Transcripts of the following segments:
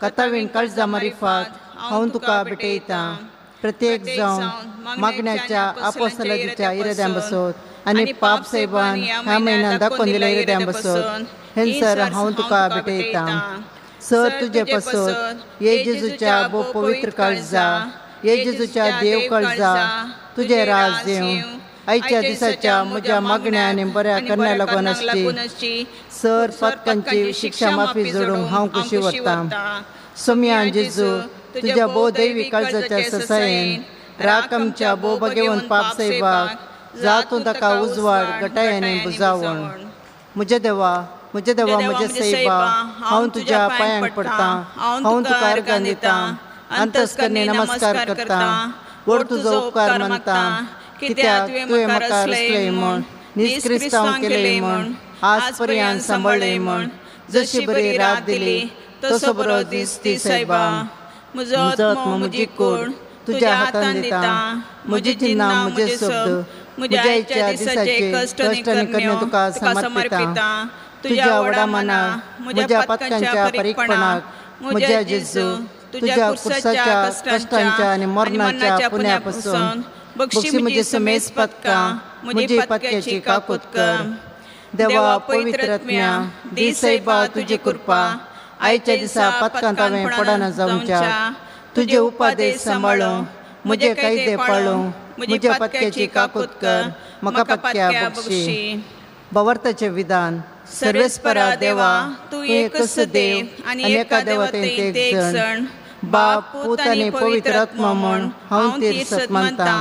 कथावीण काळजा मारिफात हांव तुका भेटयतां. प्रत्येक जावन मागण्याच्या आपोसलादीच्या इराद्यां बसत आनी पाप सायबान ह्या म्हयन्यान दाखोवन दिल्या इराद्यां बसत हेंसर हांव तुका भेटयतां. सर तुजे पासत ये जेजूच्या भोव पवित्र काळजा, ये जेजूच्या देव काळजा, तुजें राज येवं. आयच्या दिसाच्या म्हज्या मागण्या आनी बऱ्या करण्या लागून आसची. सर पातकांची शिक्षा माफी जोडूंक हांव खुशी व्हरतां. सोम्या जेजू तुज्या भोव दैवी काळजाच्या ससायेन राख आमच्या भोव भगेवन पाप सायबाक जातूं ताका उजवाड गटाय आनी बुजावण. म्हज्या देवा, म्हज्या देवा, म्हज्या सायबा, हांव तुज्या पांयांक पडटां, हांव तुका अर्गां दितां, अंतस्करणी नमस्कार करतां, व्हड तुजो उपकार मानतां, कित्याक तुवें म्हाका रचलें म्हूण, नीज क्रिस्तांव केलें म्हूण, आज पर्यंत सांबाळ्ळें म्हूण, जशी बरी रात दिली तसो बरो दीस दी सायबा. म्हजो आत्मो म्हजी कूड तुज्या हातान दिता, म्हजी चिन्नां म्हजे शब्द म्हज्या आयच्या दिसाचे कश्ट आनी करण्यो तुका समर्पिता. तुज्या व्हडा मनाक म्हज्या पातकांच्या परीकपणाक म्हज्या जेजू तुज्या कुर्साच्या कश्टांच्या आनी मरणाच्या पुण्या पासून बक्षी म्हजी समेज पदकां म्हजी पदक्याची काकूत कर. देवा पवित्र आत्म्या दी सायबा तुजी कृपा आयच्या दिसा पदकांत हांवें पडना जावच्या. तुजे उपादेश सांबाळूं, म्हजे कायदे पाळूं, म्हज्या पदक्याची काकूत कर, म्हाका पदक्या बक्षी. भावार्थाचें विधान. सर्वेस्परा देवा, तूं एकच देव आनी एका देवांत एक जण, बाप पूत आनी पवित्र आत्मो म्हूण हांव तीर सत मानतां.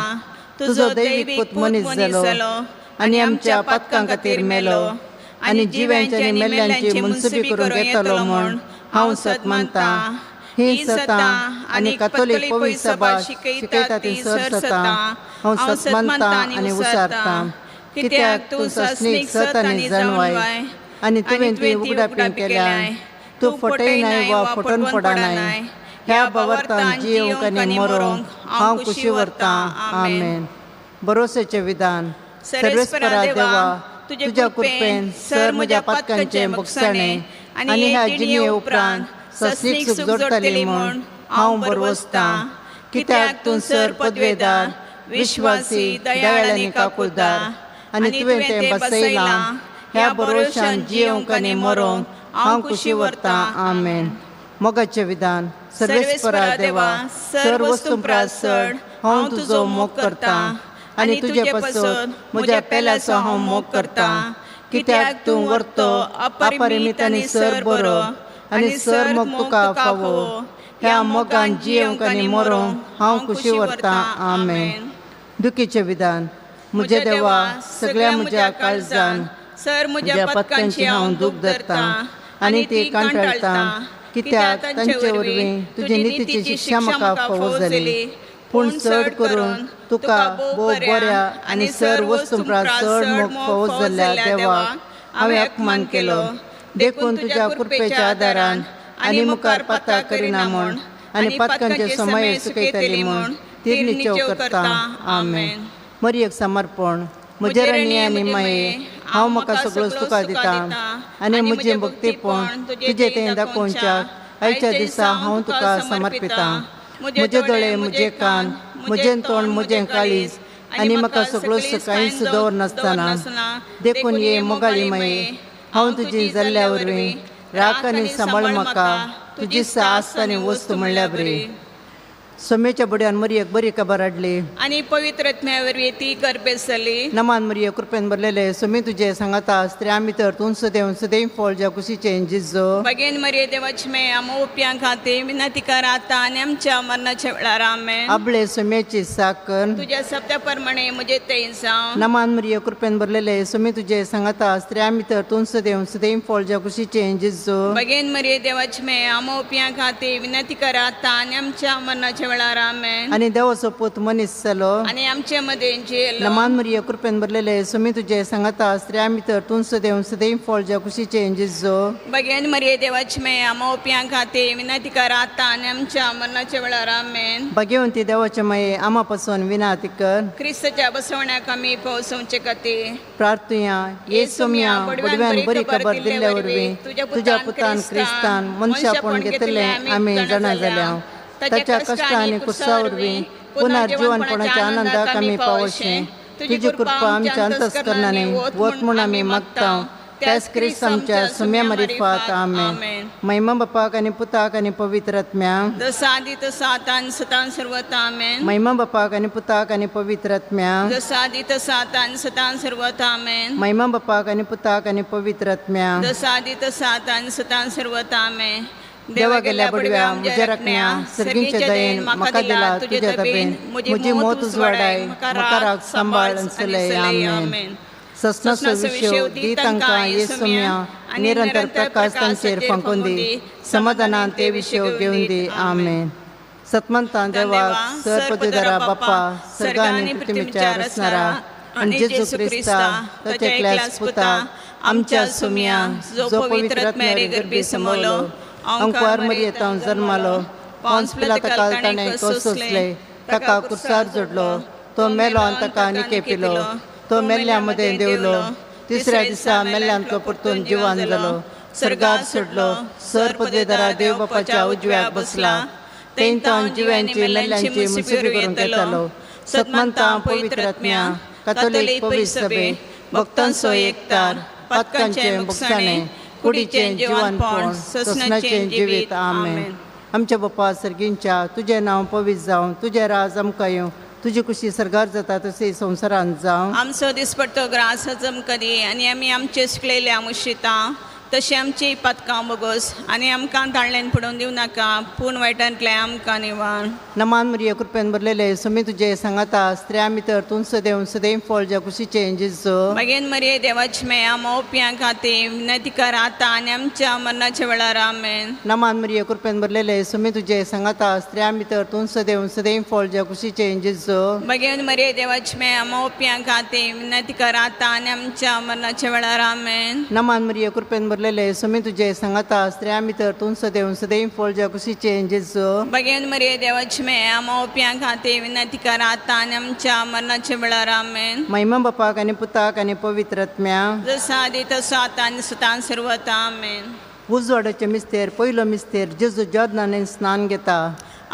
तुजो दैवीक पूत मनीस जालो आनी आमच्या पातकां खातीर मेलो आनी जिव्यांची आनी मेल्ल्यांची मुनसुबी करूंक येतलो म्हूण हांव सत मानतां. ही सतां आनी कातोलीक पवित्र सभा शिकयता ती सर सतां हांव सत मानतां आनी उसारतां. कित्याक तूं सासणीक सत आनी जाणवाय आनी तुवें ती उगडापीण केल्याय. तूं फटयनाय वा फटोवन पडनाय. ह्या भावार्थान जियेवंक आनी मरोंक हांव खुशी व्हरतां. आमेन. भरोसेचें विधान. सर्वेस्परा देवा, तुज्या कृपेन सर म्हज्या पातकांचें भोगसाणें आनी ह्या जिणये उपरांत सस्नीक सूख जोडटली म्हूण हांव भरवसतां. कित्याक तूं सर पदवेदार, विश्वासी, दयाळ आनी काकुळदार आनी तुवें तें बसयलां. ह्या भरोशान जियेवंक आनी मरोंक हांव खुशी व्हरतां. आमेन. मोगाचें विधान. सर्वेस्परा देवा, सर वस्तू प्रास चड हांव तुजो मोग करतां आनी तुजे पासत म्हज्या पेल्याचो हांव मोग करतां. कित्याक तूं व्हरतो अपरिमीत आनी सर बरो आनी सर मोग तुका फावो. ह्या मोगान जियेवंक आनी मरोंक हांव खुशी व्हरतां. आमेन. दुखीचें विधान. म्हज्या देवा, सगळ्या म्हज्या काळजान सर म्हज्या पत्कांची हांव दूख धरतां आनी ती कंटाळटां. कित्याक तांचे वरवीं तुजी नितीची शिक्षा म्हाका फावो जाली. पूण चड करून तुका भोव बऱ्या आनी सर वस्तू प्रास चड मोग फावो जाल्ल्या देवाक हांवें अपमान केलो. देखून तुज्या कृपेच्या आदारान आनी मुखार पातां करिना म्हूण आनी पातकांचे समय सुकयतली म्हूण तीर निश्चेव करता. आमेन. मरियेक समर्पण. म्हजे राणी आनी माये, हांव म्हाका सगळोच तुका दितां आनी म्हजें भक्तीपण तुजें तें दाखोवच्याक आयच्या दिसा हांव तुका समर्पितां. म्हजे दोळे, म्हजे कान, म्हजें तोंड, म्हजें काळीज आनी म्हाका सगळोच कांयच दवरनासतना. देखून ये मोगाळी माये, हांव तुजी जाल्ल्या वरवीं राख आनी सांबाळ म्हाका तुजी आस्त आनी वस्तू म्हणल्यार बरी. सोमेच्या बुड्यान मरियेक बरी खबर हाडली आनी पवित्र आत्म्या वरवीं ती गर्भेस्त जाली. नमान मरिये, कृपेन भरलेले, सोमी तुजे सांगाता, स्त्रियां भितर तूं सदैव सदैव फळ ज्या कुशीचें जिजो. बगेन मरिये देवाची माये, आम ओप्यां खातीर विनंती कर आतां आनी आमच्या मरणाच्या वेळार. आमेन. आबळे सोम्याची साकर तुज्या सप्त्या प्रमाणे म्हजे थंय जावं. नमान मरिये, कृपेन भरलेले, सोमी तुजे सांगाता, स्त्रियां भितर तूं सदैव सदैव फळ ज्या कुशीचें जिजो. बगेन मरिये देवाची माये, आम ओप्यां खातीर विनंती कर आतां आनी आमच्या मरणाच्या मरणाच्या वेळार आमेन. आनी देवाचो पूत मनीस जालो आनी आमचे मदें जियेलो. नमान मरिये कृपेन भरलेले सुमी तुजे सांगाता स्त्रियां भितर तूं सदैव सदैव फळ ज्या कुशीचें जेजू. भगेन मरिये देवाची माये आमा ओपयां खातीर विनंती कर आतां आनी आमच्या मरणाच्या वेळार आमेन. भाग्यवंती देवाचे माये आमा पासून विनंती कर. क्रिस्ताच्या बसवण्याक आमी पोसवचे खातीर प्रार्थुया. येसुम्या बडव्यान बरी खबर दिल्ल्या वरवीं तुज्या पुतान क्रिस्तान मनशापण घेतले आमी जाणा जाल्या. ताच्या कश्ट आनी कुर्सा वरवीं पुनर्जीवनपणाच्या आनंदाक आमी पावोशें. तुजी कृपा आमच्या अंतस्करणांनी वत म्हूण आमी मागता. त्याच क्रिस्त आमच्या सुम्या मारिफात आमेन. महिमा बापाक आनी पुताक आनी पवित्र आत्म्याक. जसा आदी तसा आतां आनी सदां सर्वथा आमेन. महिमा बापाक आनी पुताक आनी पवित्र आत्म्याक. जसा आदी तसा आतां आनी सदां सर्वथा आमेन. महिमा बापाक आनी पुताक आनी पवित्र आत्म्याक. जसा आदी तसा आतां आनी सदां सर्वथा आमेन. देवा गेल्या बडव्या म्हज्या राखण्या सर्गींच्या दयेन म्हाका दिला तुज्या दबेन म्हजी मोत उजवाडाय म्हाका राख सांबाळ चलय आमेन. ससनाचो विशय दी तांकां येसुम्या निरंतर प्रकाश तांचेर फांकून दी. समाधानान ते विशय घेवन दी आमेन. सतमंतान देवाक सर पदवीधरा बाप्पा सर्ग आनी पृथ्वीच्या रचणारा आनी जेजू क्रिस्ता ताच्या एकल्याच पुता आमच्या सुम्या जो पवित्र आत्म्यारे गर्भी समवलो अंकुआर मरियेंत जन्मालो पोन्स पिलाता काल ताणें सोंसलें ताका कुर्सार जोडलो तो मेलो आनी ताका निके पिलो तो मेल्ल्या मदें देंवलो तिसऱ्या दिसा मेल्ल्यांतलो परतून जिवान जालो सर्गार सोडलो सर पदवीधरा देव बापाच्या उजव्याक बसला तेंतावन जिव्यांची मेल्ल्यांची मुसुबी करूंक येतालो. सतमंता पवित्र आत्म्या कातोलीक पवित्र सभे भक्तांचो एकतार पातकांचें भोगसाणें कुडीचें जिवनपण सोसणाचें जिवीत आमेन. आमच्या बापा सर्गींच्या तुजें नांव पवित्र जावं तुजें राज आमकां येवं तुजी कुशी सर्गार जाता तशी संवसारांत जावं. आमचो दिसपट्टो ग्रास आमकां दी आनी आमी आमचे सुकलेले आमुशिता तशें आमची पातकां बोगोस आनी आमकां ताळ्यान पडोवन दिवं नाका पूण वायटांतलें आमकां निवार. नमान मरिये कृपेन भरलेले सुमी तुजे सांगाता स्त्रियां भितर तूं सदैव सदैव फळ ज्या कुशीचें जेजू. भगेन मरिये देवाची माये आमा ओपयां खातीर विनंती कर आतां आनी आमच्या मरणाच्या वेळार आमेन. नमान मरिये कृपेन भरलेले सुमी तुजे सांगाता स्त्रियां भितर तूं सदैव सदैव फळ ज्या कुशीचें जेजू. भगेन मरिये देवाची माये आमा ओपयां खातीर विनंती कर आतां आनी आमच्या मरणाच्या वेळार आमेन. नमान मरिये कृपेन भरलेले सुमी तुजे सांगाता स्त्रियां भितर तूं सदैव सदैव फळ ज्या कुशीचें जेजू. भगेन मरिये देवाची माये आमा ओपयां खातीर विनंती कर आतां आनी आमच्या मरणाच्या वेळार आमेन. महिमा बापाक आनी पुताक आनी पवित्र आत्म्याक. जसा आदी तसो आतां आनी सदां सर्वथा आमेन. उजवाडाचे मिस्तेर पयलो मिस्तेर जेजू जॉर्दनान स्नान घेता.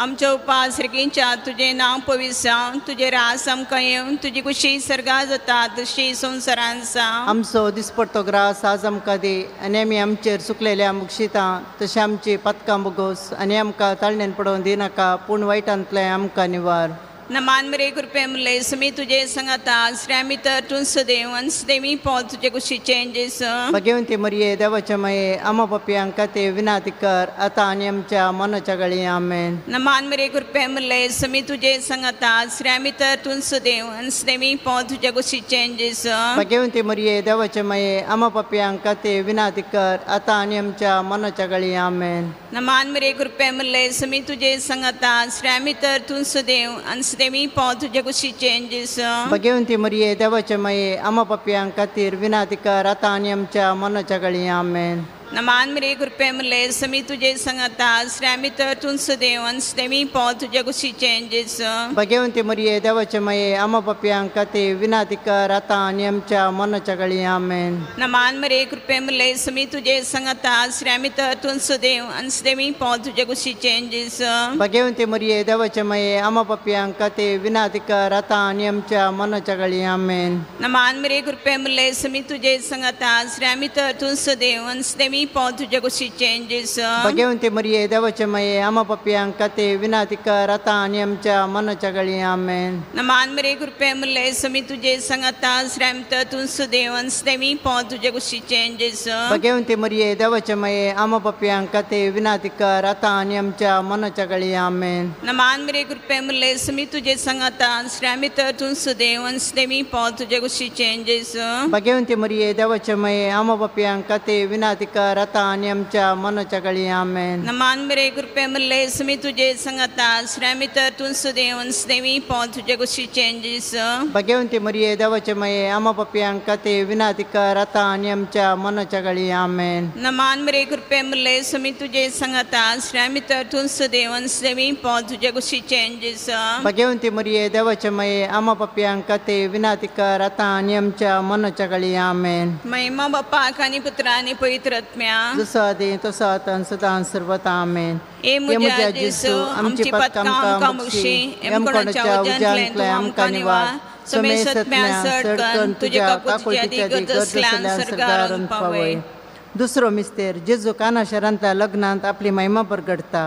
आमच्या उपास सर्गींच्या तुजें नांव पवित्र जावं तुजें रास आमकां येवन तुजी कुशी सर्गां जाता तशी संवसारांत जावं. आमचो दिसपट्टो ग्रास आज आमकां दी आनी आमी आमचेर सुकलेल्या मुक्षितां तशें आमची पातकां बोगोस आनी आमकां ताळण्यान पडोवन दिनाका पूण वायटांतलें आमकां निवार. नमान मरे कृपे मुले सुमी तुजे सांगाता स्त्रियां भितर तूं सदैव आनी सदैवी पोट तुजे कुशीचें जेजू. भाग्यवंती मरिये देवाच्या माये आमा पापयांक खातीर विनंती कर आतां आनी आमच्या मनाच्या गळी आमेन. नमान मरे कृपे मुले सुमी तुजे सांगाता स्त्रियां भितर तूं सदैव आनी सदैवी पोट तुजे कुशीचें जेजू. भाग्यवंती मरिये देवाच्या माये आमा पापयांक खातीर विनंती कर आतां आनी आमच्या मनाच्या गळी आमेन. नमान मरे कृपे मुले सुमी तुजे सांगाता स्त्रियां भितर तूं सदैव आनी सदैवी पोट तुजे कुशीचें जेजू. भाग्यवंती मरिये देवाच्या माये आमा पापयांक खातीर विनंती कर आतां आनी आमच्या मनाच्या गळी आमेन. नमान मरे कृपे मुले समी तुजे सांगाता स्त्रियां भितर तूं सदैव आनी सदैवी पोट तुजे कुशीचें जेजू. भाग्यवंती मरिये देवाच्या माये आमा पापयांक खातीर विनंती कर आतां आनी आमच्या मनाच्या गळी आमेन. नमान मरे कृपे मुले समी तुजे सांगाता स्त्रियां भितर तूं सदैव आनी सदैवी पोट तुजे कुशीचें जेजू. भाग्यवंती मरिये देवाच्या माये आमा पापयांक खातीर विनंती कर आतां आनी आमच्या मनाच्या गळी आमेन. नमान मरे कृपे मुले समी तुजे सांगाता स्त्रियां भितर तूं सदैव आनी सदैवी पोट तुजे कुशीचें जेजू. भाग्यवंती मरिये देवाच्या माये आमा पापयांक खातीर विनंती कर आतां आनी आमच्या मनाच्या गळी आमेन. नमान मरे कृपे मुले समी तुजे सांगाता स्त्रियां भितर तूं सदैव आनी सदैवी पोट तुजे कुशीचें जेजू. भाग्यवंती मरिये देवाच्या माये आमा पापयांक खातीर विनंती कर आतां आनी आमच्या मनाच्या गळी आमेन. नमान मरे कृपे मुले समी तुजे सांगाता स्त्रियां भितर तूं सदैव आनी सदैवी पोट तुजे कुशीचें जेजू. भाग्यवंती मरिये देवाच्या माये आमा पापयांक खातीर विनंती कर कर आतां आनी आमच्या मनाच्या काळी. आमेन. नमान मेरे कृपे मरले सुमी तुझे संगता श्रामी तर तूं सुदेव देवी पो तुजे कुशीचे जेजू. भाग्यवंती मरिये देवाचे माये आमा पापयांक खातीर विनाती कर आतां आनी आमच्या मनाच्या काळी. आमेन. नमान मेरे कृपे मरले सुमी तुझे संगता श्रामी तर तूं सुदेव देवी पो तुजे कुशीचे जेजू. भाग्यवंती मरिये देवाचे माये आमा पापयांक खातीर विनाती कर आतां आनी आमच्या मनाच्या काळी. आमेन. महिमा बापाक आनी पुत्रा आनी पवित्र आत्म्या. जसो आदी तसो आतां सदां सर्वता. आमेन. ए म्हज्या जेजू आमची पातकां आमकां बक्षी एमकोणाच्या उज्यांतलें तूं आमकां निवार समेसत्म्या सडकन तुज्या काकुळटीच्या गरज असल्यान सरकारान पावय. दुसरो मिस्तेर जेजू काना शारांतल्या लग्नांत आपली महिमा परगडता.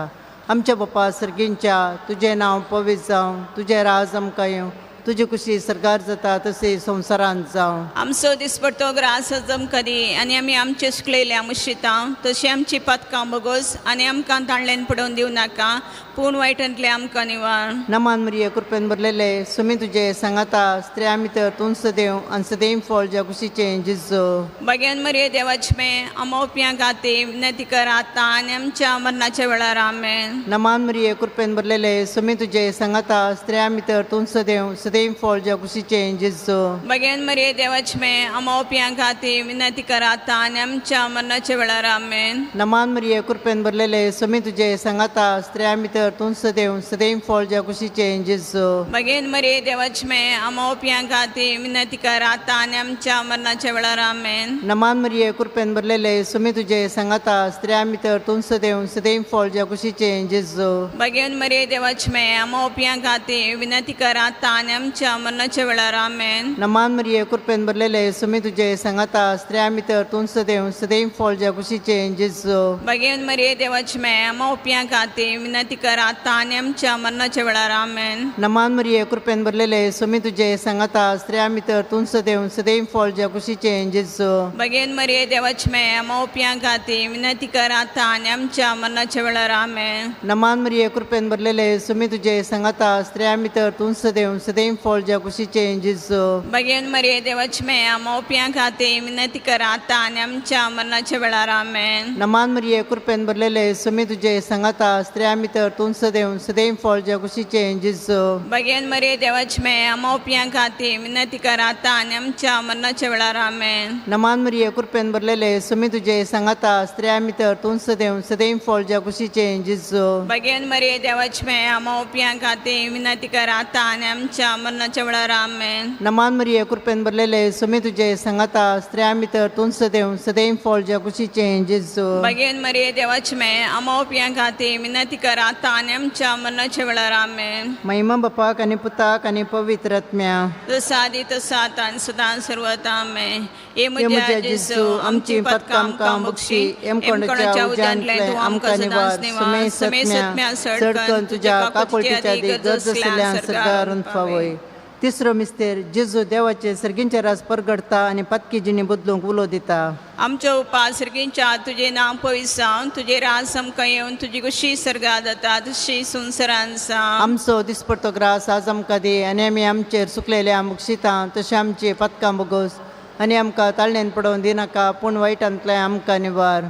आमच्या बापा सर्गींच्या तुजें नांव पवित्र जावं, तुजें राज आमकां येवं, तुजी कुशी सरकार जाता तशी संवसारांत जावं. आमचो दिसपडतो ग्रास हजम करी आनी आमी आमचे सुकलेल्या मुशिता तशी आमची पातकां बगोस आनी आमकां ताणल्यान पडोवन दिवं नाका पूण वायटांतलें आमकां निवार. नमान मरिये कृपेन भरलेले सुमी तुजे सांगाता स्त्रिया भितर तूं सदैव आनी सदैव फळ ज्या कुशीचें जिजो. बग्यान मरिये देवाचे में आमोप्यां खातीर विनंती कर आतां आनी आमच्या मरणाच्या वेळार. आमेन. नमान मरिये कृपेन भरलेले सुमी तुजे सांगाता स्त्रिया भितर तूं सदैव सदैव फळ ज्या कुशीचें जिजो. बग्यान मरिये देवाचे में आमोप्यां खातीर विनंती कर आतां आनी आमच्या मरणाच्या वेळार. आमेन. नमान मरिये कृपेन भरलेले सुमी तुजे सांगाता स्त्रिया भितर तूं सदैव सदैव फळ ज्या कुशीचें जिजो. बगेन मरिये देवाचे में आमोप्यां खातीर विनंती कर आतां आनी आमच्या मरणाच्या वेळार. आमेन. नमान मरिये कृपेन भरलेले सुमी तुजे सांगाता स्त्रिया भितर तूं सदैव सदैव फळ ज्या कुशीचें जिजो. बगेन मरिये देवाचे में आमोप्यां खातीर विनंती कर आतां आनी आमच्या मरणाच्या वेळार. आमेन. नमान मरिये कृपेन भरलेले सुमी तुजे सांगाता स्त्रिया भितर तूं सदैव सदैव फळ ज्या कुशीचें जिजो. बगेन मरिये देवाचे में आमोप्यां खातीर विनंती कर आतां आनी आमच्या मरणाच्या वेळार. आमेन. नमान मरिये कृपेन भरलेले सुमी तुजे सांगाता स्त्रिया भितर तूं सदैव सदैव फळ ज्या कुशीचें जिजो. बगेन मरिये देवाचे में आमोप्यां खातीर विनंती कर आतां आनी आमच्या मरणाच्या वेळार. आमेन. नमान मरिये कृपेन भरलेले सुमी तुजे सांगाता स्त्रिया भितर तूं सदैव सदैव फळ ज्या कुशीचें जिजो. बगेन मरिये देवाचे में आमोप्यां खातीर विनंती कर आतां आनी आमच्या मरणाच्या वेळार. आमेन. नमान मरिये कृपेन भरलेले सुमी तुजे सांगाता स्त्रिया भितर तूं सदैव सदैव फळ ज्या कुशीचें जिजो. बगेन मरिये देवाचे में आमोप्यां खातीर विनंती कर आतां आनी आमच्या मरणाच्या वेळार. आमेन. नमान मरिये कृपेन भरलेले सुमी तुजे सांगाता स्त्रिया भितर तूं सदैव सदैव फळ ज्या कुशीचें जिजो. बगेन मरिये देवाचे में आमोप्यां खातीर विनंती कर आतां आनी आमच्या मरणाच्या वेळार. आमेन. नमान मरिये कृपेन भरलेले सुमी तुजे सांगाता स्त्रिया भितर तूं सदैव सदैव फळ ज्या कुशीचें जिजो. बगेन मरिये देवाचे में आमोप्यां खातीर विनंती कर आतां आनी आमच्या मरणाच्या वेळार. आमेन. महिमा बापाक आनी पुताक आनी पवित्र आत्म्या. जसो आदी तसो आतां आनी सदां सर्वता. आमेन. ए म्हज्या म्हज्या जेजू जेजू आमची पातकां आमकां बक्षी एमकोणाच्या उज्यांतलें तूं आमकां निवार सुमेसत्म्या चडकन तुज्या काकुळटीच्या गरज आसल्यान सरकारून फावय. तिसरो मिस्तेर जेजू देवाचे सर्गींचे राज परगडता आनी पातकी जिणी बदलूंक उलो दिता. आमचो उपास सर्गींच्या तुजें नांव पयस जावन तुजें राज आमकां येवन तुजी कुशी सर्गात जाता तशी संवसारान जावं. आमचो दिसपडतो ग्रास आज आमकां दी आनी आमी आमचेर सुकलेल्या बक्षिता तशें आमची पातकां बोगस आनी आमकां ताळणेन पडोवन दिनाका पूण वायटांतलें आमकां निवार.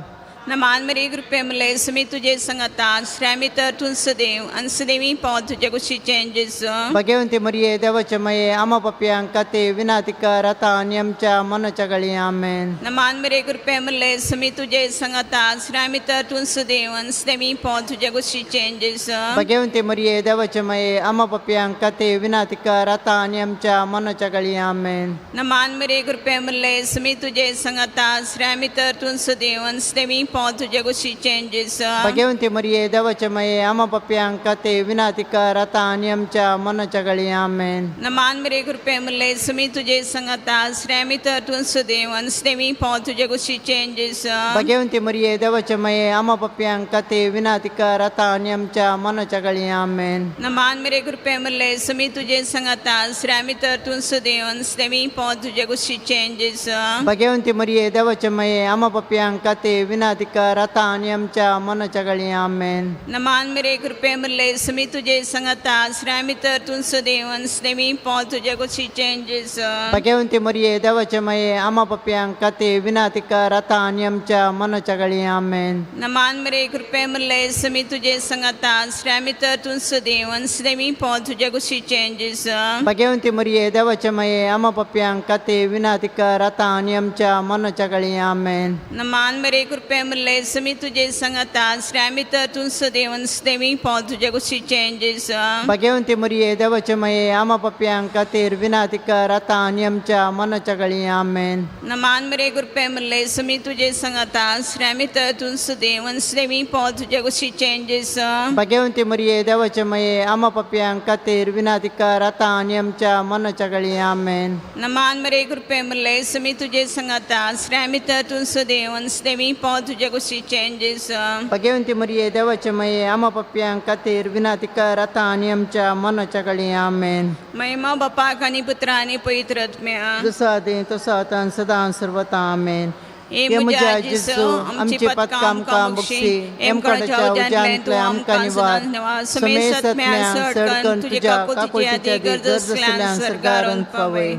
नमान मरी कृपे मले सुमी तुजे संगता श्रामी तर तूं सदैव आनी सदैवी पाव तुजे कुशीचें जेजू. भाग्यवंती मरिये देवाचे माये आमा पापयांक खातीर विनाती कर आतां आनी आमच्या मनाच्या काळी. आमेन. नमान मरे कृपे मले सुमी तुजे संगता श्रामी तर तूं सदैव आनी सदैवी पाव तुजे कुशीचें जेजू. भाग्यवंती मरिये देवाचे माये आमा पापयांक खातीर विनाती कर आतां आनी आमच्या मनाच्या काळी. आमेन. नमान मरे कृपे मले सुमी तुजे संगता श्रामी तर तूं सदैव आनी सदैवी पाव तुजे कुशीचें जेजू. भाग्यवंती मरिये देवाचे माये आमा पापयांक खातीर विनाती कर आतां आनी आमच्या मनाच्या काळी. आमेन. नमान मरे कृपे मले सुमी तुजे संगता श्रामी तर तूं सदैव आनी सदैवी पाव तुजे कुशीचें जेजू. भाग्यवंती मरिये देवाचे माये आमा पापयांक खातीर विनाती कर आतां आनी आमच्या मनाच्या काळी. आमेन. नमान मरे कृपे मले सुमी तुजे संगता श्रामी तर तूं सदैव आनी सदैवी पाव तुजे कुशीचें जेजू. भाग्यवंती मरिये देवाचे माये आमा पापयांक खातीर विनाती विनाती कर आतां आनी आमच्या मनाच्या गळी. आमेन. नमान मेरे कृपे मुरले समी तुझे संगता श्रामी तर तूं सदैवन स्नेमी पाव तुझ्या कुशीचे जेजू. भगवंती मरिये देवाचे माये आमा पप्यांक खातीर विनाती कर आतां आनी आमच्या मनाच्या गळी. आमेन. नमान मेरे कृपे मुरले समी तुझे संगता श्रामी तर तूं सदैवन स्नेमी पाव तुझ्या कुशीचे जेजू. भगवंती मरिये देवाचे माये आमा पप्यांक खातीर विनाती कर आतां आनी आमच्या मनाच्या गळी. आमेन. नमान मेरे कृपे मुरले समी तुझे संगता श्रामी तर तूं सदैवन स्नेमी पाव तुझ्या कुशीचे जेजू. भगवंती मरिये देवाचे माये आमा पप्यांक खातीर विनाती कर आतां आनी आमच्या मनाच्या गळी. आमेन. नमान मेरे कृपे मुरले समी तुझे संगता श्रामी तर तूं सदैवन स्नेमी पाव तुझ्या कुशीचे जेजू. भगवंती मरिये देवाचे माये आमा पप्यांक खातीर विनाती कर आतां आनी आमच्या मनाच्या गळी. आमेन. नमान मरे कृपे मुरले समी तुझे संगता श्रामी तर तूं सदैवन स्नेमी पाव तुझ्या कुशीचे जेजू. भगवंती मरिये देवाचे माये आमा पप्यांक खातीर विनाती कर आतां आनी आमच्या मनाच्या गळी. आमेन. महिमा बापाक आनी पुत्रा आनी पवित्र आत्म्या. जसो आदी तसो आतां सदां सर्वता. आमेन. हे म्हज्या जेजू आमची पातकां आमकां बक्षी एमकाडाच्या उज्यांतले आमकां निवार समेसत्म्या सडकन तुझ्या काकुळतीच्या गरज असल्यान सरगारान पावय.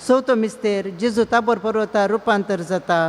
चवथो मिस्तेर जेजू ताबोर पर्वतार रुपांतर जाता.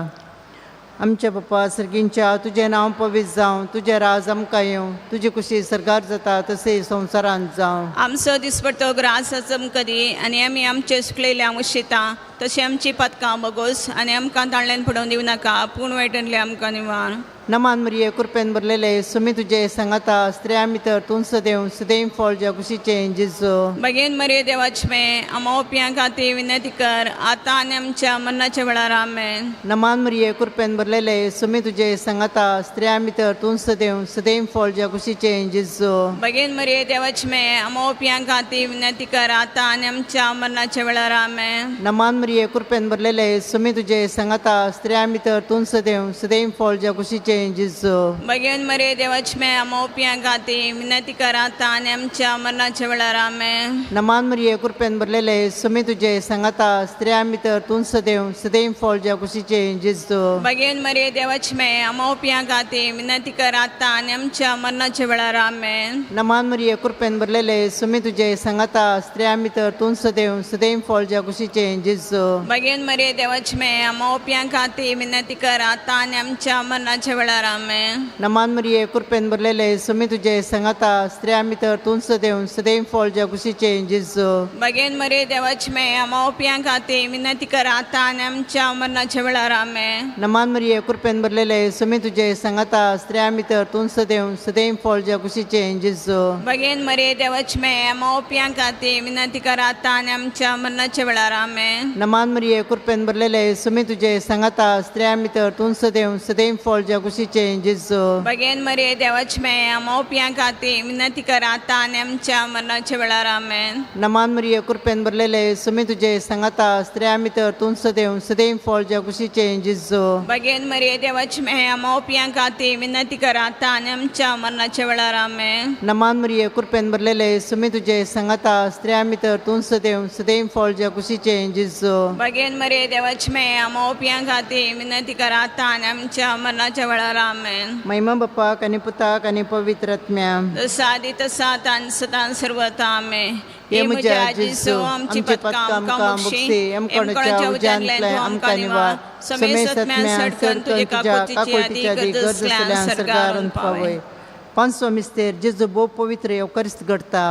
आमच्या बापा सर्गींच्या तुजें नांव पवित्र जावं, तुजें राज आमकां येवं, तुजी कुशी सरगार जाता तशें संवसारांत जावं. आमचो दिसपडतो ग्रास आमकां दी आनी आमी आमचे सुकलेल्या मुशिता तशें आमची पातकां बगोस आनी आमकां ताणल्यान पडोवन दिवं नाका पूण वायटांतले आमकां निवार. नमान मरिये कृपेन भरलेले सुमी तुजे संगता स्त्रियां भितर तूं सदैव सदैव फळ ज्या कुशीचें जेजू. बगेन मरिये देवाचे मे आमोपियां खातीर विनंती कर आतां आनी आमच्या मरणाच्या वेळार. आमेन. नमान मरिये कृपेन भरलेले सुमी तुजे संगता स्त्रियां भितर तूं सदैव सदैव फळ ज्या कुशीचें जेजू. बगेन मरिये देवाचे मे आमोपियां खातीर विनंती कर आतां आनी आमच्या मरणाच्या वेळार. आमेन. नमान मरिये कृपेन भरलेले सुमी तुजे संगता स्त्रियां भितर तूं सदैव सदैव फळ ज्या कुशीचें जेजू. बगेन मरिये देवाचे मे आमोपियां खातीर विनंती कर आतां आनी आमच्या मरणाच्या वेळार. आमेन. नमान मरिये कृपेन भरलेले सुमी तुजे संगता स्त्रियां भितर तूं सदैव सदैव फळ ज्या कुशीचें जेजू. बगेन मरिये देवाचे मे आमोपियां खातीर विनंती कर आतां आनी आमच्या मरणाच्या वेळार. आमेन. नमान मरिये कृपेन भरलेले सुमी तुजे संगता स्त्रियां भितर तूं सदैव सदैव फळ ज्या कुशीचें जेजू. बगेन मरिये देवाचे मे आमोपियां खातीर विनंती कर आतां आनी आमच्या मरणाच्या वेळार. आमेन. नमान मरिये कृपेन भरलेले सुमी तुजे संगता स्त्रियां भितर तूं सदैव सदैव फळ ज्या कुशीचें जेजू. बगेन मरिये देवाचे मे आमोपियां खातीर विनंती कर आतां आनी आमच्या मरणाच्या वेळार. आमेन. नमान मरिये कृपेन भरलेले सुमी तुजे संगता स्त्रियां भितर तूं सदैव सदैव फळ ज्या कुशीचें जेजू. बगेन मरिये देवाचे मे आमोपियां खातीर विनंती कर आतां आनी आमच्या मरणाच्या वेळार. आमेन. नमान मरिये कृपेन भरलेले सुमी तुजे संगता स्त्रियां भितर तूं सदैव सदैव फळ ज्या कुशीचें जेजू. बगेन मरिये देवाचे मे आमोपियां खातीर विनंती कर आतां आनी आमच्या मरणाच्या वेळार. आमेन. नमान मरिये कृपेन भरलेले सुमी तुजे संगता स्त्रियां भितर तूं सदैव सदैव फळ ज्या कुशीचें जेजू. बगेन मरिये देवाचे मे आमोपियां खातीर विनंती कर आतां आनी आमच्या मरणाच्या वेळार. आमेन. नमान मरिये कृपेन भरलेले सुमी तुजे संगता स्त्रियां भितर तूं सदैव सदैव फळ ज्या कुशीचें जेजू. बगेन मरिये देवाचे मे आमोपियां खातीर विनंती कर आतां आनी आमच्या मरणाच्या वेळार. आमेन. महिमा बापाक आनी पुताक आनी पवित्र आत्म्या. जसा आदी तसा आतां आनी सदां सर्वता. आमेन. हे म्हज्या जेजू आमची पातकां आमकां बक्षी आमकां उज्यांतले आमकां निवार समेसत्म्या सडकन तुज्या काकुळतीच्या गरज असल्यान सरगारान पावय. पांचवो मिस्तेर जेजू भोव पवित्र येवकारिस्त घडता.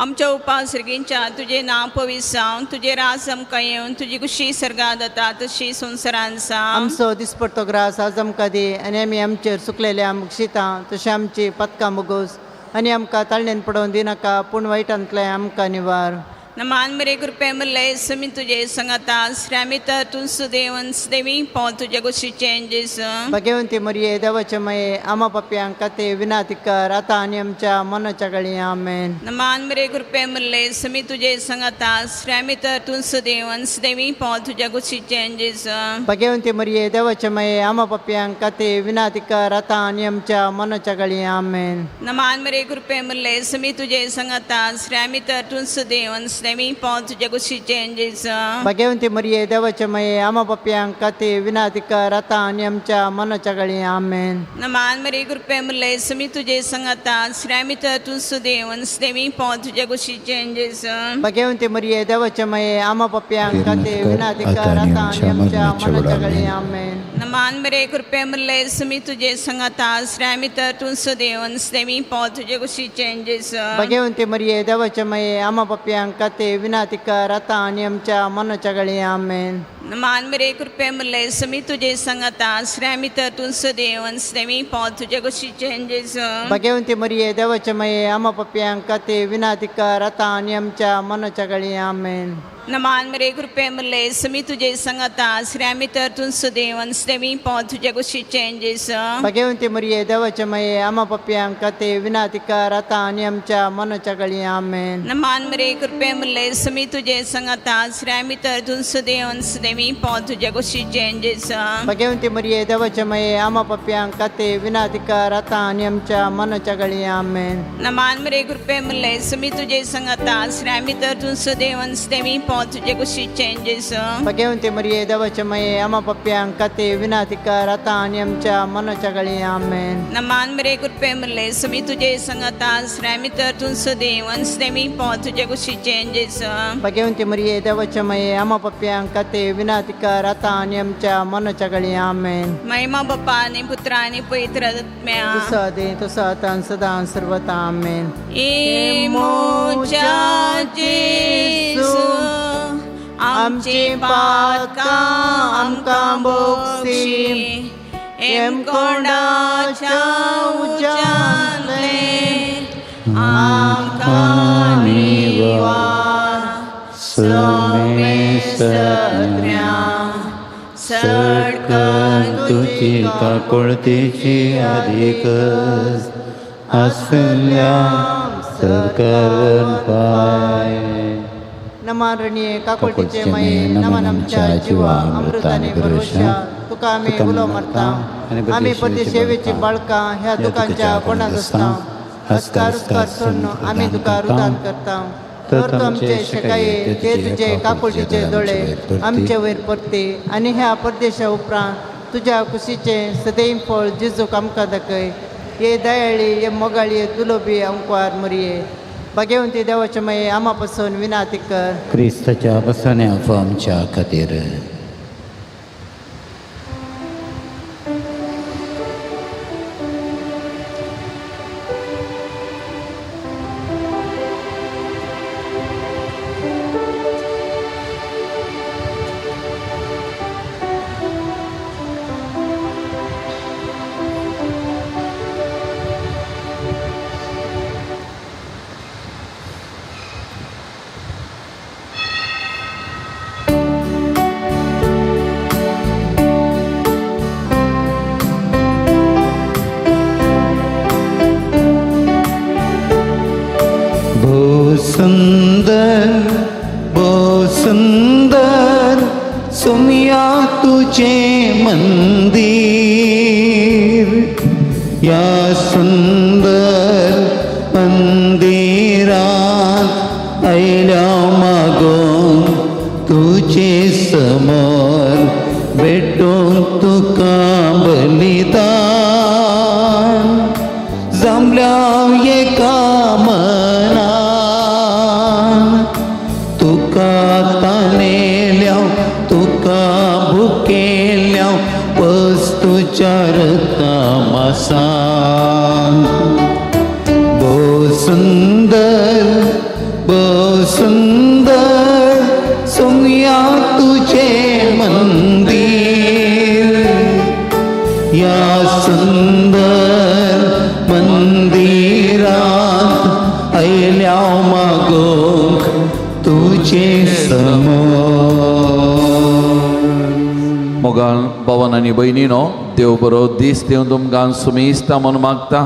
आमच्या उपास सर्गींच्या तुजें नांव पवित्र जावं, तुजें राज आमकां येवन, तुजी कुशी सर्गांत जाता तशी संवसारांत जावं. आमचो दिसपडतो ग्रास आज आमकां दी आनी आमी आमचेर सुकलेल्या बक्षिता तशें आमची पातकां बगोस आनी आमकां ताळणेन पडोवन दिनाका पूण वायटांतलें आमकां निवार. नमान मरे कृपे मुरले समी तुझे संगता श्रामी तर तूं सुदेवन देवी पाव तुझ्या कुशीचें जेजू. भगवंती मरिये देवाचे माये आमा पापयांक खातीर विनाती कर आतां आनी आमच्या मनाच्या गळी. आमेन. नमान मरे कृपे मुरले समी तुझे संगता श्रामी तर तूं सुदेवन देवी पाव तुझ्या कुशीचें जेजू. भगवंती मरिये देवाचे माये आमा पापयांक खातीर विनाती कर आतां आनी आमच्या मनाच्या गळी. आमेन. नमान मरे कृपे मुरले समी तुझे संगता श्रामी तर तूं सुदेवन स्नेमी पाव तुझ्या कुशीचें जेजू. भाग्यवंती मरिये देवाचे माये आमा पापयांक खातीर विनाती कर आतां आनी आमच्या मनाच्या घडये आमेन. नमान मरे कृपे मुरले समी तुझे संगता श्रामी तर तूं सुदेव स्नेमी पाव तुझ्या कुशीचें जेजू. भाग्यवंती मरिये देवाचे माये आमा पापयांक खातीर विनाती कर आतां आनी आमच्या मनाच्या घडये आमेन. नमान मरे कृपे मुरले समी तुझे संगता श्रामी तर तूं सुदेव स्नेमी पाव तुझ्या कुशीचें जेजू. भाग्यवंती मरिये देवाचे माये आमा पापयांक खातीर विनाती कर आतां आनी आमच्या मनाच्या घडये आमेन. नमान मरे कृपे मुरले समी तुझे संगता श्रामी तर तूं सुदेव स्नेमी पाव तुझ्या कुशीचें जेजू. भाग्यवंती मरिये देवाचे माये आमा पापयांक खातीर विनाती कर आतां आनी आमच्या मनाच्या घडये आमेन. नमान मरे कृपे मुरले समी तुझे संगता श्रामी तर तूं सुदेव स्नेमी पाव तुझ्या कुशीचें जेजू. भाग्यवंती मरिये देवाचे माये आमा पापयांक खातीर विनाती कर आतां आनी आमच्या मनाच्या घडये आमेन. नमान मरे कृपे मुरले समी तुझे संगता श्रामी तर तूं सुदेव स्नेमी पाव तुझ्या कुशीचें जेजू. भाग्यवंती मरिये देवाचे माये आमा पापयांक खातीर विनाती कर आतां आनी आमच्या मनाच्या घडये आमेन. नमान मरे कृपे मुरले समी तुझे संगता श्रामी तर तूं सुदेव स्नेमी पाव तुझ्या कुशीचें जेजू. भाग्यवंती मरिये देवाचे माये आमा पापयांक खातीर विनाती कर आतां आनी आमच्या मनाच्या घडये आमेन. नमान मरे कृपे मुरले समी तुझे संगता श्रामी तर तूं सुदेव स्नेमी पाव तुझ्या कुशीचें जेजू. भाग्यवंती मरिये देवाचे माये आमा पापयांक खातीर विनाती कर आतां आनी आमच्या मनाच्या घडये आमेन. महिमा बापा आनी पुत्रा आनी पवित्र आत्म्या तुजो आदी तसो आतां सदां सर्वता आमेन. ए मोच्या जेजू आमची पातकां आमकां बोगसी एमकोंडाच्या उज्यांतले आमकां निवार समेस्तज्ञा सटकन तुजी काकुळतेची अधिक आसल्या सरकार पाय. नमन काकुळतीचे माये नमन आमच्या जिवा अमृताने भरोशा तुका आमी उलो मारता आमी परदेशेवेची बाळकां ह्या दुकांच्या कोणाक आसता हस्कार उपकार सोडून आमी तुका रुदान करता. तर तूं आमचे शकाये ते तुजे काकुळतीचे दोळे आमचे वयर परते आनी ह्या परदेशा उपरांत तुज्या कुशीचें सदैव फळ जेजूक आमकां दाखय. ये दयाळी ये मोगाळी ये दुलोबी अंकवार मरिये भाग्यवंती देवाचे माये आमा पासून विनाती कर. क्रिस्ताच्या बसण्या आमच्या खातीर. सुंदर सुनिया तुझे मंदिर या सुंदर मंदिरात आयल्या मागून तुझे समोर भेटून तुका बलिदान जमल्या एका मनान तुका तानेल्या तुका भुकेल्या वस्तूच्या रक्तमासान. भो सुंदर भो सुंदर सुनिया तुझे मंदिर या सुंदर मंदिरात आयल्या मागूंक तुझे समोर. मोगाळ भावान आनी भयणीनो देव बरो दीस दिवन तुमकां सुमेस्ता म्हूण मागता.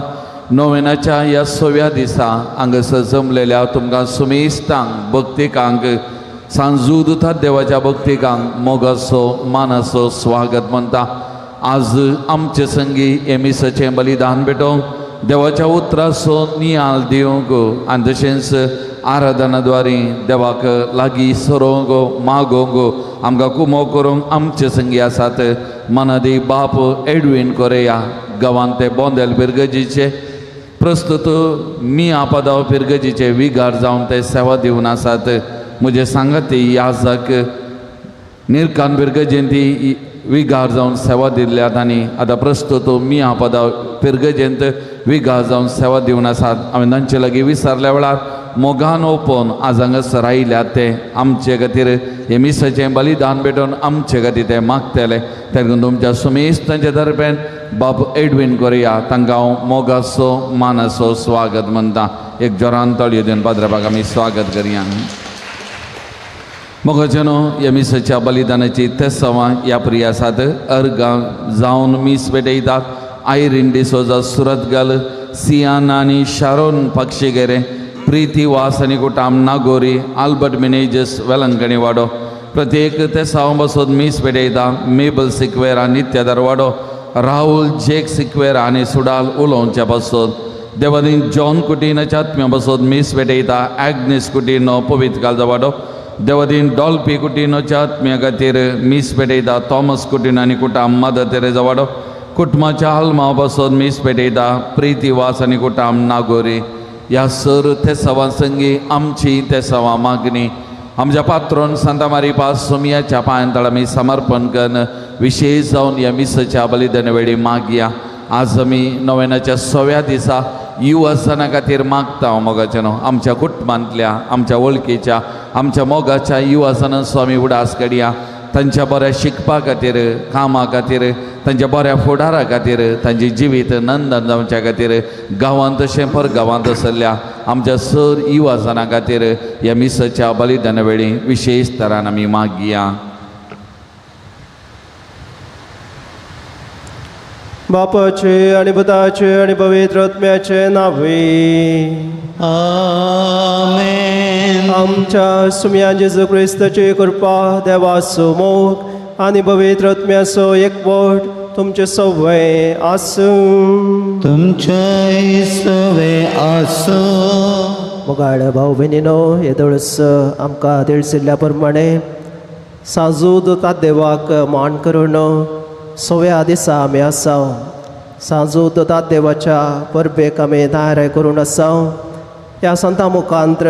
नोवेनाच्या ह्या सव्या दिसा हांगासर जमलेल्या तुमकां सुमेस्तांक भक्तिकांक सांजूदुथा देवाच्या भक्तिकांक मोगाचो मानाचो स्वागत म्हणटा. आज आमचे संगी एमिसाचें बलिदान भेटोवंक देवाच्या उतराचो नियाळ दिवंक आनी तशेंच आराधनाद्वारे देवाक लागीं सरोंक मागोंक आमकां कुमो करूंक आमचे संगी आसात। मनादी बाप एडवीन कोरेया गांवांत ते बोंदेल पिरगजीचे प्रस्तुत मिया पदाव पिरगजीचे विगार जावन ते सेवा दिवन आसात। म्हजे सांगाती याजक निरकान पिरगजेंत ती विगार जावन सेवा दिल्ल्यात आनी आतां प्रस्तुत मिया पदाव पिरगजेंत विगार जावन सेवा दिवन आसात। हांवें तांचे लागीं विचारल्या वेळार मोगान ओपोवन आज हांगासर आयल्यात ते आमचे खातीर हे मिसाचें बलिदान भेटोवन आमचे खातीर ते मागतले। तेका तुमच्या सुमेस तांचे दरम्यान बाब एडवीन कोरिया तांकां हांव मोगाचो मानाचो स्वागत म्हणटा। एक जोरान ताळयो दिवन पाद्रपाक आमी स्वागत करया। मोगाचे न्हू ह्या मिसाच्या बलिदानाची तेसांवां ह्या प्रिय आसात। अर्गां जावन मीस भेटयतात आयरीन डिसोजा सुरतगल सियान आनी शारोन पक्षीगेरे प्रिती वास आनी कुटाम नागोरी आल्बर्ट मिनेजस वेलंकणी वाडो प्रत्येक तेसांव बसोत मीस भेटयता मेबल सिक्वेरा नित्य दरवाडो राहुल जेक सिक्वेरा आनी सुडाल उलोवच्या बसोत देवादीन जॉन कुटीनाच्या आत्म्या बसोत मीस भेटयता एग्नेस कुटिनो पवित्र कालजा वाडो देवादीन डॉल्पी कुटिनोच्या आत्म्या खातीर मीस भेटयता थॉमस कुटिनो आनी कुटाम मदर तेरेजा वाडो कुटुंबाच्या आल्मा बसोत मीस भेटयता प्रिती वास आनी कुटाम नागोरी। ह्या सर तेसांवां संगी आमची तेसांवां मागणी आमच्या पात्रोन सांता मारी पास सोमियाच्या पांयां तळा आमी समर्पण करून विशेष जावन ह्या मिसाच्या बलिदाना वेळी मागया। आज आमी नोवेनाच्या सव्या दिसा युवजना खातीर मागता मोगाचे न्हू आमच्या कुटुंबांतल्या आमच्या वळखीच्या आमच्या मोगाच्या युवजनांचो आमी उडास काडया। तांच्या बऱ्या शिकपा खातीर कामा खातीर तांच्या बऱ्या फुडारा खातीर तांचे जिवीत नंदन जावच्या खातीर गांवांत तशें परगांवांत आसल्या आमच्या सर युवजना खातीर ह्या मिसाच्या बलिदाना वेळी विशेष तरान आमी मागया। बापाचे आणि पुताचे आणि पवित्र आत्म्याचे नावे आमेन। आमच्या सुम्या जेजू क्रिस्ताची कृपा देवाचो मोग आणि पवित्र आत्म्याचो एकवट तुमचे सवय आसूं। तुमचे सवय आसूं। मोगाळ भाव भयणीनो येदोळच आमकां दिळसिल्ल्या प्रमाणे साजू दोता देवाक मान करून सव्या दिसा आमी आसा। सांजू दोता देवाच्या परबेक आमी तयार करून आसा। ह्या संता मुखांत्र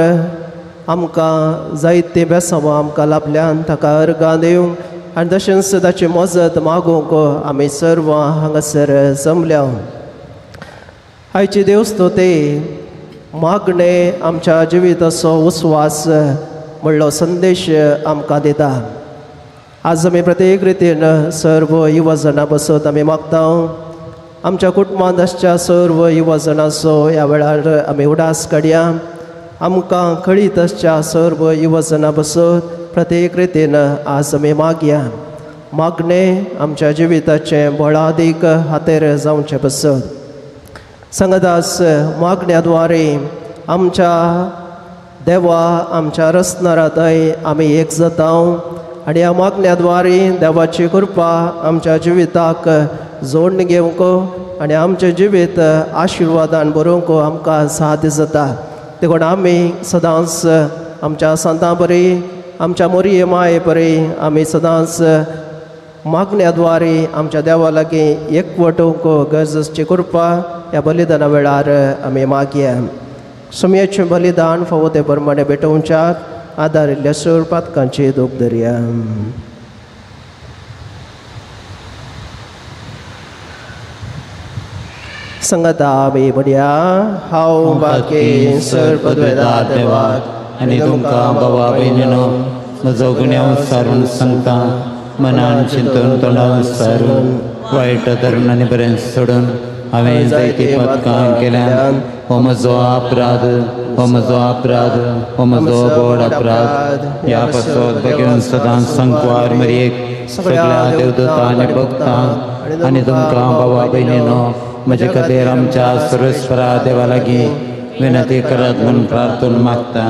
आमकां जायतीं बेसांवां आमकां लाभल्यान ताका अर्गां दिवंक आनी तशेंच ताची मजत मागूंक आमी सर्व हांगासर जमल्या। आयची देवस्तुती मागणे आमच्या जिविताचो उस्वास म्हणलो संदेश आमकां दिता। आज आमी प्रत्येक रितीन सर्व युवजणां बसत आमी मागता। आमच्या कुटुंबांत आसच्या सर्व युवजणांचो ह्या वेळार आमी उडास काडया। आमकां कळीत आसच्या सर्व युवजणां बसत प्रत्येक रितीन आज आमी मागया। मागणे आमच्या जिविताचें बळादीक हातेर जावचें बसत संगदास मागण्या द्वारे आमच्या देवा आमच्या रचणारांतय आमी एक जाता आनी ह्या मागण्या द्वारे देवाची कृपा आमच्या जिविताक जोडणी घेवंक आनी आमचें जिवीत आशिर्वादान बरोवंक आमकां साध्य जाता। देखून आमी सदांच आमच्या संतां बरी आमच्या मोरये माये बरी आमी सदांच मागण्या द्वारे आमच्या देवा लागीं एकवटोवंक गरज आसची कृपा ह्या बलिदाना वेळार आमी मागया। सुमयेचें बलिदान फावो ते प्रमाणे भेटोवच्याक आदारिल्ल्या सूर पातकांची दूख धरया। संगता आमी म्हणया हांव बाकी सर पदवेदार देवाक आनी तुमकां बाबा भयणीनो म्हजो गुन्यांव सारून सांगता मनान चिंतून तोंडान सारून वायट धरून आनी बरें सोडून हांवें जायतीं पातकां केल्यान। हो म्हजो अपराध, हो म्हजो अपराध, हो म्हजो व्हड अपराध। ह्या पासत बघून सदांच संकवार मरयेक सगळ्या देवदूतां आनी भक्तांक आनी तुमकां बाबा भयणीनो म्हजे खातीर आमच्या सर्वेस्परा देवा लागीं विनंती करात म्हूण प्रार्थना मागता।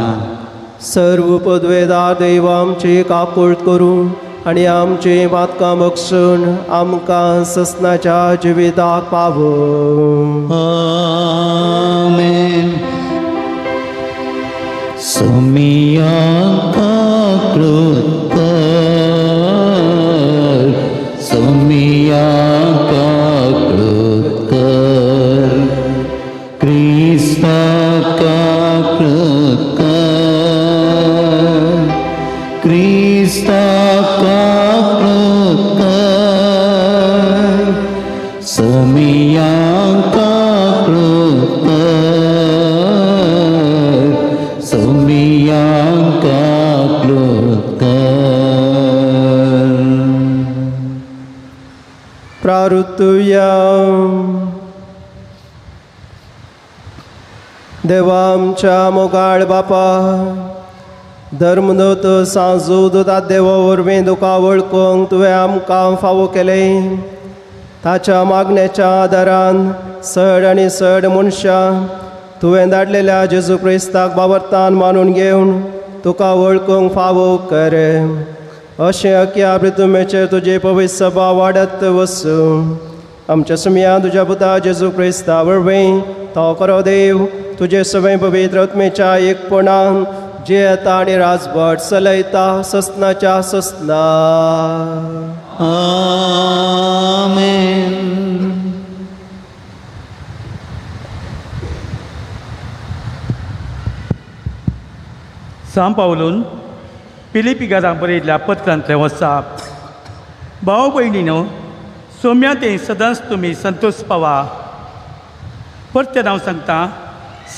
सर्व पदवेदार देव आमची काकूळ करूं आनी आमची पातकां बक्षून आमकां ससनाच्या जिविताक पावूं। आमेन। सोमिया काकृत कर, सोमिया काकृत कर, क्रिस्ता काकृत कर, क्रिस्ता काकृत कर, सोमिया काकृत कर, सोमिया काकृत कर. प्रारुतुया. देवा आमच्या मोगाळ बापा, धर्मदूत सांजू दुता देवा वरवीं तुका वळखूंक तुवें आमकां फावो केलें. ताच्या मागण्याच्या आदारान चड आनी चड मनशां तुवें धाडलेल्या जेजू क्रिस्ताक बाबरतान मानून घेवन तुका वळखूंक फावो कर. अशें अख्या पृथ्वीचेर तुजी पवित्र सभा वाडत वसूं. आमच्या सुमया तुज्या पुता जेजू क्रिस्ता वरवीं तो खरो देव तुजे सगळे पवित्र आत्मेच्या एकपणान जियेता आनी राजवट चलयता ससनाच्या ससना. आमेन. सांव पावलून पिलिपिगारां बरयल्ल्या पत्रांतलें वसाप. भाव भयणीनो, सोम्या ते सदांच तुमी संतोष पावा. परतें हांव सांगता,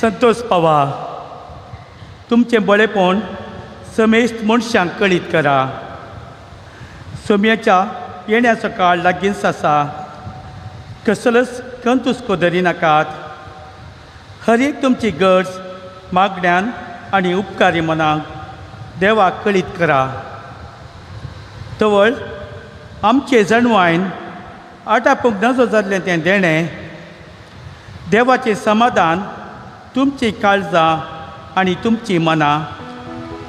संतोष पावा. तुमचें बरेपण समेस्त मनशांक कळीत करा. सोम्याच्या येण्याचो काळ लागींच आसा. कसलोच कंतुस्को धरी नाकात. हर एक तुमची गरज मागण्यान आनी उपकारी मनाक देवाक कळीत करा. तवळ आमचे जणवायन आटापूंक नजो जाल्लें तें देणें देवाचें समाधान तुमची काळजां आनी तुमची मनां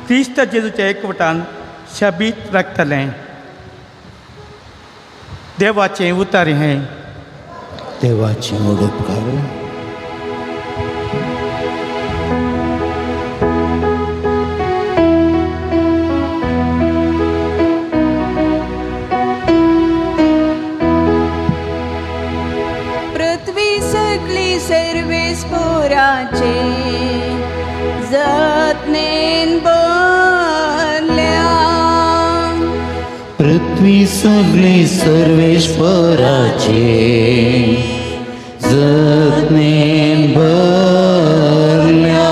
क्रिस्त जेजूच्या एकवटान शबीत राखतलें. देवाचें उतार हें. देवाचें व्हड उपकार. पृथ्वी सगळी सर्वेस्पोराचे जतनेन भरल्या. पृथ्वी सगळी सर्वेश्वराचे जतनेन भरल्या.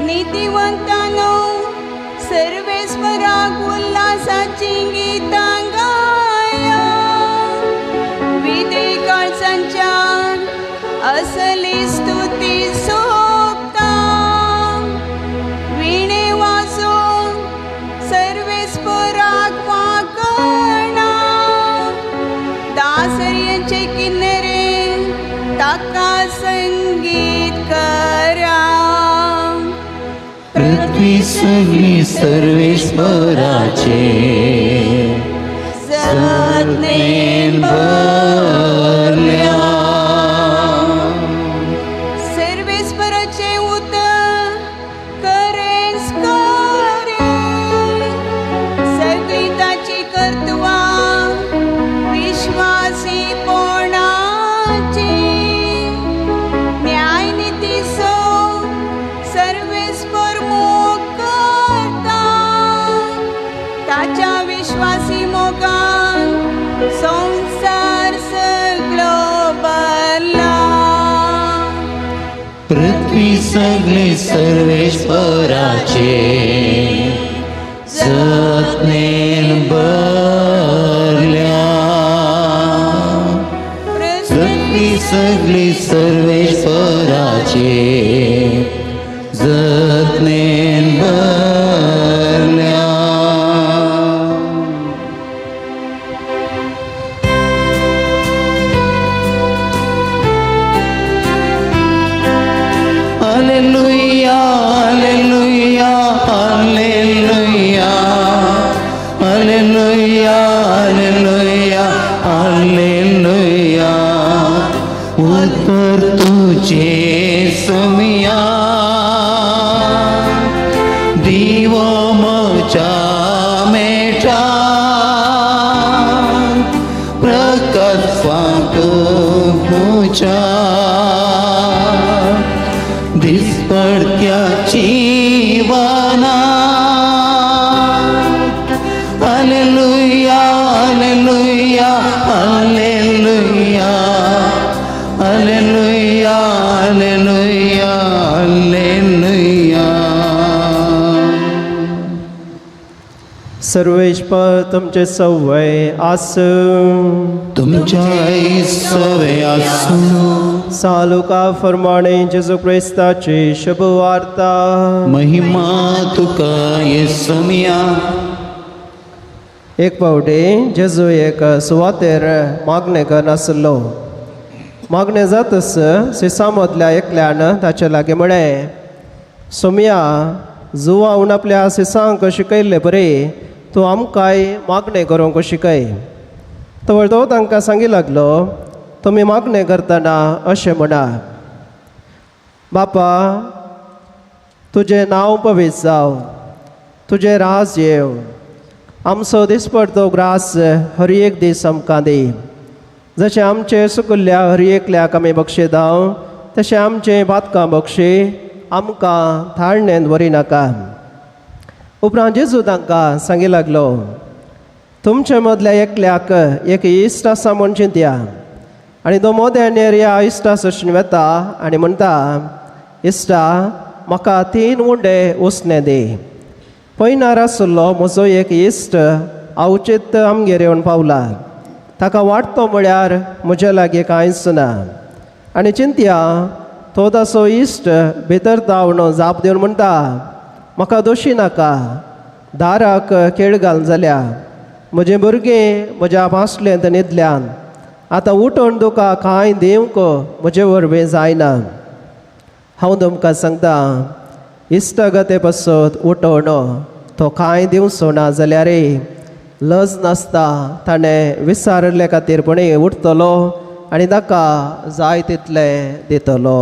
नीतिवंतानो सर्वेस्पराक उल्हासाची गीतां गाया. विधे काळजांच्या असली स्तुती सोबता. विणे वाजोवन सर्वेस्पराक वांकणा. दासर्यांचे किन्नरे ताका संगीत करा. पृथ्वी सगळी सर्वेश्वराचे जतनेन भरल्या. सर्वेस्पराचे उतर करेंच करे. सगळी ताची कर्तुवां विश्वासीपणाची. न्यायनितीचो सर्वेस्पर मोग करता. ताच्या विश्वासी मोगान संवसार सगळो भरला. पृथ्वी सगळी सर्वेश्वराचे जतनेन भरल्या. पृथ्वी सगळी सर्वेश्वराचे जतनेन भरल्या. Hallelujah, hallelujah, hallelujah, hallelujah, hallelujah, hallelujah. उतर तुझे सोमिया. Hallelujah, hallelujah. सर्वेश्वर तुमचे सवय आसूं, तुमच्याय सवय आसूं. सालुका फरमाणे जेजू क्रिस्ताची शुभवार्ता. महिमा तुका येसुमिया. एक पावटी जेजू एक सुवातेर मागणें करनासलो. मागणें जातच सिसा मदल्या एकल्यान ताचे लागीं म्हळें, सोमया, जुवावन आपल्या सिसांक शिकयल्ले बरे तूं आमकांय मागणें करूंक शिकय. तवळ तो तांकां सांगी लागलो, तुमी मागणें करतना अशें म्हणा, बापा तुजें नांव पवित्र जावं, तुजें राज येवं, आमचो दिसपडतो ग्रास हर एक दीस आमकां दी, जशें आमचें सुकुल्ल्या हर एकल्याक आमी बक्षितांव तशें आमचें बातकां बक्षी, आमकां थाळणेन व्हरी नाका. उपरांत जेजू तांकां सांगी लागलो, तुमचे मदल्या एकल्याक एक इश्ट आसा म्हूण चिंतया, आनी तो मोद्यानेर ह्या इश्टा सोशून वता आनी म्हणटा, इश्टा म्हाका 3 उंडे उसणे दी. पयनार आशिल्लो म्हजो एक इश्ट अवचीत आमगेर येवन पावला, ताका वाडतो म्हळ्यार म्हज्या लागीं कांयच ना. आनी चिंतया तो ताचो इश्ट भितर धांवन जाप दिवन म्हणटा, म्हाका दोशी नाका, दाराक खेळ घाल जाल्या, म्हजें भुरगें म्हज्या पासलेंत न्हिदल्यान, आतां उठून तुका कांय दिवंक म्हजे वरवीं जायना. हांव तुमकां सांगता, इश्टागते पासत उठोवन तो कांय दिवचो ना जाल्यार लज नासता ताणें विसारिल्ले खातीर पणी उठतलो आनी ताका जाय तितलें दितलो.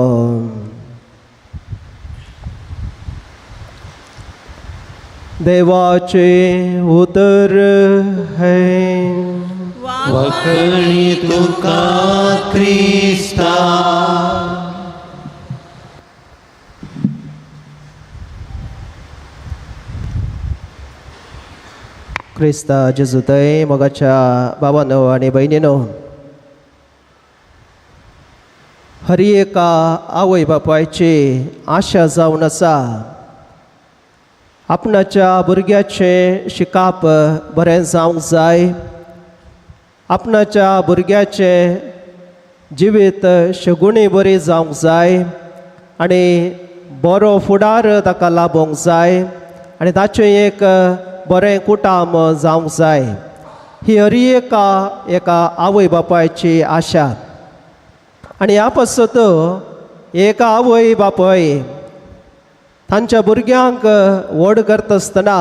देवाचें उतर है. वखणी तुका क्रिस्ता. क्रिस्ता जेजूतय मोगाच्या बाबानो आनी भयणीनो, हर एका आवय बापायची आशा जावन आसा आपणाच्या भुरग्याचें शिकप बरें जावंक जाय, आपणाच्या भुरग्याचें जिवीत शगुणी बरी जावंक जाय आनी बरो फुडार ताका लाबोवंक जाय आनी ताचें एक बरें कुटाम जावंक जाय. ही हर एका एका आवय बापायची आशा. आनी ह्या पासत एका आवय बापाय तांच्या भुरग्यांक व्हड करता आसतना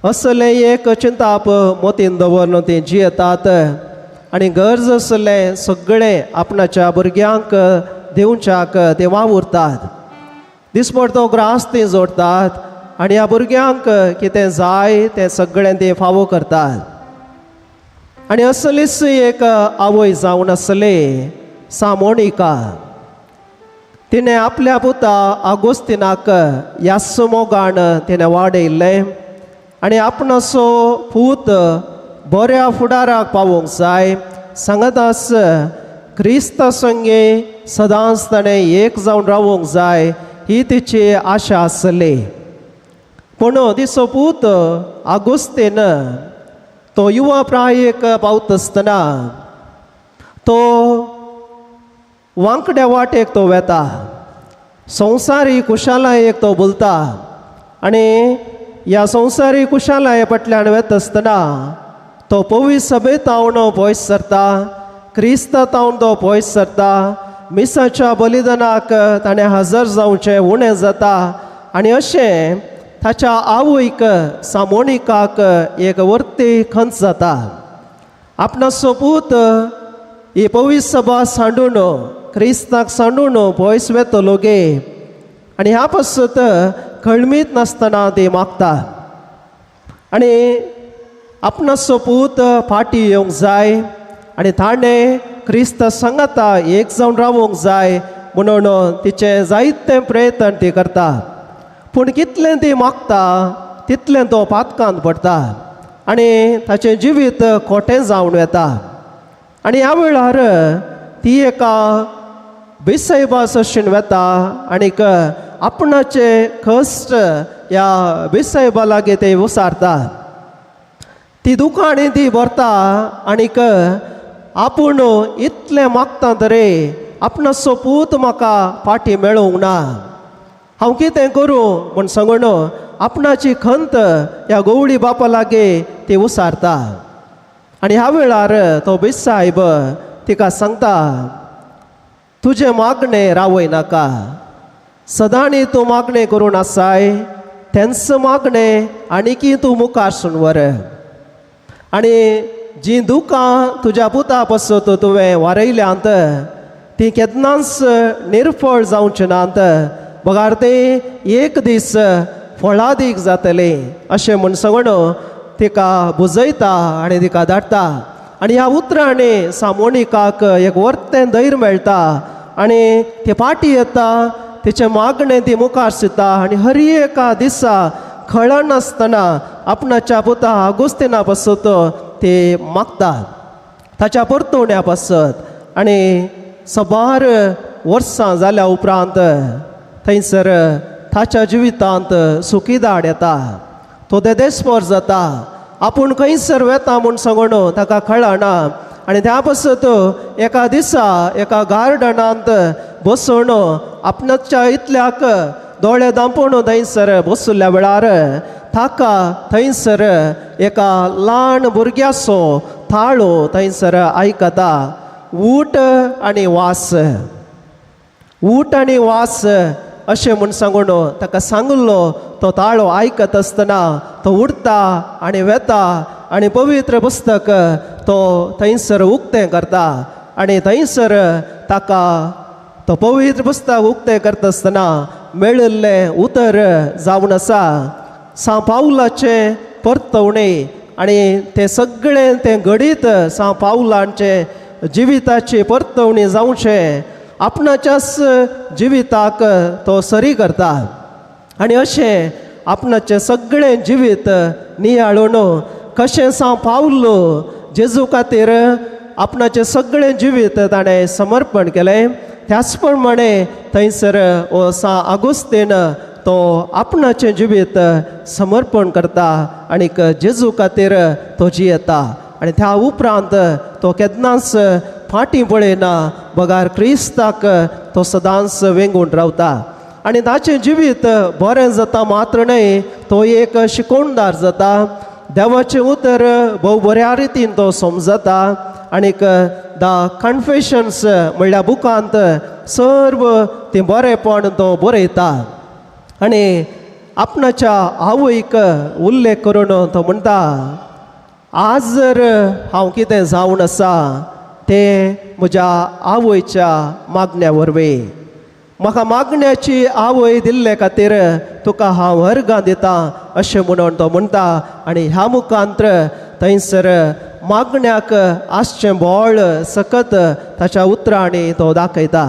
असलें एक चिंताप मोतीन दवरून तीं जियेतात आनी गरज आसलें सगळें आपणाच्या भुरग्यांक दिवच्याक ते वावुरतात. दिसपडतो ग्रास तीं जोडटात आनी ह्या भुरग्यांक कितें जाय तें सगळें ते फावो करतात. आनी असलीच एक आवय जावन आसली सामोनिका. तिणें आपल्या पुता आगोस्तिनाक ह्याच मोगान तिणें वाडयल्लें आनी आपणाचो पूत बऱ्या फुडाराक पावोवंक जाय सांगतास क्रिस्ता संगे सदांच ताणें एक जावन रावोंक जाय ही तिची आशा आसली. पूण तिचो पूत आगोस्तीन तो युवा प्रायेक पावता आसतना तो वांकड्या वाटेक तो वेता, संवसारी कुशालायेक तो बोलता आनी ह्या संवसारी कुशालाये फाटल्यान वेता आसतना तो पवित्र सभेत तावन पयस सरता, क्रिस्ता तावन तो पयस सरता, मिसाच्या बलिदानाक ताणें हजर जावचें उणें जाता आनी अशें ताच्या आवयक सामोनिकाक एक वर्ती खंत जाता. आपणाचो पूत ही पवित्र सभा सांडून क्रिस्ताक सांडून पयस वेतलो गे आनी ह्या पासत खळमीत नासतना ती मागता आनी आपणाचो पूत फाटी येवंक जाय आनी ताणें क्रिस्ता सांगाता एक जावन रावोंक जाय म्हणून तिचें जायते प्रयत्न ती करता. पूण कितलें ती मागता तितलें तो पातकांत पडटा आनी ताचें जिवीत खोटें जावन वेता. आनी ह्या वेळार ती एका बेसायबा सोशीन वेता आनीक आपणाचे कश्ट ह्या बेसायबा लागीं ते उसारता. ती दुकांनी ती भरता आनीक आपूण इतलें मागता तरी आपणाचो पूत म्हाका फाटीं मेळूंक ना, हांव कितें करूं म्हूण सांगून आपणाची खंत ह्या गवळी बापा लागीं ती उसारता. आनी ह्या वेळार तो बेसायब तिका सांगता, तुजें मागणें रावय नाका, सदांनी तूं मागणें करून आसाय तेंच मागणें आनीकी तूं मुखार सून व्हर आनी जीं दुकां तुज्या पुता पासत तुवें वारयल्यांत तीं केन्नाच निर्फळ जावचें नात, बगार तें एक दीस फळादीक जातलें अशें म्हूण सांगून तिका बुजयता आनी तिका धाडटा. आनी ह्या उतरांनी सामोनिकाक एक वर्तें धैर्य मेळटा आनी ती फाटी येता, तिचें मागणें ती मुखार सरता आनी हर एका दिसा खळनासतना आपणाच्या पुता आगोस्तिना पासत ती मागता ताच्या परतवण्या पासत. आनी सबार वर्सां जाल्या उपरांत थंयसर ताच्या जिवितांत सुखीदाड येता, तो देदेस्पोर जाता, आपूण खंयसर वेता म्हूण सांगून ताका कळना. आनी त्या पासत एका दिसा एका गार्डनांत बसून आपणाच्या इतल्याक दोळे दांपून थंयसर बशिल्ल्या वेळार ताका थंयसर एका ल्हान भुरग्याचो ताळो थंयसर आयकता, ऊट आनी वास, ऊट आनी वास अशें म्हूण सांगून ताका सांगिल्लो तो ताळो आयकत आसतना तो उठता आनी वेता आनी पवित्र पुस्तक तो थंयसर उक्तें करता आनी थंयसर ताका तो पवित्र पुस्तक उक्तें करता आसतना मेळिल्लें उतर जावन आसा सां पावलाचें परतवणें आनी तें सगळें तें घडीत सां पावलांचें जिविताची परतवणी जावचें आपणाच्याच जिविताक तो सरी करता आनी अशें आपणाचें सगळें जिवीत नियाळून कशें सां पावलो जेजू खातीर आपणाचें सगळें जिवीत ताणें समर्पण केलें. त्याच प्रमाणे थंयसर हो सां आगोस्तीन तो आपणाचें जिवीत समर्पण करता आनीक जेजू खातीर तो जियेता आनी त्या उपरांत तो केन्नाच फाटीं पळयना बगार क्रिस्ताक तो सदांच वेंगून रावता आनी ताचें जिवीत बरें जाता मात्र न्हय, तो एक शिकोवणदार जाता, देवाचें उतर भोव बऱ्या रितीन तो समजता आनीक the कन्फेशन्स म्हणल्या बुकांत सर्व तें बरेपण तो बरयता आनी आपणाच्या आवयक उल्लेख करून तो म्हणटा, आज जर हांव कितें जावन आसा तें म्हज्या आवयच्या मागण्या वरवीं, म्हाका मागण्याची आवय दिल्ले खातीर तुका हांव अर्गां दिता अशें म्हणून तो म्हणटा. आनी ह्या मुखांत्र थंयसर मागण्याक आसचें बळ सकत ताच्या उतरांनी तो दाखयता.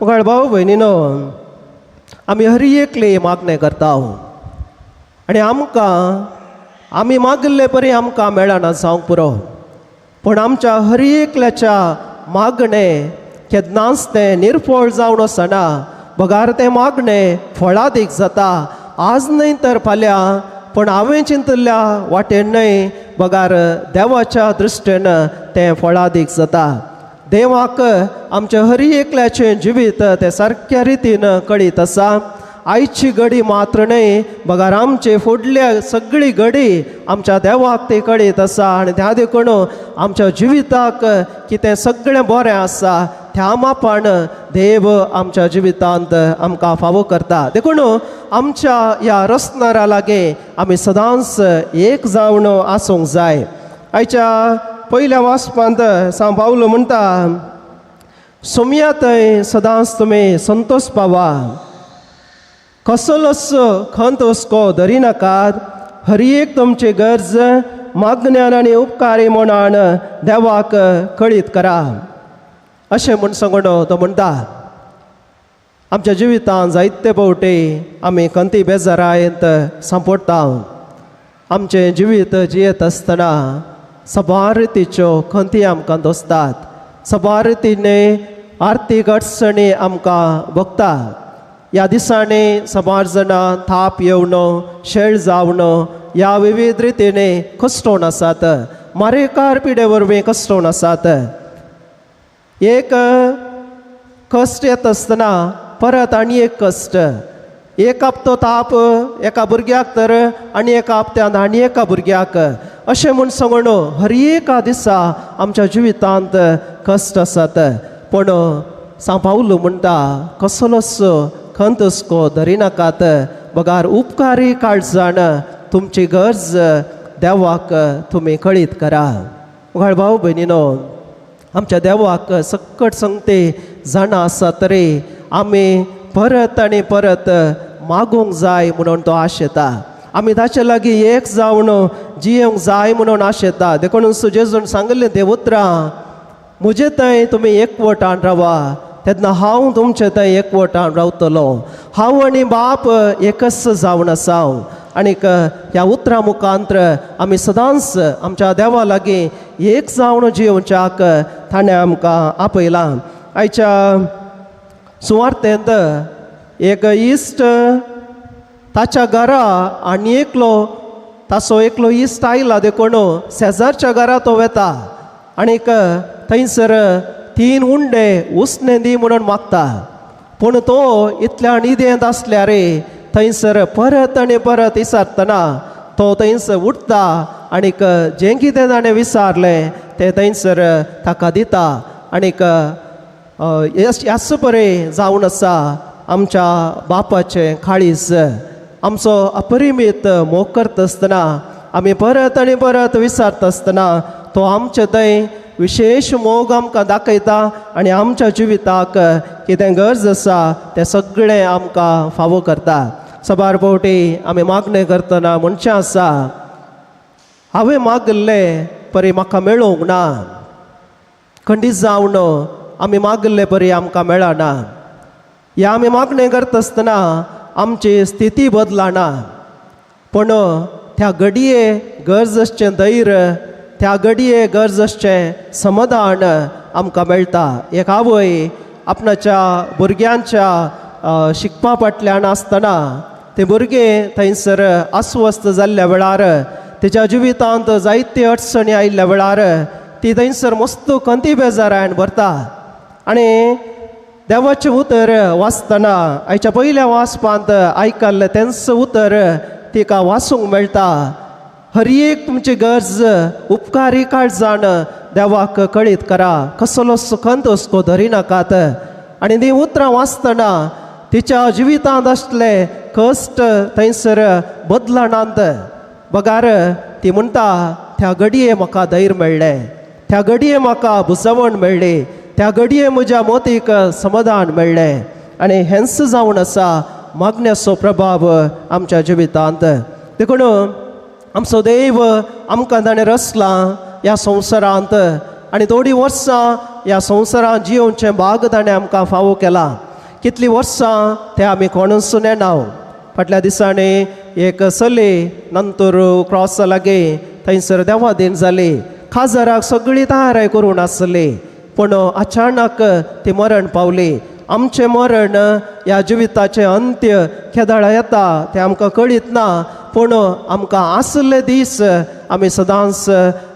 मुखार भाव भयणीनो, आमी हर एकले मागणें करता आनी आमकां आमी मागिल्ले परी आमकां मेळना जावंक पुरो, पूण आमच्या हर एकल्याच्या मागणें केन्नाच तें निर्फळ जावन वचना, बगार तें मागणें फळादीक जाता. आज न्हय तर फाल्यां, पूण हांवें चिंतिल्ल्या वाटेन न्हय बगार देवाच्या दृश्टीन तें फळादीक जाता. देवाक आमच्या हर एकल्याचें जिवीत तें सारक्या रितीन कळीत आसा. आयची घडी मात्र न्हय बगार आमचे फुडल्या सगळी घडी आमच्या देवाक ती कळीत आसा आनी त्या देखून आमच्या जिविताक कितें सगळें बरें आसा त्या मापान देव आमच्या जिवितांत आमकां फावो करता. देखून आमच्या ह्या रसणारा लागीं आमी सदांच एक जावन आसूंक जाय. आयच्या पयल्या वाचपांत सां पावलो म्हणटा, सोमया थंय सदांच तुमी संतोश पावा, कसलोच खंत हुस्को धरिनाकात, हर एक तुमची गरज मागण्यान आनी उपकारी म्हणान देवाक कळीत करा अशें म्हूण सांगून तो म्हणटा. आमच्या जिवितांत जायते फावटी आमी खंती बेजारायेंत सांपडटा. आमचें जिवीत जियेत आसतना सबार रितीच्यो खंती आमकां दोसतात, सबार रितीने आर्थीक अडचणी आमकां भोगता. ह्या दिसांनी समाज जाणां थाप येवन शेळ जावन ह्या विविध रितीने कश्टोवन आसात, मारेकार पिडे वरवीं कश्टोवन आसात. एक कश्ट येता आसतना परत आनी एक कश्ट, एक हप्तो ताप एका भुरग्याक तर आनी एका हप्त्यांत आनी एका भुरग्याक, अशें म्हूण सांगून हर एका दिसा आमच्या जिवितांत कश्ट आसात. पूण सांव पावलो म्हणटा कसलोच खंत हुस्को धरिनाकात, बगार उपकारी काळजान तुमची गरज देवाक तुमी कळीत करा. मुखार भाव भयणीनो, आमच्या देवाक सकट संगते जाणा आसा तरी आमी परत आनी परत मागूंक जाय म्हणून तो आशेता. आमी ताचे लागीं एक जावन जियेवंक जाय म्हणून आशेता. देखून जेजून सांगिल्लें ते उतरां, म्हजे थंय तुमी एकवटान रावा तेन्ना हांव तुमचे थंय एकवटान रावतलो. हांव आनी बाप एकच जावन आसा. आनीक ह्या उतरां मुखांत्र आमी सदांच आमच्या देवा लागीं एक जावन जियोवच्याक ताणें आमकां आपयलां. आयच्या सुवार्तेंत एक इश्ट ताच्या घरा आनी एकलो ताचो एकलो इश्ट आयला देखून शेजारच्या घरा तो वेता आनीक थंयसर 3 उंडे उसणे दी म्हणून मागता. पूण तो इतल्या निदेंत आसल्यार थंयसर परत आनी परत विसारतना तो थंयसर उठता आनीक जें कितें ताणें विसारलें तें थंयसर ताका दिता. आनीक ह्याच बरें जावन आसा आमच्या बापाचें काळीज. आमचो अपरिमीत मोग करता आसतना आमी परत आनी परत विसारता आसतना तो आमचे थंय विशेश मोग आमकां दाखयता आनी आमच्या जिविताक कितें गरज आसा तें सगळें आमकां फावो करता. सबार फावटी आमी मागणें करतना म्हणचें आसा, हांवें मागिल्लें परी म्हाका मेळूंक ना, खंडीत जावन आमी मागिल्ले परी आमकां मेळना. ह्या आमी मागणें करता आसतना आमची स्थिती बदलना, पूण त्या घडये गरज आसचें धैर्य, त्या घडये गरज आसचें समाधान आमकां मेळटा. एक आवय आपणाच्या भुरग्यांच्या शिकपा फाटल्यान आसतना ते भुरगें थंयसर अस्वस्थ जाल्ल्या वेळार, तेच्या जिवितांत जायते अडचणी आयिल्ल्या वेळार ती थंयसर मस्त खंती बेजारान भरता. आनी देवाचें उतर वाचतना आयच्या पयल्या वाचपांत आयकल्लें तेंच उतर तिका वाचूंक मेळटा. हर एक तुमची गरज उपकारी काळजान देवाक कळीत करा, कसलो खंत हुस्को धरिनाकात. आनी ती उतरां वाचतना तिच्या जिवितांत आसले कश्ट थंयसर बदलनात, बगार ती म्हणटा त्या घडये म्हाका धैर्य मेळ्ळें, त्या घडये म्हाका भुजवण मेळ्ळी, त्या घडये म्हज्या मोतीक समाधान मेळ्ळें. आनी हेंच जावन आसा मागण्याचो प्रभाव आमच्या जिवितांत. देखून आमचो देव आमकां ताणें रचला ह्या संवसारांत आनी थोडीं वर्सां ह्या संवसारांत जियोवचें भाग ताणें आमकां फावो केलां. कितलीं वर्सां तें आमी कोणूच नेणाव. फाटल्या दिसांनी एक चली नंतर क्रॉसा लागीं थंयसर देवादीन जाली. खाजराक सगळी तयारी करून आसली, पूण अचानक ती मरण पावली. आमचें मरण ह्या जिविताचें अंत्य केदळा येता तें आमकां कळीत ना, पूण आमकां आसले दीस आमी सदांच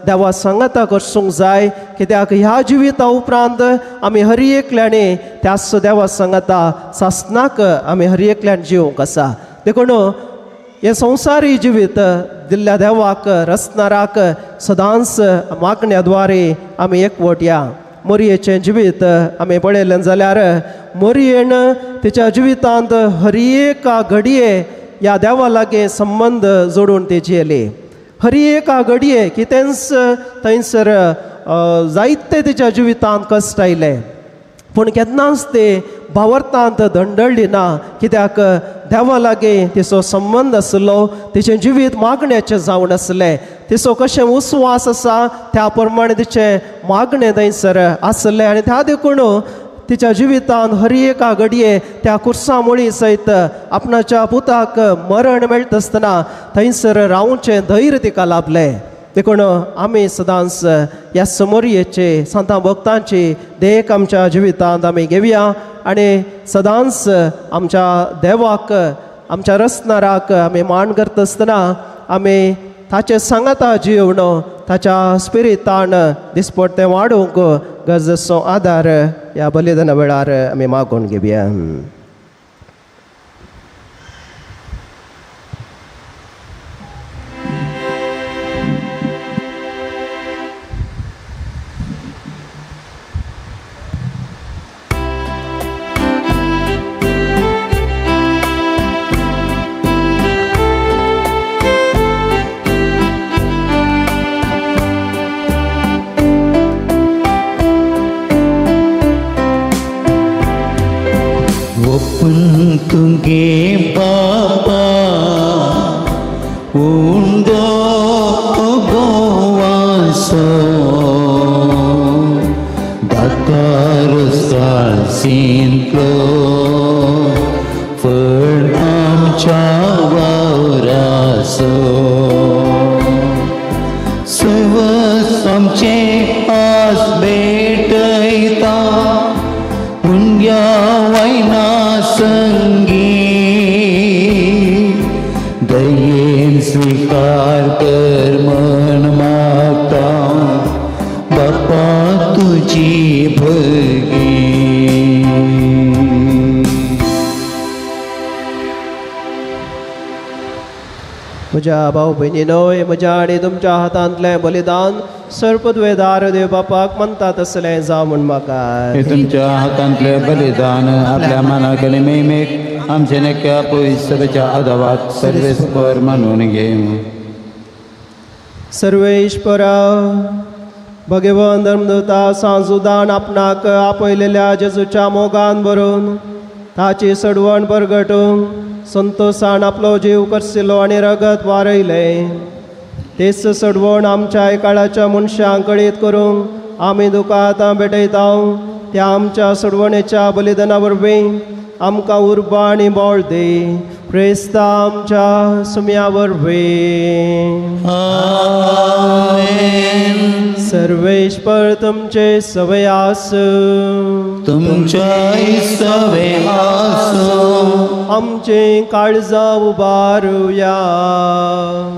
देवा सांगाता करसूंक जाय. कित्याक ह्या जिविता उपरांत आमी हर एकल्यानी त्याच देवा सांगाता सासनाक आमी हर एकल्यान जिवंक आसा. देखून हें संवसारी जिवीत दिल्ल्या देवाक रचणाराक सदांच मागण्या द्वारे आमी एकवट या. मोरयेचें जिवीत आमी पळयलें जाल्यार मोरयेन तिच्या जिवितांत हर एका घडये ह्या देवा लागीं संबंद जोडून ती जियेली. हर एका घडये कितेंच थंयसर जायते तिच्या जिवितांत कश्ट आयले, पूण केन्नाच ते भावार्थांत दंडळ्ळी ना. कित्याक देवा लागीं तिचो संबंद आसलो, तिचें जिवीत मागण्याचें जावन आसलें, तिचो कशें उस्वास आसा त्या प्रमाणे तिचें मागणें थंयसर आसलें. आनी त्या देखून तिच्या जिवितांत हर एका घडये त्या कुर्सा मुळी सयत आपणाच्या पुताक मरण मेळटा आसतना थंयसर रावचें धैर्य तिका लाभलें. देखून आमी सदांच ह्या समोरयेचे सांता भक्तांची देख आमच्या जिवितांत आमी घेवया आनी सदांच आमच्या देवाक आमच्या रचणाराक आमी मान करता आसतना आमी ताचे सांगाता जिवन ताच्या स्पिरितान दिसपट्टें वाडोवंक गरजेचो आदार ह्या बलिदाना वेळार आमी मागून घेवया. तुगे बाबा उंडो गोवासो दातार साळसींतलो फळ आमच्या वावरासो सवस आमचे आस भेटयता पुण्या वयना संगी दयेन स्वीकार कर मन मागता बापा तुजी भगी. म्हज्या भाव भयणीनो, म्हज्या आनी तुमच्या हातांतलें बलिदान सर्पद्वेदार देव बापाक मानता तसलें जावं म्हूण म्हाका. हे तुमच्या हातांतलें बलिदान आपल्या मनाक आनी मेमेक आमच्या नेक्या पयसच्या आदावात सर्वेस्पर मानून घेवं. सर्वेश्वरा भगवान धर्मदूता सांजुदान आपणाक आपयलेल्या जेजूच्या मोगान भरून ताची सडवण परगटूंक संतोषान आपलो जीव करसिलो आनी रगत वारयलें. तेच सडवण आमच्या काळाच्या मनशांक कळीत करूंक आमी तुका आतां भेटयता. त्या आमच्या सडवणेच्या बलिदाना वरवीं आमकां उर्बा आनी बळ दी. क्रिस्ता आमच्या सुम्या वरवीं. आमेन. सर्वेश्वर तुमचे सवय आसूं. तुमच्याय सवय आसूं. आमचे काळजां उबारुया.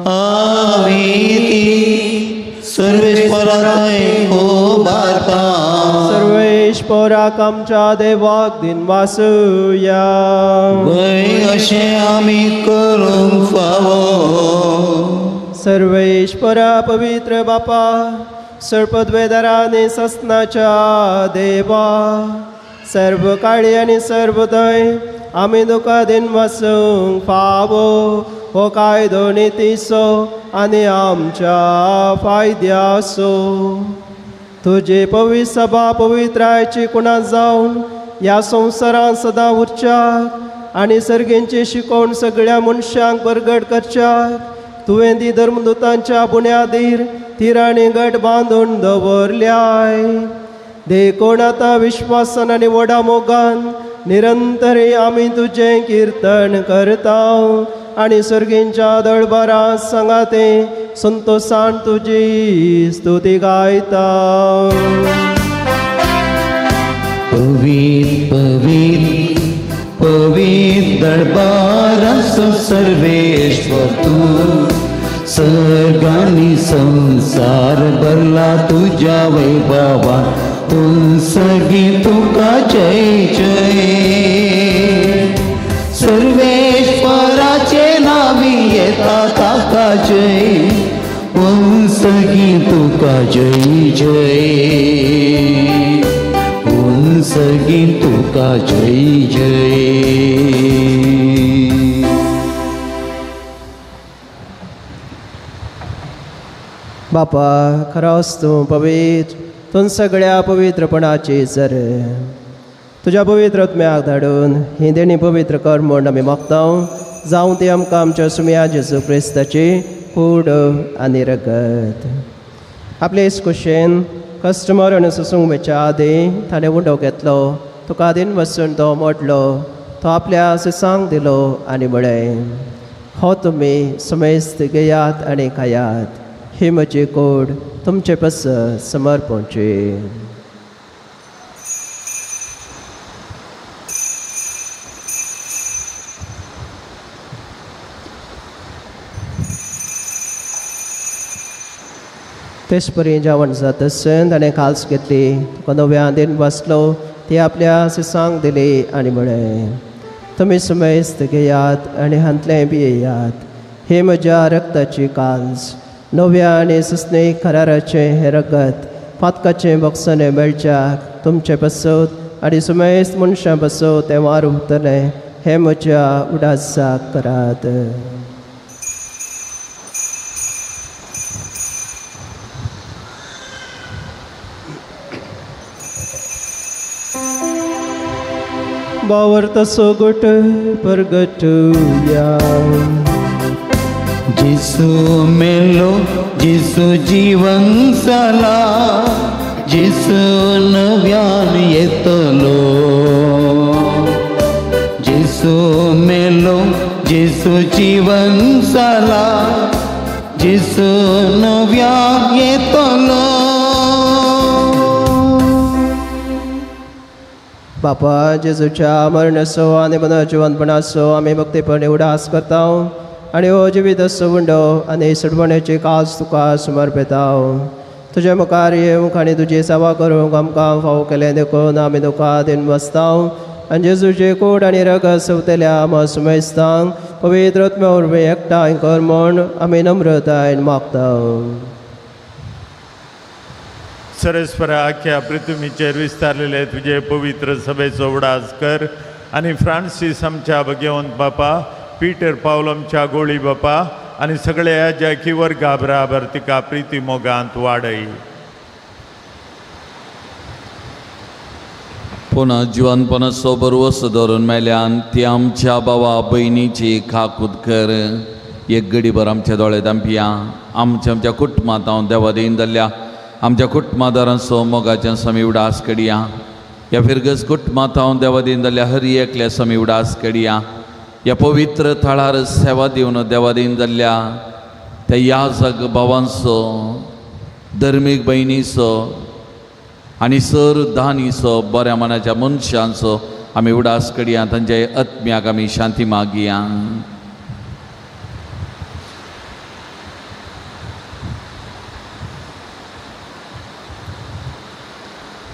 आमी ती सर्वेश्वराथंय उबारता. सर्वेश्वराक आमच्या देवाक दिनवासुया. वय अशें आमी करूंक फावो. सर्वेश्वरा पवित्र बापा सर्पद्वेदाराने ससनाच्या देवा सर्व काळी आनी सर्व थंय आमी तुका दिनवासूंक फावो हो कायदो नितीचो आनी आमच्या फायद्याचो. तुजे पवित्र सभा पवित्रायची कुणा जावन ह्या संवसारांत सदां उरच्याक आनी सर्गेंची शिकवण सगळ्या मनशांक परगट करच्याक तुवें ती धर्मदूतांच्या बुन्यादीर तिराणी गट बांदून दवरल्याय. देखून आतां विश्वासान आनी व्हडा मोगान निरंतर आमी तुजें किर्तन करता आनी सर्गींच्या दळबारा सांगाते संतोषान तुजी स्तुती गायता. पवित्र पवित्र पवित्र दरबारासो सर्वेश्वर तूं सर्गांनी संसार भरला तुज्या वैभवान तूं सगळीं तुका जय जय. सर्वेश्वराचे नावी येता ताका जय पूण सगळीं तुका जय जय पूण सगळीं तुका जय जय. बापा खरोच तूं पवित्र, तूं सगळ्या पवित्रपणाची जर तुज्या पवित्र आत्म्याक धाडून ही देणी पवित्र कर म्हूण आमी मागता. जावं ती आमकां आमच्या सुम्या जेजू क्रिस्ताची कूड आनी रगत. आपले कुशेन कस्टमर आनी सुसूंक वेच्या आदीं ताणें उंडो घेतलो, तुका आदीन वचून तो मोडलो, तो आपल्या सिसांक दिलो आनी म्हळें, हो तुमी समेस्त घेयात आनी खायात, ही म्हजी कोड तुमचे पासत समर्पणची. तेच परी जेवण जात आसून ताणें काल्स घेतली, तुका नव्या दिन बसलो, ती आपल्या शिसांक दिली आनी म्हळें, तुमी सुमेस्त घेयात आनी हांतलें पियेयात. ही म्हज्या रक्ताची काल्स, नव्या आनी सुस्ने कराराचें हें रगत पातकाचें बक्षणें मेळच्याक तुमचें पासत आनी सुमेस्त मनशां पासत तें वार उरतलें. हें म्हज्या उडासाक करात. बावर्त सोगट परगटुया. जिसू मेलो, जिसू जीवन जाला, जिसू नव्यान येतलो. जिसू मेलो, जिसू जीवन जाला, जिसू नव्यान येतलो. बापा जेजूच्या मरणाचो आनी पुनर्जिवनपणाचो आमी भक्तीपणे उडास करता आनी हो जिवीत उंडो आनी सुडवण्याची काज तुका समर्पिता. तुजे मुखार येवंक आनी तुजी सेवा करूंक आमकां फावो केलें देखून आमी तुका दिन बसता आनी जेजूचे कोड आनी रगत सोंपतल्या आमा सुमेस्तांक पवित्र आत्म्या वरवीं एकठांय कर म्हूण आमी नम्रतायेन मागता. सरस्वरा आख्या पृथ्वीचेर विस्तारलेले तुजे पवित्र सभेचो उडास कर आनी फ्रांसीस आमच्या भगवंत बापा, पीटर पावल आमच्या गोळी बापा आनी सगळ्या ज्याकी वर्गा बराबर तिका प्रिती मोगांत वाडय. पुनः जिवनपणाचो बरवस धरून मेल्यान ती आमच्या बाबा भयणीची खाकूत कर. एक गडीभर आमच्या दोळे दांपया. आमच्या आमच्या कुटुंबांत हांव देवा देन जाल्ल्या आमच्या कुटुंबादारांचो मोगाच्या स्वामी उडास कडया. ह्या फिरगज कुटुंबांत हांव देवा देन जाल्ल्या हर एकल्या स्वामी उडास कडया. ह्या पवित्र थळार सेवा दिवन देवा देन जाल्ल्या त्या याजक भावांचो, धर्मीक भयणीचो आनी सर दानीचो, बऱ्या मनाच्या मनशांचो आमी उडास कडया. तांच्या आत्म्याक आमी शांती मागया.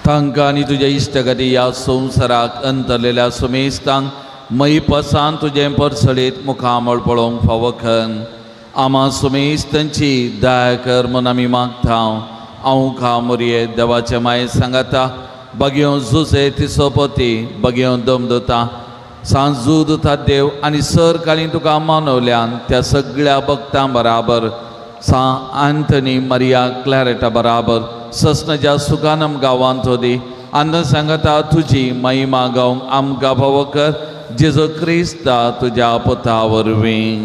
तांकां आनी तुज्या इश्टगती ह्या संवसाराक अंतरलेल्या सुमेस्तांक मयपसान तुजें परसळीत मुखामळ पळोवंक फावो खन. आमा सुमेस्तांची दया कर म्हूण आमी मागता. हांव खा मोरये देवाचे माये सांगाता बगेवन जुजे तिसोपती बगेवन दमदता सांजू दुता देव आनी सर काळी तुका मानवल्यान त्या सगळ्या भक्तां बराबर सा आंथनी मरिया क्लॅरेटा बराबर ससनच्या सुखानम गांवांत दी आनी सांगता तुजी महिमा गावंक आमकां फावो कर जेजू क्रिस्ता तुज्या पुता वरवीं.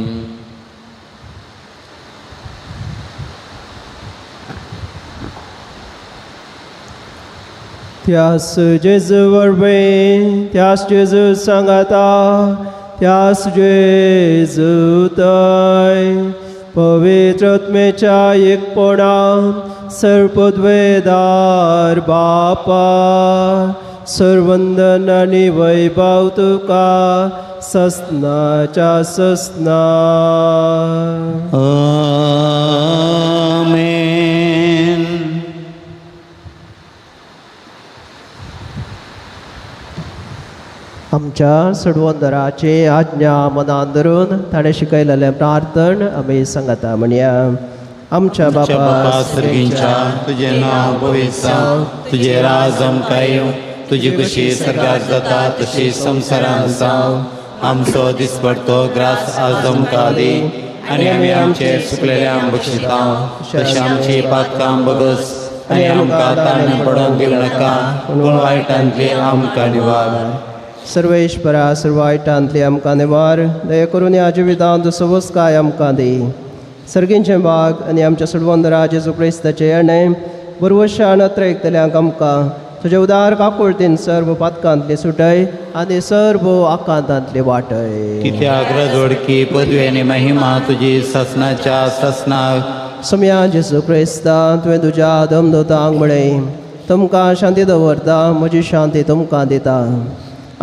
त्यास जेजू वरवीं, त्यास जेजू सांगाता, त्यास जेजू तय पवित्र आत्म्याच्या एकपणा सर्वपदवेदार बापा सर्वंदन आनी वैभव तुका ससनाच्या ससना. आमेन. आमच्या सडवंदराची आज्ञा मनान धरून ताणें शिकयलेलें प्रार्थन आमी सांगता म्हणया. आमच्या बापा सर्गींच्या, तुजें नांव पवित्र जावं, तुजें राज आमकां येवं, तुजी खुशी सर्गात जाता तशी संवसारांत जावं. आमचो दिसपडतो ग्रास आज आमकां दी आनी आमी आमचे चुकलेल्यांक बक्षिता तशें आमची पातकां बगस आनी आमकां ताण पडोवंक दिवं नाका, पूण वायटांतली आमकां निवार. सर्वेश्वरा सर्व वायटांतली आमकां निवार. दया करून ह्या जिवितांत सवस्काय आमकां दी. सर्गींचें भाग आनी आमच्या सुडवंदरा जेजू क्रिस्ताचें येणें बरवशान अत्रयकतल्यांक आमकां तुजे उदार काकुळतीन सर्व पातकांतली सुटय आनी सर्व आकांतांतली वाटय. कित्याक रजवडकी पदवी आनी महिमा तुजी ससनाच्या ससनाक. सोम्या जेजू क्रिस्ता तुवें तुज्या दमदोतांक म्हळें तुमकां शांती दवरता म्हजी शांती तुमकां दिता.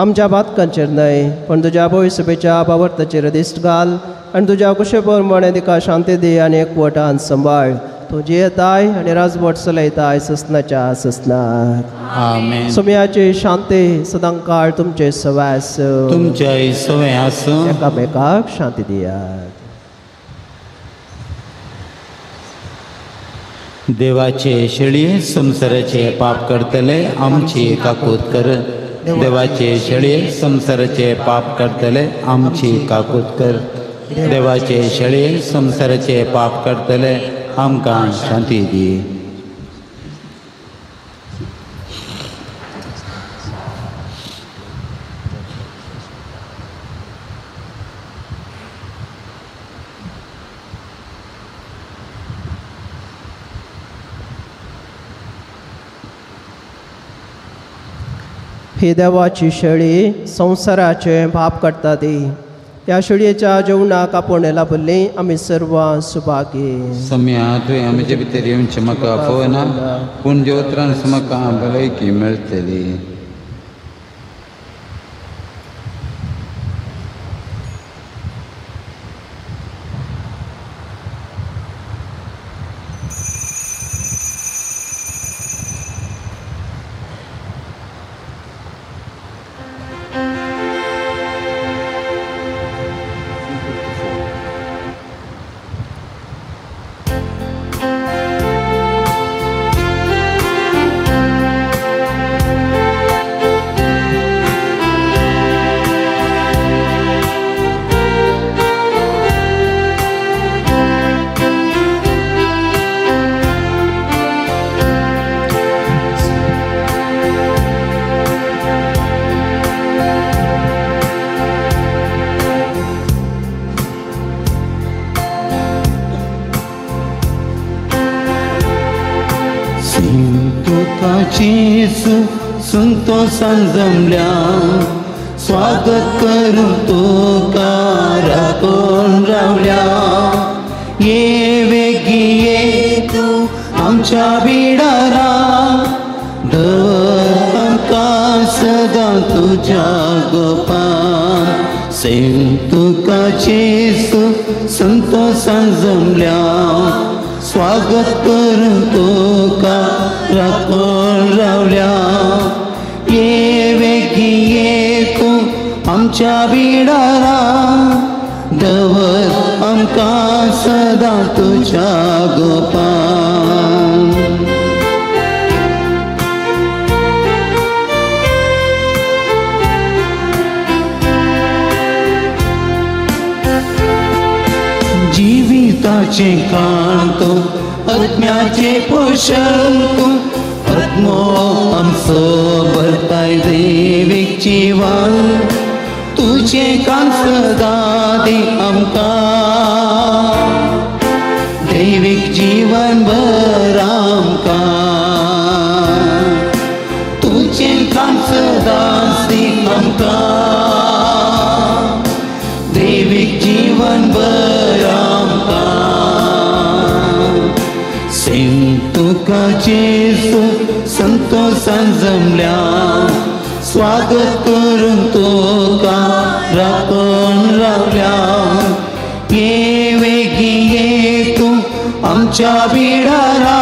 आमच्या पातकांचेर न्हय पण तुज्या पवित्रसभेच्या पावर्ताचेर दिश्ट घाल आनी तुज्या कुशे प्रमाणे तिका शांती दी आनी एकवटान सांबाळ. तूं जियेताय आनी राजवट चलयताय ससनाच्या ससनाक. आमेन. सोम्याची शांती सदांकाळ तुमचे सवाय आसूं. तुमच्याय सवय आसूं. एकामेकाक शांती दियात. देवाचे शेळये संवसाराचे पाप करतले आमची काकूत कर. देवाचे शेळये संवसाराचे पाप करतले आमची काकूत कर. देवाचे शेळये संवसाराचे पाप करतले आमकां शांती दी. ही देवाची शेळी संवसाराचे पाप काडटा ती. ह्या शेळयेच्या जेवणाक आपोवणें लाभल्ली आमी सर्वां सुभागी. सम्या तुवें आमचे भितर येवचें म्हाका आपोवना पूण जेवत्रान म्हाका भलायकी मेळटली. संतोषान जमल्या स्वागत करूं तुका राखून रावल्या. ये वेगी ये तूं आमच्या बिडारा दवर आमकां सदां तुज्या गोपान. सेम तुका जेजू संतोषान जमल्या स्वागत करूं तुका राखून रावल्या. ये वेगी ये तूं आमच्या बिडारा दवर आमकां सदां तुज्या गोपान. जिविताचें काण तूं आत्म्याचें पोशण तूं आत्मो आमचो भरताय दैवीक जिवन. तुजें कान सदां दी आमकां दैवीक जीवन भर आमकां. तुजें कान सदां दी आमकां दैवीक जीवन भर आमकां. सेम तुका जेजू संतोषान जमल्या स्वागत करूं तुका राखून रावल्या. ये वेगी ये तूं आमच्या बिडारा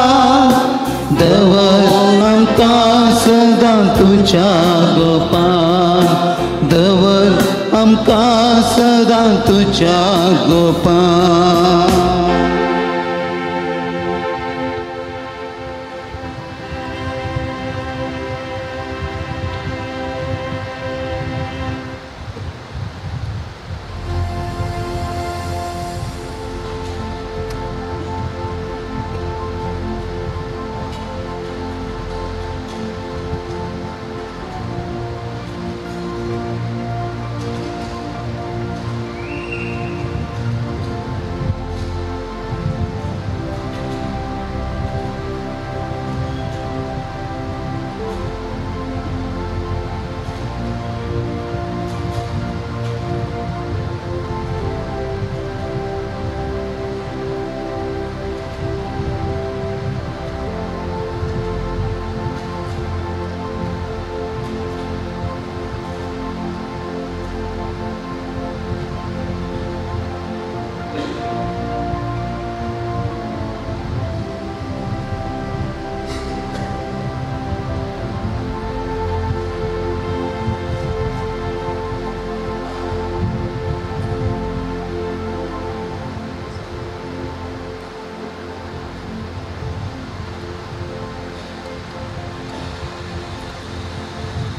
दवर आमकां सदां तुज्या गोपान. दवर आमकां सदां तुज्या गोपान.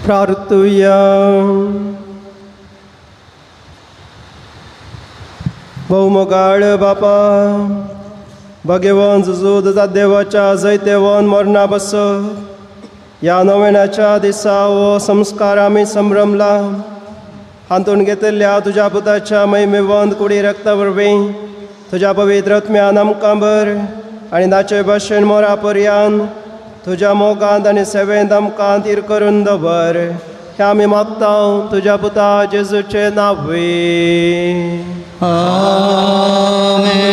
प्रार्थुया. भोवमोगाळ बापा, भगवान जेजू तुज्या देवाच्या जैतेवन मरणा बस ह्या नवेनाच्या दिसा हो संस्कार आमी संभ्रमला. हातून घेतिल्ल्या तुज्या पुताच्या महिमेवंत कुडी रक्ता वरवीं तुज्या पवित्र आत्म्यान आमकां भर आनी ताचे भाशेन मोरा पर्यान तुज्या मोगांत आनी सेवेंत आमकां तीर करून दवर. हें आमी मागता तुज्या पुता जेजूचे नांवे. आमेन.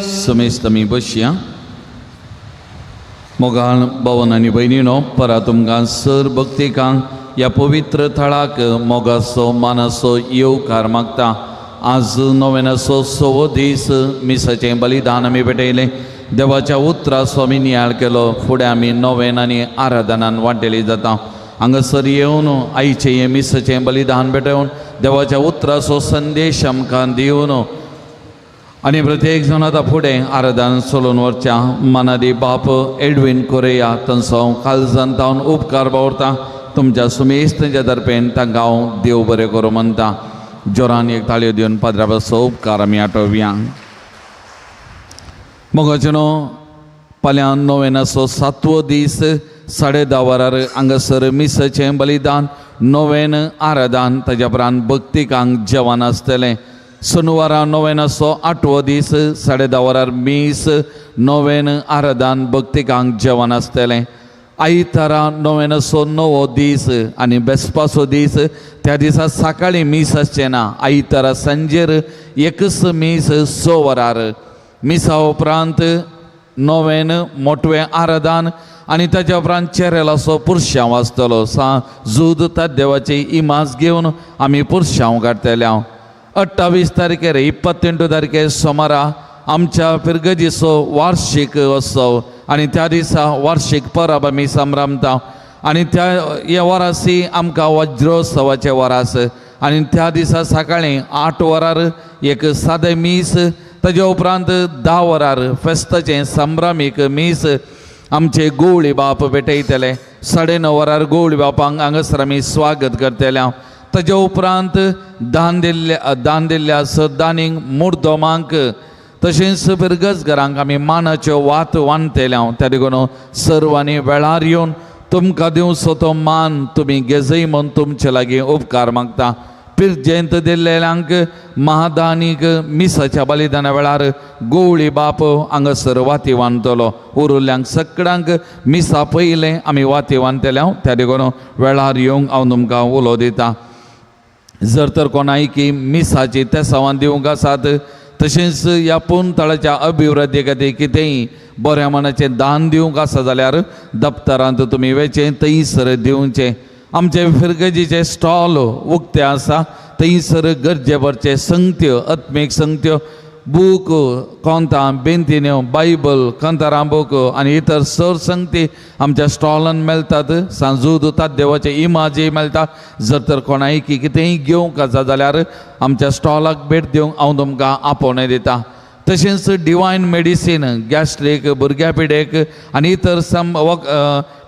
समेस्त आमी बसया. मोगाळ भावन आनी भयणीनो, परा तुमकां सर भक्तिकांक ह्या पवित्र थळाक मोगाचो मानाचो येवकार मागता. आज नोवेनाचो सवो दीस मिसाचें बलिदान आमी भेटयलें. देवाच्या उतराचो आमी नियाळ केलो. फुडें आमी नोवेन आनी आराधनान वांटेली जाता. हांगासर येवन आयचें हें मिसाचें बलिदान भेटोवन देवाच्या उतराचो संदेश आमकां दिवन आनी प्रत्येक जाण आतां फुडें आराधन चलोवन व्हरच्या मानादी बाप एडवीन कोरेया तांचो हांव काळजान तावन उपकार बावरता. तुमच्या सुमेस्तांच्या दर्पेन तांकां हांव देव बरें करूं म्हणटा. जोरान एक ताळयो दिवन पाद्रा पासो उपकार आमी आठोवया. मोगाचे न्हू, फाल्यां नोवेनाचो सातवो दीस 10:30 वरार हांगासर मिसाचें बलिदान, नोवेन आराधन, ताज्या उपरांत भक्तिकांक जेवण आसतलें. सोनवारा नोवेनाचो आठवो दीस 10:30 वरार मीस, नोवेन आराधन, भक्तिकांक जेवण आसतलें. आयतारा नोवेनाचो णवो दीस आनी बेसपाचो दीस, त्या दिसा सकाळीं मीस आसचें ना. आयतारा सांजेर एकच मीस 6 वरार. मिसा उपरांत नोवेन मोटवें आराधन आनी ताज्या उपरांत चेरेलाचो पुरशांव आसतलो. सा जूद देवाची इमाज घेवन आमी पुरशांव काडटले. 28 तारखेर 28 तारखेर सोमारा आमच्या फिरगजीचो वार्षीक उत्सव आनी त्या दिसा वार्षीक परब आमी संभ्रमता. आनी त्या ह्या वरासी आमकां वज्रोत्सवाचें वरास आनी त्या दिसा सकाळीं 8 वरार एक सादें मीस, ताज्या उपरांत 10 वरार फेस्ताचें संभ्रमीक मीस आमचे गोवळी बाप भेटयतले. 9:30 वरार गोवळी बापांक हांगासर आमी स्वागत करतले. ताज्या उपरांत दान दिल्ल्या सदानींक मुर्दोमांक तशेंच फिरगजघरांक आमी मानाच्यो वात वांदतले. त्या देखून सर्वांनी वेळार येवन तुमकां दिवचो तो मान तुमी घेजय म्हूण तुमचे लागीं उपकार मागता. पिरजेंत दिल्ल्यांक महादानीक मिसाच्या बलिदाना वेळार गोवळी बाप हांगासर वाती वांदतलो. उरुल्ल्यांक सगळ्यांक मिसा पयलें आमी वाती वांदतले. त्या देखून वेळार येवंक हांव तुमकां उलो दिता. जर तर कोणायकी मिसाची तेसावां दिवंक आसात तशेंच ह्या पुनतळाच्या अभिवृद्धी खातीर कितेंय बऱ्या मनाचें दान दिवंक आसा जाल्यार दप्तरांत तुमी वेचें थंयसर दिवचें. आमचे फिरगजीचे स्टॉल उक्ते आसा, थंयसर गरजे भरचे संगत्यो, आत्मीक संगत्यो, बूक, कोंतां, बेंतिन्यो, बायबल, कांतारां बूक आनी इतर सर संगती आमच्या स्टॉलान मेळटात. सांजू दुतात देवाचे इमाजी मेळटा. जर तर कोणाय कितेंय घेवंक आसा जाल्यार आमच्या स्टॉलाक भेट दिवंक हांव तुमकां आपोवणें दिता. तशेंच डिवायन मेडिसीन गॅस्ट्रीक, भुरग्या पिडेक आनी इतर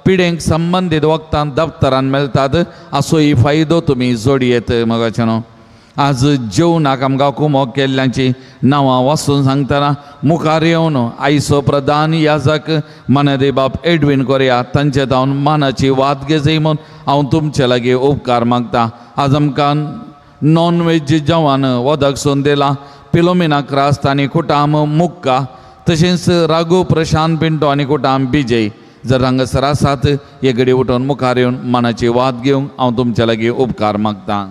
पिडेंक संबंदीत वखदां दप्तरान मेळटात. असोय फायदो तुमी जोडयेत. मगाचे न्हू, आज जेवणाक आमकां कुमोक केल्ल्यांची नांवां वाचून सांगतना मुखार येवन आयचो प्रधान याजक मानादी बाप एडवीन कोरिया तांचे जावन मानाची वाद घेजय म्हूण हांव तुमचे लागीं उपकार मागता. आज आमकां नॉन वेज जेवण वदक सोन दिलां. पिलोमिना क्रास्त आनी कुटाम मुक्का, तशेंच राघू प्रशांत पिंटो आनी कुटाम बिजय जर हांगासर आसात हे घडी उठून मुखार येवन मानाची वाद घेवंक हांव तुमचे लागीं उपकार मागता.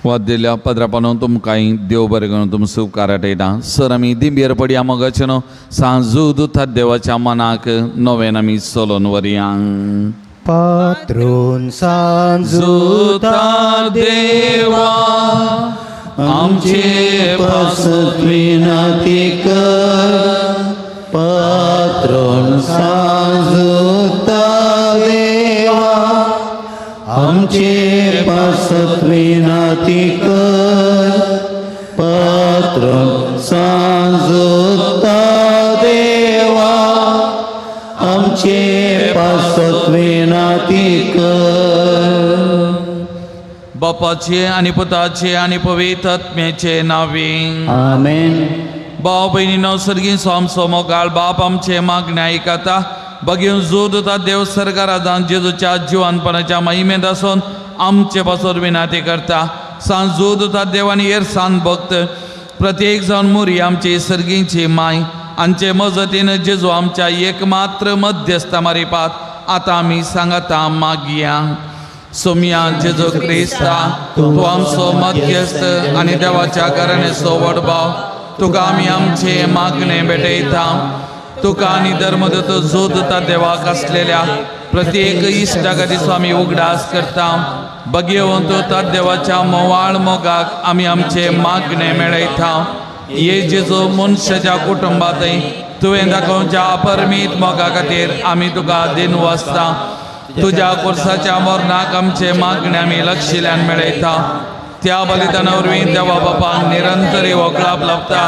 वाद दिल्या पदरापानू तुमकां देव बरें करून तुमचो उपकार आटयता. सर आमी दिंबेर पडया मोगाचे न्हू, सांजू दुतात देवाच्या मनाक नवेन आमी चलोवन व्हरया. पात्रून सांजुता देवा आमचे पासत विनती कर, पात्रून सांजुता देवा आमचे पासत विनंती कर पात्रोन सांजुता देवा आमचे पासत विनंती कर. बापाचे आनी पुताचे आनी पवित्र आत्म्याचे नांवे आमेन. भाव भयणीनो सर्गीं आमचो मोगाळ बाप आमचे मागणे आयकता बगेवन जोर दिता देव सरकारान जेजूच्या जिवानपणाच्या महिमेंत आसून आमचे पासून विनाती करता. सांज जोर दिता देव आनी हेर सांत भक्त प्रत्येक जावन मुरी आमची सर्गींची माय आमचे मजतीन जेजू आमच्या एकमात्र मध्यस्था मारिपात आतां आमी सांगता मागया. सोमया जेजू क्रिस्ता तूं आमचो मध्यस्थ आनी देवाच्या घराण्याचो व्हड भाव तुका आमी आमचे मागणे भेटयता. तुका आनी धर्मदत्त जोत देवाक आसलेल्या प्रत्येक इश्टा खातीर आमी उगडास करता. बगेवंत देवाच्या मोवाळ मोगाक आमी आमचे मागणे मेळयता. हे जेजू मनशाच्या कुटुंबांतय तुवें दाखोवच्या अपरमीत मोगा खातीर आमी तुका दिनवासता. तुज्या कोर्साच्या मरणाक आमचे मागणे आमी लक्षिल्यान मेळयता. त्या बलिदाना वरवीं देवा बापाक निरंतर वगळाप लाभता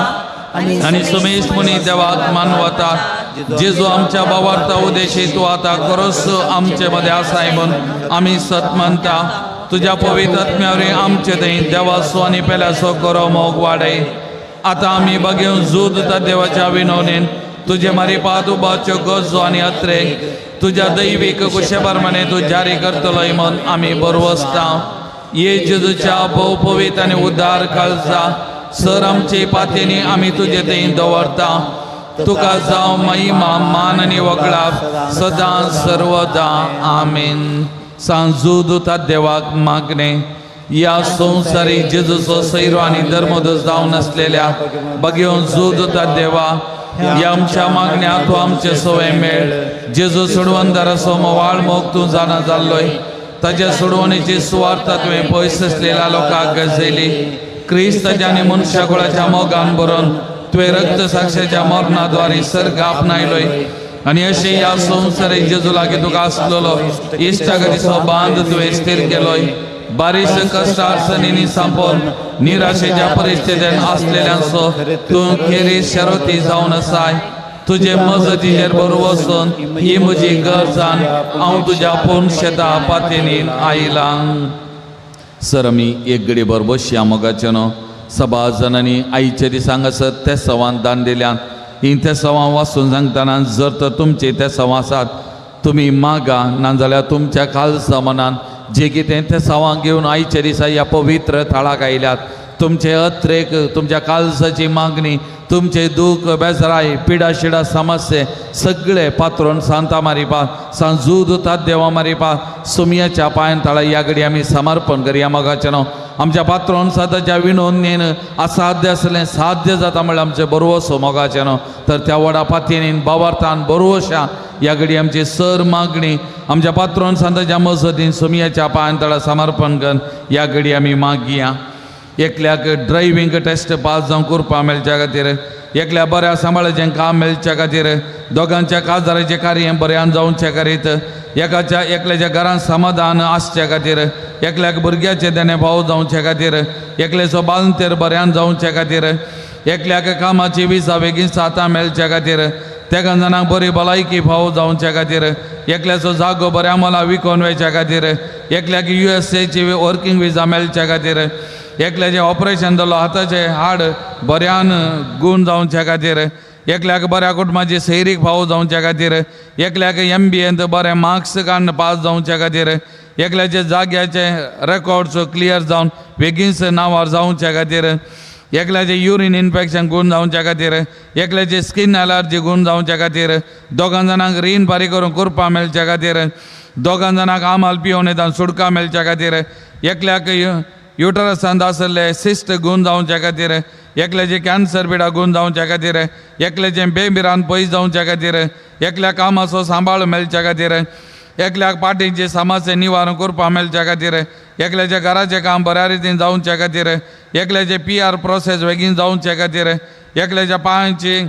आनी सुमेश मुनी देवाक मानवता. जेजू आमच्या बावार्ता उद्देशी तूं आतां खरोच आमचे मदें आसाय म्हूण आमी सत मानता. तुज्या पवित्र आत्म्या वरवीं आमचे थंय देवाचो आनी पेल्याचो खरो मोग वाडय. आतां आमी बगेवन झूज दिता देवाच्या विनवणेन तुजे मारिपात उबाच्यो गरजो आनी अत्रे तुज्या दैवीक कुशे प्रमाणे तूं जारी करतलोय म्हूण आमी बरवसता. ये जेजूच्या भोव पवित्र आनी उदार काळजा सर आमचे पातयेनी आमी तुजे थंय दवरता. तुका जावं महिमा मान आनी वगळाप सदां सर्वदा आमेन. सांजू दुता देवाक मागणे ह्या संवसारी जेजूचो सैरो आनी धर्मदोस जावन आसलेल्या बगेवन जू दुता देवा ह्या आमच्या मागण्या तूं आमचे सवय मेळ. जेजू सोडवणदाराचो मोवाळ मोग तूं जाणा जाल्लोय ताज्या सोडवणेची सुवार्थ तुवें पयस आसलेल्या लोकांक गजयली. क्रिस्ताच्या आनी मनशा कुळाच्या मोगान भरून तुवें रक्त साक्षाच्या मरणाद्वारे सर्ग आपणायलोय आनी अशें ह्या संवसारीक जेजू लागीं तुका आसलेलो इश्टागतीचो बांद तुवें स्थिर केलोय. बारीस कश्ट अडचणींनी सांपोवन निराशेच्या परिस्थितीन आसलेल्यांचो तूं खेरीत शरती जावन आसाय. तुजे मजतीचेर बरो वचून ही म्हजी गरजान हांव तुज्या पूर्ण शेता पातयेन आयलां. सर आमी एक घडी भर बसया मोगाचें न्हू. सभा जाणांनी आयच्या दिसा हांगासर ते सवान दान दिल्यान ही ते सवां वाचून सांगतना जर तर तुमची ते सवां आसात तुमी मागा नाजाल्यार तुमच्या खालसा मनान जे कितें ते सवां घेवन आयच्या दिसा ह्या पवित्र थळाक आयल्यात तुमचे अत्रेक तुमच्या कालसाची मागणी तुमचे दूख बेजराय पिडा शिडा समस्ये सगळे पात्रोन सांता मारिपा सांजू दुता देवा मारिपा सुमयाच्या पांयान तळा ह्या घडी आमी समर्पण करया मोगाचें न्हू. आमच्या पात्रोन सादाच्या विनोदनेन असाध्य आसलें साध्य जाता म्हणल्यार आमचें बरवसो मोगाचें न्हू. तर त्या व्हडा पातयेन बावार्थान बरवशा ह्या घडी आमची सर मागणी आमच्या पात्रोन सांताच्या मजतीन सुमयाच्या पांयान तळा समर्पण कर ह्या घडी आमी मागया. एकल्याक ड्रायव्हींग टेस्ट पास जावंक करपा मेळच्या खातीर एकल्या बऱ्या सांबाळाचें काम मेळच्या खातीर दोगांच्या काजाराचें कार्य बऱ्यान जावचे खातीर एकाच्या एकल्याच्या घरांत समाधान आसच्या खातीर एकल्याक भुरग्याचें देणें फावो जावचे खातीर एकल्याचो बालंतेर बऱ्यान जावचे खातीर एकल्याक कामाची विजा बेगीन सातां मेळच्या खातीर तेगां जाणांक बरी भलायकी फावो जावचे खातीर एकल्याचो जागो बऱ्या मोला विकोन वयच्या खातीर एकल्याक USA working विजा मेळच्या खातीर एकल्याचें ऑपरेशन जालो हाताचें हाड बऱ्यान गूण जावच्या खातीर एकल्याक बऱ्या कुटुंबाची सैरीक फावो जावच्या खातीर एकल्याक MBAंत बरे मार्क्स काडून पास जावच्या खातीर एकल्याचे जाग्याचे रेकॉर्ड्स क्लियर जावन बेगीनच नांवार जावच्या खातीर एकल्याचे युरीन इन्फेक्शन गूण जावच्या खातीर एकल्याचे स्कीन एलर्जी गूण जावच्या खातीर दोगां जाणांक रीण फारीक करून करपा मेळच्या खातीर दोगां जाणांक आमाल पिवन येता सुटका मेळच्या खातीर एकल्याक युटरसांत आसले सिस्ट गूण जावच्या खातीर एकल्याचे कॅन्सर पिडा गूण जावच्या खातीर एकल्याचें बेबिरान पयस जावच्या खातीर एकल्या कामाचो सांबाळ मेळच्या खातीर एकल्याक पाटींचे समस्या निवारण करपा मेळच्या खातीर एकल्याच्या घराचें काम बऱ्या रितीन जावच्या खातीर एकल्याचे PR process बेगीन जावच्या खातीर एकल्याच्या पांयांची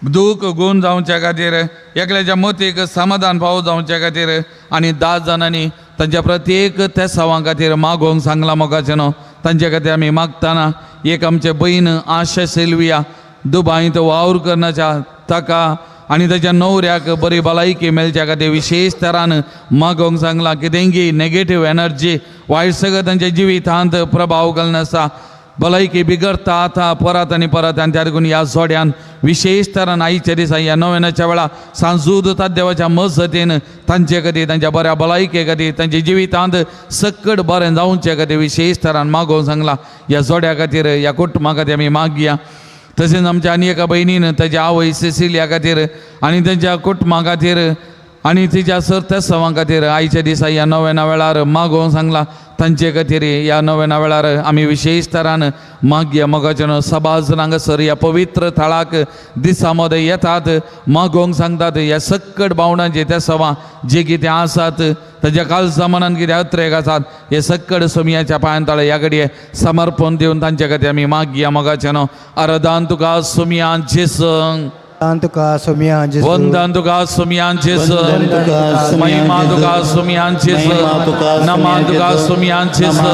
दूख गूण जावच्या खातीर एकल्याच्या मतीक समाधान फावो जावच्या खातीर आनी 10 जाणांनी तांच्या प्रत्येक तेसावां खातीर मागोवंक सांगलां मोगाचें न्हू. तांचे खातीर आमी मागतना एक आमचे भयण आशा सिल्विया दुबायंत वावर करनाच्या ताका आनी ताच्या न्हवऱ्याक बरी भलायकी मेळच्या खातीर विशेश तरान मागोवंक सांगलां. कितेंगी नेगेटीव एनर्जी वायट सगळें तांच्या जिवितांत प्रभाव घालनासा, भलायकी बिगडता आतां परत आनी परत. आनी त्या देखून ह्या जोड्यान विशेश तरान आयच्या दिसा ह्या नव्यानाच्या वेळा सांजूद देवाच्या मजतीन तांचे खातीर तांच्या बऱ्या भलायके खातीर तांच्या जिवितांत सकट बरें जावचे खातीर विशेश तरान मागोवंक सांगलां. ह्या जोड्या खातीर ह्या कुटुंबा खातीर आमी मागया. तशेंच आमच्या आनी एका भयणीन ताच्या आवय सिसिलिया खातीर आनी तांच्या कुटुंबा खातीर आनी तिच्या सरतेसावां खातीर आयच्या दिसा ह्या नव्याना वेळार मागोवंक सांगलां. तांचे खातीर ह्या नव्याना वेळार आमी विशेश तरान मागया. मोगाचें सभाज हांगासर ह्या पवित्र थळाक दिसा मदें येतात मागोवंक सांगतात. ह्या सक्कट भावणांचे तेसावां जे कितें आसात ताच्या कालचा मनान कितें अत्रेक आसात हे सक्कड सोमयाच्या पांयां तळे ह्या घडये समर्पण दिवन तांचे खातीर आमी मागया. मोगाचें न्हू आराधन तुका सोमयान जेसंग, तुका सोमया जेजू, वंदन तुका सोमयान जेजू, महिमा तुका सोमयान जेजू, नमन तुका सोमयान जेजू,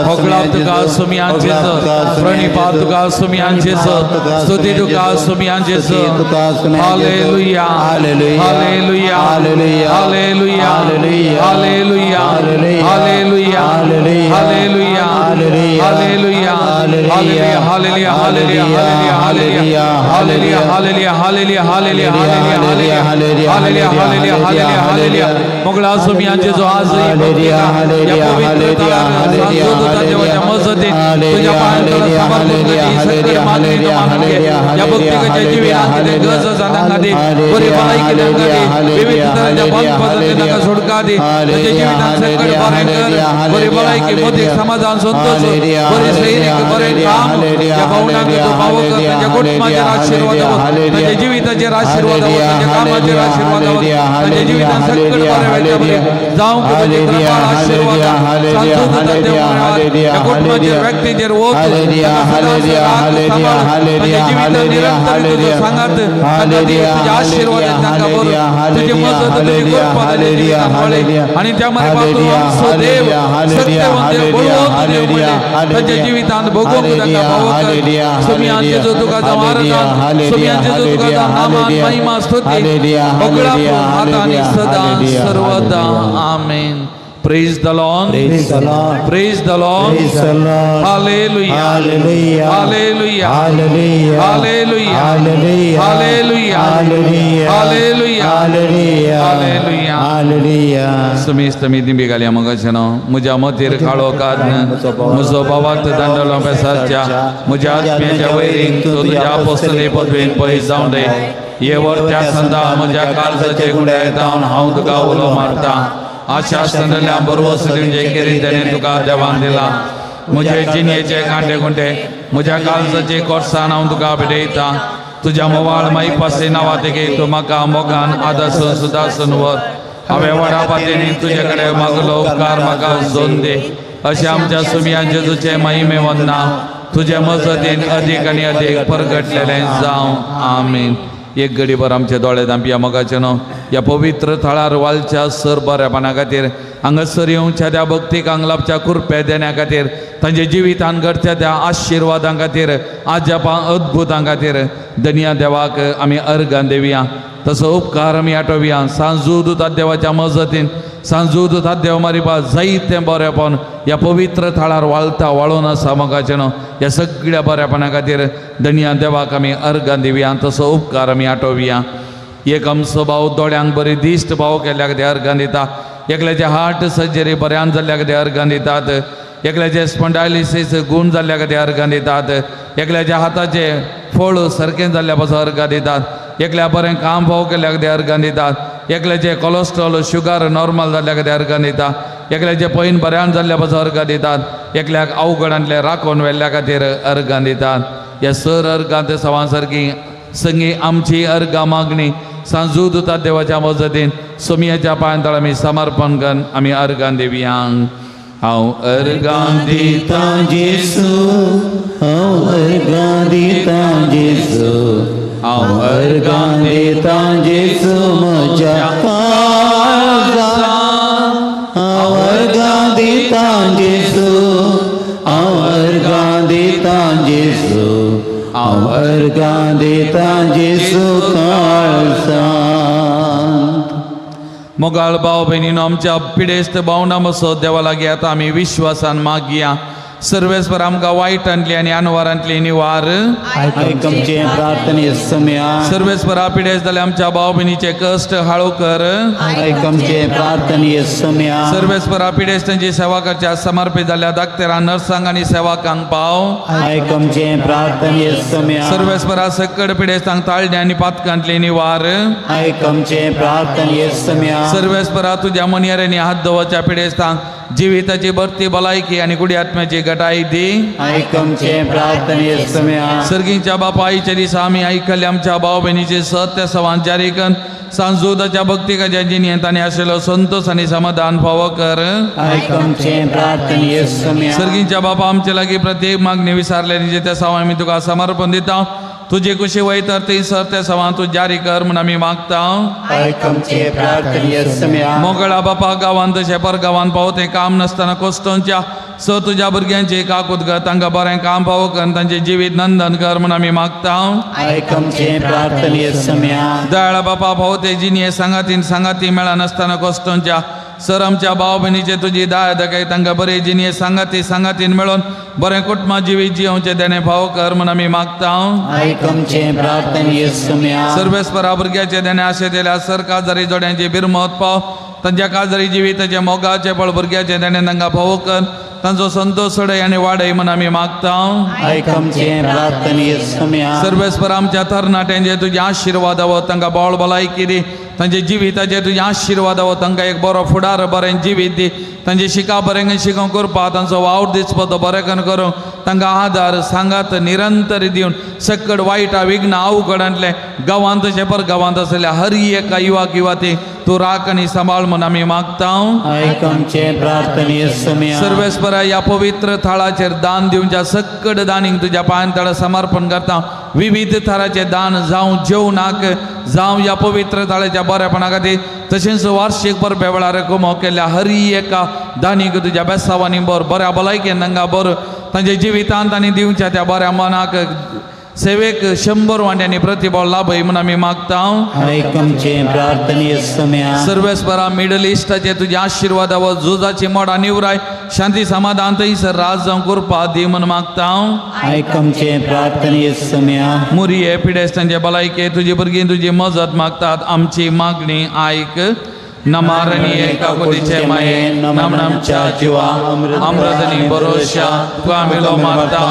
होगळाप तुका सोमयान जेजू, प्रणिपात तुका सोमयान जेजू, स्तुती तुका सोमयान जेजू. Hallelujah hallelujah hallelujah hallelujah hallelujah hallelujah hallelujah hallelujah hallelujah hallelujah hallelujah hallelujah hallelujah hallelujah hallelujah hallelujah hallelujah hallelujah hallelujah. मोगळा सोमयांचे जो आज या पवित्र थळार देवाच्या मजतीन तुझ्या पायांतळा समर्पण करी सकट मागणी मागून या भक्तिकाच्या जिवितांत कितें गरज आसा तांकां दी, बरी भलायकी तांकां दी, विविध तरांच्या बंद पद्दती तांकां सोडका दी, तांच्या जिवितांत सकट बरें कर, बरी भलायकी मदीं समाजान संतोष, बरी सैरीक बरें काम ह्या भावनांक तूं पावो कर. तांच्या कुटुंबाचेर आशिर्वाद, तांच्या जिविताचेर आशिर्वाद, तांच्या कामाचेर आशिर्वाद, तांच्या जिवितांत सकट बरें वेच्या बरें जावंक तुजी कृपा आशिर्वाद ह्या कुटुंबाचेर व्यक्तीचेर वच, तांच्या जिवितांत निरंतर तुजो सांगात तुज्या आशिर्वाद तांकां बरो, तुजी मजत तुजी कृपा तांच्या जिवितांत वळय. आनी त्या मार्फत तूं आमचो देव सत्यवंत देव बळवंत देव म्हणले तांच्या जिवितांत भोगोवंक तांकां पावो कर. सोमयान जेजू तुका जावं आराधन, सोमयान जेजू तुका जावं नामान महिमा स्तुती होगळाप आतां आनी सदां सर्वदा. आमेन. Praise the Lord. Praise the Lord. Praise the Lord. Praise the Lord. Hallelujah. Hallelujah. Hallelujah. Hallelujah. Hallelujah. Hallelujah. Hallelujah. Hallelujah. Hallelujah. Hallelujah. Hallelujah. Hallelujah. सुमेस्त मी दिंबी घालया मोगाचें न्हू. म्हज्या मतीर काळो कान्न म्हजो बाबाक दांडलो पेसाच्या म्हज्या आत्म्याच्या वैरींक तूं तुज्या आपोस्तली पदवेन पयस जावं दे. हे वरत्या संदा म्हज्या काळजाचे गुंडे जावन हांव तुका उलो मारता. आशा संदल्या बरवस दिवचे केरी तेणें तुका देवान दिला. म्हजे जिणयेचे कांटे कुंटे म्हज्या काळजाचे कोर्सान हांव तुका भेटयता. तुज्या मोवाळ माई पासे नांवा तेगे तूं म्हाका मोगान आदासून सुदासून व्हर. हांवें व्हडा पातयेनी तुजे कडेन मागलो उपकार म्हाका जोन दी. अशें आमच्या सुमया जेजूचे महिमे वंदना तुजे मजतीन अदीक आनी अदीक परगटलेलें जावं. आमेन. एक घडीभर आमचे दोळे धांपया मोगाचें न्हू. ह्या पवित्र थळार वालच्या सर बऱ्यापणा खातीर हांगासर येवच्या त्या भक्तीक आंगलापच्या कृपे देण्या खातीर तांच्या जिवितांत घडच्या त्या आशिर्वादां खातीर आजापां अद्भुतां खातीर दनिया देवाक आमी अर्गां देवया. तसो उपकार आमी आठोवया. सांजू दुता देवाच्या मजतीन सांजू दुता देव मारिपा जायतें बरेपण ह्या पवित्र थळार वाळता वाळून आसा मोगाचें न्हू. ह्या सगळ्या बऱ्यापणा खातीर दनिया देवाक आमी अर्गां दिवया. तसो उपकार आमी आठोवया. एक आमचो भाव दोळ्यांक बरी दिश्ट भाव केल्ल्या खातीर अर्गां दिता. एकल्याचे हार्ट सर्जरी बऱ्यान जाल्ल्या खातीर अर्गां दितात. एकल्याचे स्पॉन्डायलिसीस गूण जाल्ल्या खातीर अर्गां दितात. एकल्याच्या हाताचे फळ सारकें जाल्ल्या पासून अर्गां दितात. एकल्या बरें काम फाव केल्ल्या खातीर अर्गां दितात. एकल्याचे कोलेस्ट्रॉल शुगर नॉर्मल जाल्ल्या खातीर अर्गां दिता. एकल्याचे पैन बऱ्यान जाल्ल्या पासून अर्गां दितात. एकल्याक अवघडांतले राखून व्हेल्ल्या खातीर अर्गां दितात. ह्या सर अर्गां ते सवां सारकी संगी आमची अर्गां मागणी सांजू दुता देवाच्या मजतीन सोमयाच्या पांयां तळ आमी समर्पण करून आमी अर्गां दिवया. हांव अर्गां दिता जेजू, हांव अर्गां दिता जेजू, हांव अर्गां दिता जेजू म्हज्या काळजा, हांव दिता जेजू, हांव अर्गां दिता जेजू काळजांत. मोगाळ भाव भयणीनो, आमच्या पिडेस्त भावना मसो देवा लागीं आतां आमी विश्वासान मागया. सर्वेस्पर आमकां वायटांतली आनी अनवारांतली निवार. आयक आमचे प्रार्थने सोम्या. सर्वेस्परा पिडेस्त जाल्या आमच्या भाव भयणीचे कश्ट हाळू कर. आयक आमचे प्रार्थने सोम्या. सर्वेस्परा पिडेस्तांची सेवा करच्या समर्पित जाल्या दाक्तेरां, नर्सांक आनी सेवकांक पाव. आयक आमचे प्रार्थने सोम्या. सर्वेस्परा सकड पिडेस्तांक ताळणे आनी पातकांतली निवार. आयक आमचे प्रार्थने सोम्या. सर्वेस्परा तुज्या मनयाऱ्यांनी हात दवरच्या पिडेस्तांक जिविताची भरती भलायकी आनी कुडी आत्म्याची घटाय दी. आयक आमचे प्रार्थने सोम्या. सर्गीच्या बापा आईच्या दिसा आमी आयकल्ले आमच्या भाव भयणीचे सत्य सवान जारी करून सांजोदाच्या भक्तिकाच्या जिणेंत आनी आशिल्लो संतोष आनी समाधान फावो कर. आयक आमचे प्रार्थने सोम्या. सर्गीच्या बापा आमचे लागीं प्रत्येक मागणी विसारलेली त्या सवां आमी तुका समर्पण दिता. तुजे कुशी वयतर ती सर त्या सवां तूं जारी कर म्हूण आमी मागता. आयक आमचे प्रार्थने सोम्या. मोगळा बापा गांवांत तशें परगांवांत पावते काम नासतना कोस्तोंच्या स तुज्या भुरग्यांचे काकूत कर, तांकां बरें काम फावो कर, तांचें जिवीत नंदन कर म्हूण आमी मागता. आयक आमचे प्रार्थने सोम्या. दयाळा बापा फावते जिणये सांगातीन सांगाती मेळनासतना कोस्तोंच्या सर आमच्या भाव भयणीचे तुजी दया दाखय, तांकां बरे जिणये सांगाती सांगातीन मेळोन बरें कुटुंबा जिवीत जियोवचें देणें फावो कर म्हूण आमी मागता. आयक आमचे प्रार्थने सोम्या. सर्वेस्परा भुरग्याचे देणें आशे दिल्या सर काजारी जोड्यांची बिरमत पाव, तांच्या काजारी जिविताचें मोगाचें फळ भुरग्याचें देणें तांकां फावो कर, तांचो संतोष सोडय आनी वाडय म्हूण आमी मागता. आयक आमचे प्रार्थने सोम्या. सर्वेस्पर आमच्या तरणाट्यांचे तुजे आशिर्वाद हवो, तांकां बावळ भलायकी दी, तांच्या जिविताचे तुजे आशिर्वाद हवो, तांकां एक बरो फुडार बरें जिवीत दी, तांचे शिका बरें शिकोवंक करपा तांचो वावर दिसपा तो बरें करूंक तांकां आदार सांगात निरंतर दिवन सकड वायट विघ्न अवघडांतले गांवांत तशें पर गांवांत आसलेल्या हर एका युवाक युवाती तूं राख आनी सांबाळ म्हूण आमी मागता. आयक आमचे प्रार्थने सोम्या. सर्वेस्परा ह्या पवित्र थळाचेर दान दिवच्या सकड दानींक तुज्या पांयां तळा समर्पण करता. विविध थराचे दान जावं जेवणाक जावं ह्या पवित्र थळाच्या बरेपणा खातीर तशेंच वार्षिक परबे वेळार कुमो केल्ल्या हर एका दानीक तुज्या बेसावांनी बर बऱ्या भलायकेन तांकां बर तांच्या जिवितांत आनी दिवच्या त्या बऱ्या मनाक सेवेक 100 वांट्यांनी प्रतिबळ लाभय म्हूण आमी मागता. आयक आमचे प्रार्थने सोम्या. सर्वेस्परा मिडल इस्टाचे तुजे आशिर्वाद व झुजाची मोडां निवराय शांती समाधान थंयसर राज जावं कृपा दी म्हूण मागता. आयक आमचे प्रार्थने सोम्या. मुरये पिडेस्तांचे भलायके तुजी भुरगीं तुजी मजत मागतात, आमची मागणी आयक. नमारणी एकाकुतीचे माये नमनामच्या जिवा अमृतनी भरोशा तुका आमी लो मारता.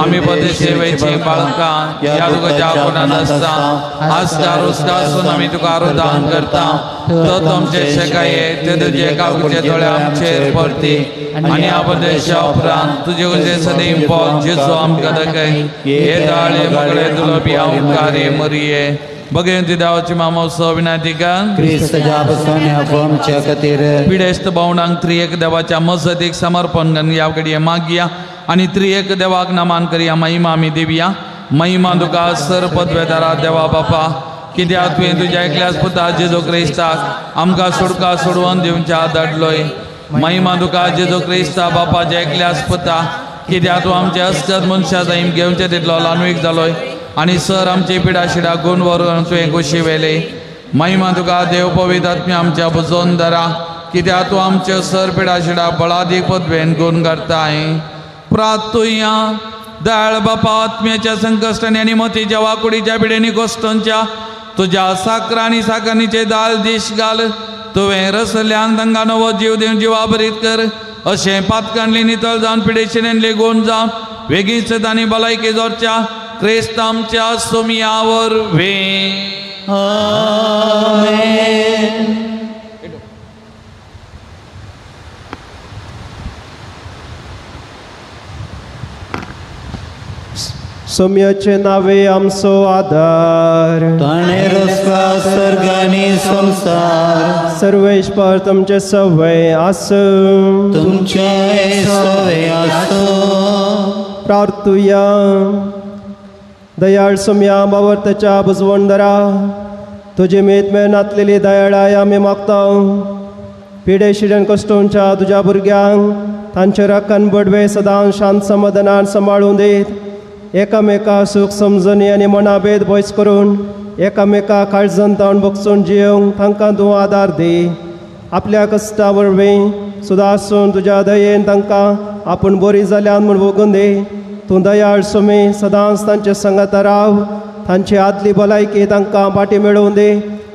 आमी पदे सेवेची बाळकां ह्या तुका कोणात आसता आसता रुसता आमी तुका आरोदान करता. तो तुमचे शेकाये ते तुजे काकुचे दोळे आमचेर परती आनी आपदेशा उपरांत तुजे उजे सदैव पोल जेजू आमकां दाखय. हे दाळे मगळे दुलोबी हांव मरये बघेन ती देवाची मामोत्सव विनायतिका पिडेस्त भावणांक त्रिएक देवाच्या मजतीक समर्पण ह्या घडये मागया आनी त्रिएक देवाक नमान करया. महिमा आमी दिवया. महिमा तुका सर पदवेदारा देवा बापा, कित्याक तुवें तुज्या एकल्याच पुता जेजू क्रिस्ताक आमकां सुटका सोडवून दिवच्या धाडलोय. महिमा तुका जेजू क्रिस्ता बापाच्या एकल्याच पुता, कित्याक तूं आमचे अस्कत मनशां जाईम घेवचे तितलो ल्हानवीक जालोय आनी सर आमची पिडा शिडा गुण व्हरून तुवें कुशी व्हेली. महिमा तुका देव पवित्र आत्म्या आमच्या बुजोवन धरा, कित्याक तूं आमचे सर पिडा शिडा बळादी पदवेन गुण करताय. प्रातुया दयाळ बापा, आत्म्याच्या संकश्टांनी आनी मतीच्या वाकुडीच्या पिडेनी गोश्टांच्या तुज्या साकरा आनी साकरणीचे दाल दीश घाल. तुवें रसल्यान तांकां नवो जीव दिवन जिवाभरीत कर. अशें पातकांडली नितळ जावन पिडेशिनेंतली गुण जावन वेगींच तांणी भलायकी जोडच्या क्रिस्त आमच्या सोमया वरवीं. आमेन. सोम्याचे नावे आमचो आदार, ताणें रचला सर्ग आनी संवसार. सर्वेश्वर तुमचे सवय आसूं, तुमचे सवय आसूं. प्रार्थुया. दयाळ सोम्या बावर्तच्या बुजवणदरा, तुजी मेत मेळनातलेली दयाळाय आमी मागता. पिडे शिडन कश्टोंच्या तुज्या भुरग्यांक तांचे राखण बडवे सदां शांत समाधानान सांबाळून दीत एकामेका सूख समजणी आनी मनाभेद भोयस करून एकामेका काळजान तावन बगसून जियोंक तांकां तूं आदार दी. आपल्या कश्टा वरवीं सुदारसून तुज्या दयेन तांकां आपूण बरी जाल्यान म्हूण भोगून दी. तूं दयाळ सुमी सदांच तांचे संगाता राव. तांची आदली भलायकी तांकां फाटी मेळोवन दी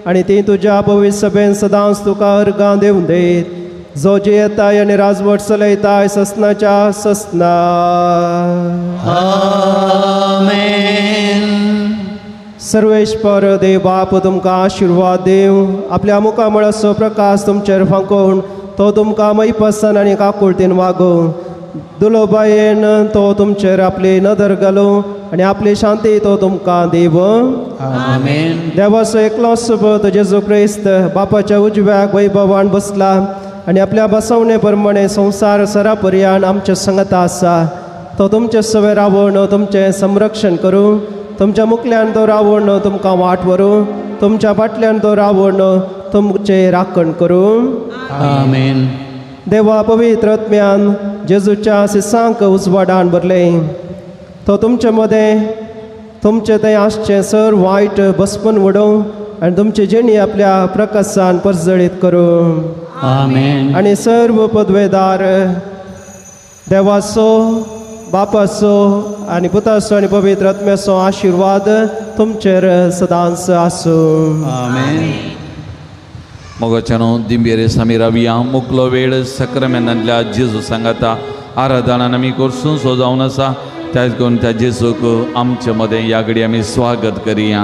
आनी ती तुज्या पवित्र सभेन सदांच तुका अर्गां दिवन दीत. जो जियेताय आनी राजवट चलयताय ससनाच्या ससना. आमेन. सर्वेश्वर देव बाप तुमकां आशिर्वाद दिवं. आपल्या मुखामळाचो प्रकाश तुमचेर फांकोवन तो तुमकां मैपसन आनी काकुळतीन वागोवं. दुलोबायेन तो तुमचेर आपली नदर घालूं आनी आपली शांती तो तुमकां दिवं. आमेन. देवाचो एकलो सुबोध जेजू क्रिस्त बापाच्या उजव्याक वैभवान बसला आनी आपल्या बसवणे प्रमाणे संवसार सरापर्यान आमच्या संगता आसा. तो तुमचे सवे रावण तुमचें संरक्षण करूं. तुमच्या मुखल्यान तो रावण तुमकां वाट व्हरूं. तुमच्या फाटल्यान तो रावण तुमचें राखण करूं. आमेन. देवा पवित्र आत्म्यान जेजूच्या सिसांक उजवाडान भरलें. तो तुमचे मदें तुमचें थंय आसचें सर वायट बसपून उडोवं आनी तुमची जिणी आपल्या प्रकाशान परजळीत करूं. आमेन. आनी सर्व पदवेदार देवाचो बापाचो आनी पुताचो आनी पवित्र आत्म्याचो आशिर्वाद तुमचेर सदांच आसूं. आमेन. मोगाच्यानो दिंबेरे आमी रावया. मुकलो वेळ सक्रमेनांतल्या जेजू सांगाता आराधनान आमी करसून सो जावन आसा. त्याच करून त्या जेजूक आमचे मदें ह्या घडी आमी स्वागत करया.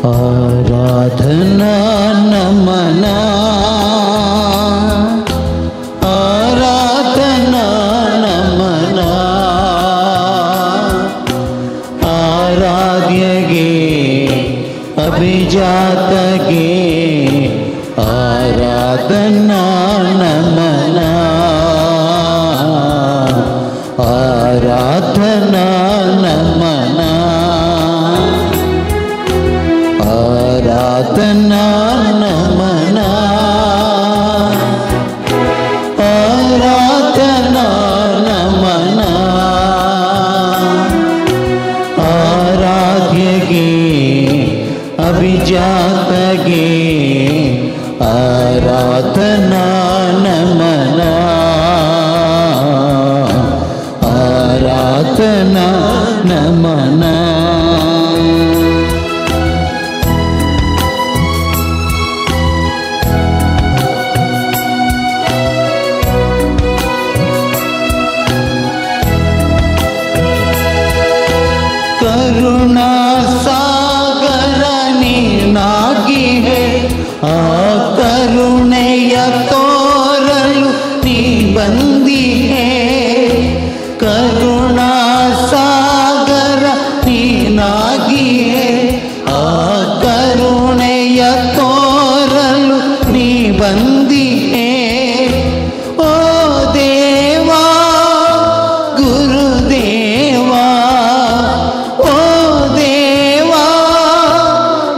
आराधना नमना आराधना नमना आराध्य गे अभिजात गे आराधना नमना आराधना नमना आराधना नमना आराधना नमना आराध्य गे अभिजात गे आराधना नमना आराधना नमना. करुणा सागर नीनागी है आ करुणेय तोरलु नी बंदी है. करुणा सागर नीनागी है आ करुणेय तोरलु नी बंदी है. ओ देवा गुरुदेवा ओ देवा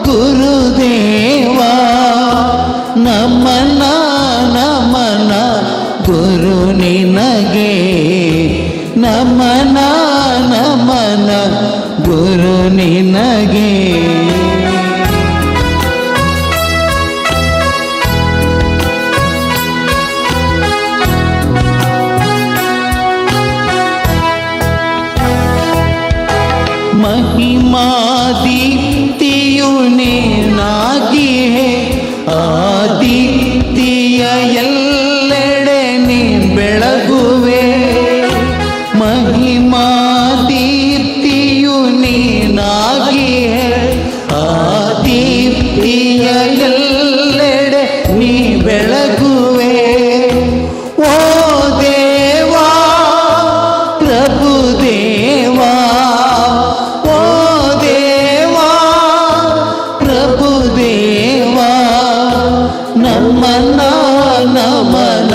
गुरुदेवा नमना नमना गुरु निनगे नमना नमना गुरु निनगे. महिमा दीप्तियु ನೀನಾಗಿ ಹೇ ಆದಿತ್ಯ ಎಲ್ಲೆಡೆ ನೀ ಬೆಳಗುವೆ. ಮಹಿಮಾ ದೀಪ್ತಿಯು ನೀನಾಗಿ ಹೇ ಆದಿತ್ಯ ಎಲ್ಲೆಡೆ ನೀ ಬೆಳಗುವೆ. ಓ ದೇವಾ ಪ್ರಭು ದೇವಾ ಓ ದೇವಾ ಪ್ರಭು ದೇವಾ ನಮನ ನಮನ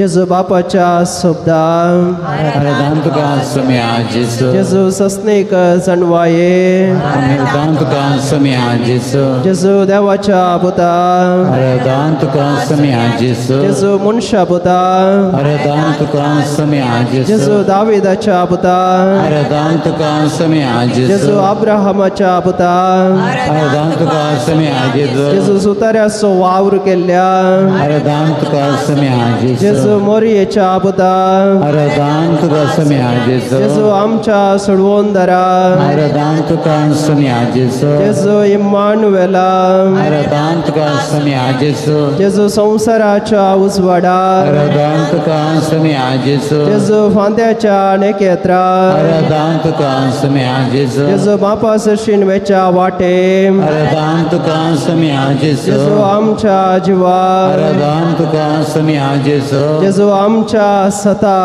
जेजू बापाच्या शब्दा आराधन तुका सोम्या जेजू जेजू सस्नीक जनवाये आराधन तुका सोम्या जेजू जेजू देवाच्या पुता आराधन तुका सोम्या जेजू जेजू मनशा पुता आराधन तुका सोम्या जेजू जेजू दाविदाच्या पुता आराधन तुका सोम्या जेजू जेजू अब्राहमाच्या पुता आराधन तुका सोम्या जेजू जेजू सुताऱ्याचो वावर केल्ल्या आराधन तुका सोम्या जेजू जेजू मोरयेच्या पुता आराधन तुका सोम्या जेजू जेजू आमच्या सोडवणदारा आराधन तुका सोम्या जेजू जेजू इम्मानुएला आराधन तुका सोम्या जेजू जेजू संवसाराच्या उजवाडा आराधन तुका सोम्या जेजू जेजू फांद्याच्या नेकेत्रा आराधन तुका सोम्या जेजू जेजू बापा सरशीन वेच्या वाटे आराधन तुका सोम्या जेजू जेजू आमच्या जिवा आराधन तुका सोम्या जेजू जेजू आमच्या सता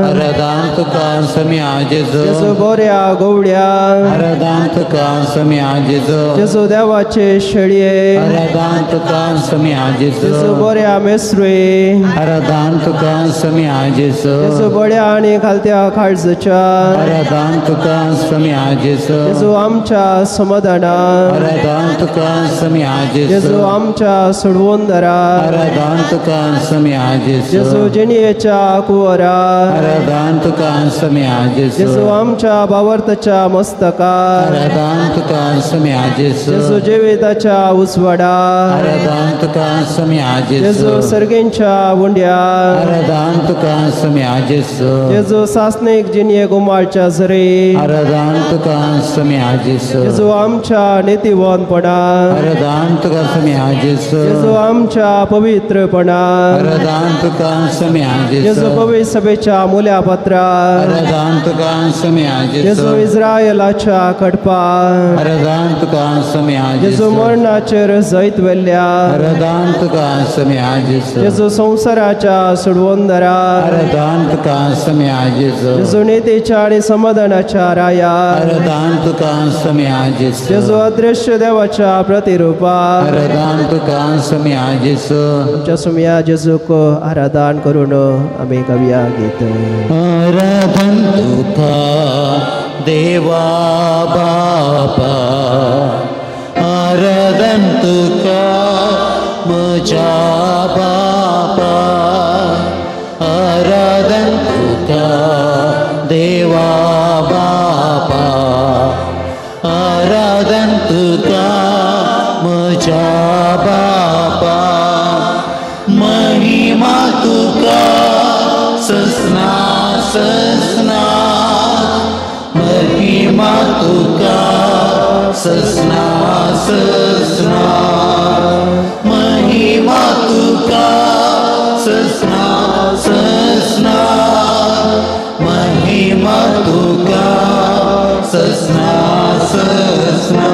आराधन तुका सोम्या जेजू जेजू बोऱ्या गोवड्या आराधन तुका सोम्या जेजू जेजू देवाचे शेळये आराधन तुका सोम्या जेजू जेजू बोऱ्या मेसरुये आराधन तुका सोम्या जेजू जेजू बड्या आणि खालत्या काळजाच्या आराधन तुका सोम्या जेजू जेजू आमच्या समाधाना आराधन तुका सोम्या जेजू जेजू आमच्या सोडवणदारा आराधन तुका सोम्या जेजू जेजू जिणयेच्या कुवरा आराधन तुका सोम्या जेजू जेजू आमच्या बावर्ताच्या मस्तका आराधन तुका सोम्या जेजू जेजू जिविताच्या उजवाडा आराधन तुका सोम्या जेजू जेजू सर्गेंच्या उंड्या आराधन तुका सोम्या जेजू जेजू सासनीक जिणये गुमाळच्या झरे आराधन तुका सोम्या जेजू जेजू आमच्या नीतिवंतपणा आराधन तुका सोम्या जेजू जेजू आमच्या पवित्रपणा आराधन तुका सोम्या जेजू जेजू पवित्र सभेच्या मुल्यापत्रा आराधन तुका सोम्या जेजू जेजू इस्रायलाच्या कडपा आराधन तुका सोम्या जेजू जेजू मरणाचेर जैत व्हेल्ल्या आराधन तुका सोम्या जेजू जेजू संवसाराच्या सोडवणदारा आराधन तुका सोम्या जेजू जेजू नीतीच्या आणि समाधानाच्या राया आराधन तुका सोम्या जेजू जेजू अदृश्य देवाच्या प्रतिरूपा आराधन तुका सोम्या जेजू आमच्या सुमया जेजूक आराधन करून आमी गावया गीत. आराधन तुका देवा बापा आराधन तुका म्हज्या बापा आराधन तुका देवा बापा आराधन तुका म्हज्या बापा महिमा तुका ससना ससना महिमा तुका ससना ससना महिमा तुका ससना ससना महिमा तुका ससना ससना.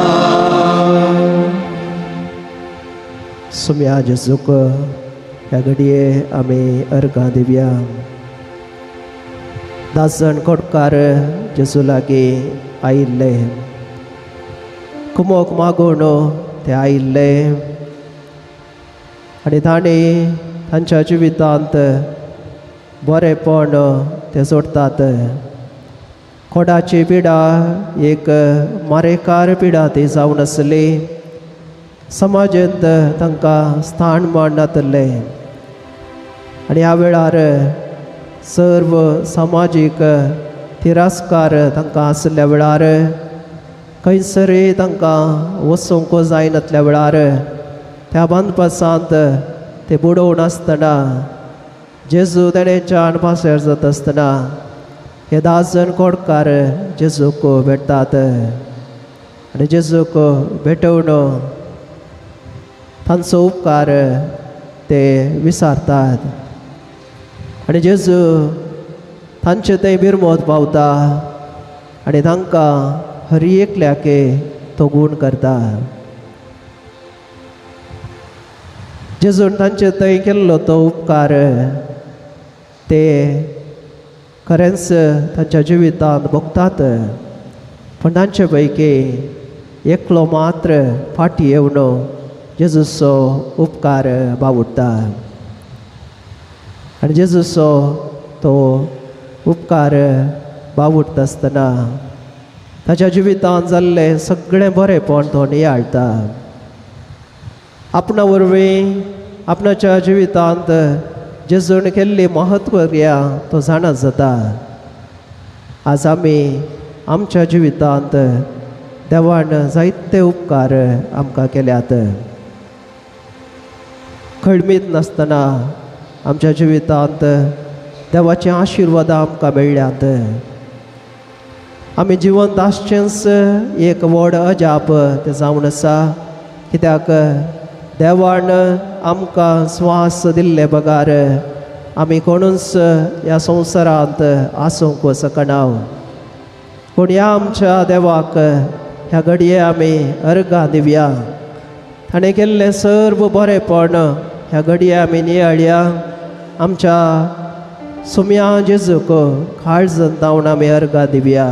सुम्या जेजूक ह्या घडये आमी अर्घां दिवया. 10 जाण कोटकार जेजू लागीं आयिल्ले कुमोक मागून ते आयिल्ले आनी तांणी तांच्या जिवितांत बरेपण ते जोडटात. कोडाची पिडा एक मारेकार पिडा ती जावन आसली. समाजेंत तांकां स्थान मान नातलें आनी ह्या वेळार सर्व सामाजीक तिरस्कार तांकां आसल्या वेळार खंयसरय तांकां वचूंक जायनातल्या वेळार त्या बांदपासांत ते बुडोवन आसतना जेजू तेणेच्यान पासार जाता आसतना हे 10 जाण कोडकार जेजूक भेटतात आनी जेजूक भेटोवन तांचो उपकार ते विसारतात आनी जेजू तांचे थंय बिरमोत पावता आनी तांकां हर एकल्याके तो गूण करता. जेजून तांचे थंय केल्लो तो उपकार ते खरेंच तांच्या जिवितांत भोगतात, पूण तांचे पैकी एकलो मात्र फाटी येवन जेजूचो उपकार बावुडटा. आनी जेजूचो तो उपकार बावुडटा आसतना ताच्या जिवितांत जाल्लें सगळें बरेंपण तो नियाळटा. आपणा वरवीं आपणाच्या जिवितांत जेजून केल्ली महत्वक्रिया तो जाणा जाता. आज आमी आमच्या जिवितांत देवान जायते उपकार आमकां केल्यात. खळमीत नासतना आमच्या जिवितांत देवाचे आशिर्वाद आमकां मेळ्ळ्यात. आमी जिवंत आसचेंच एक व्हड अजाप तें जावन आसा, कित्याक देवान आमकां स्वास दिल्ले बगार आमी कोणूच ह्या संवसारांत आसूंक शकना. पूण ह्या आमच्या देवाक ह्या घडये आमी अर्गां दिवया. ताणें केल्लें सर्व बरेंपण ह्या घडये आमी नियाळया. आमच्या सुम्या जेजूक काळजान धांवन आमी अर्गां दिवया.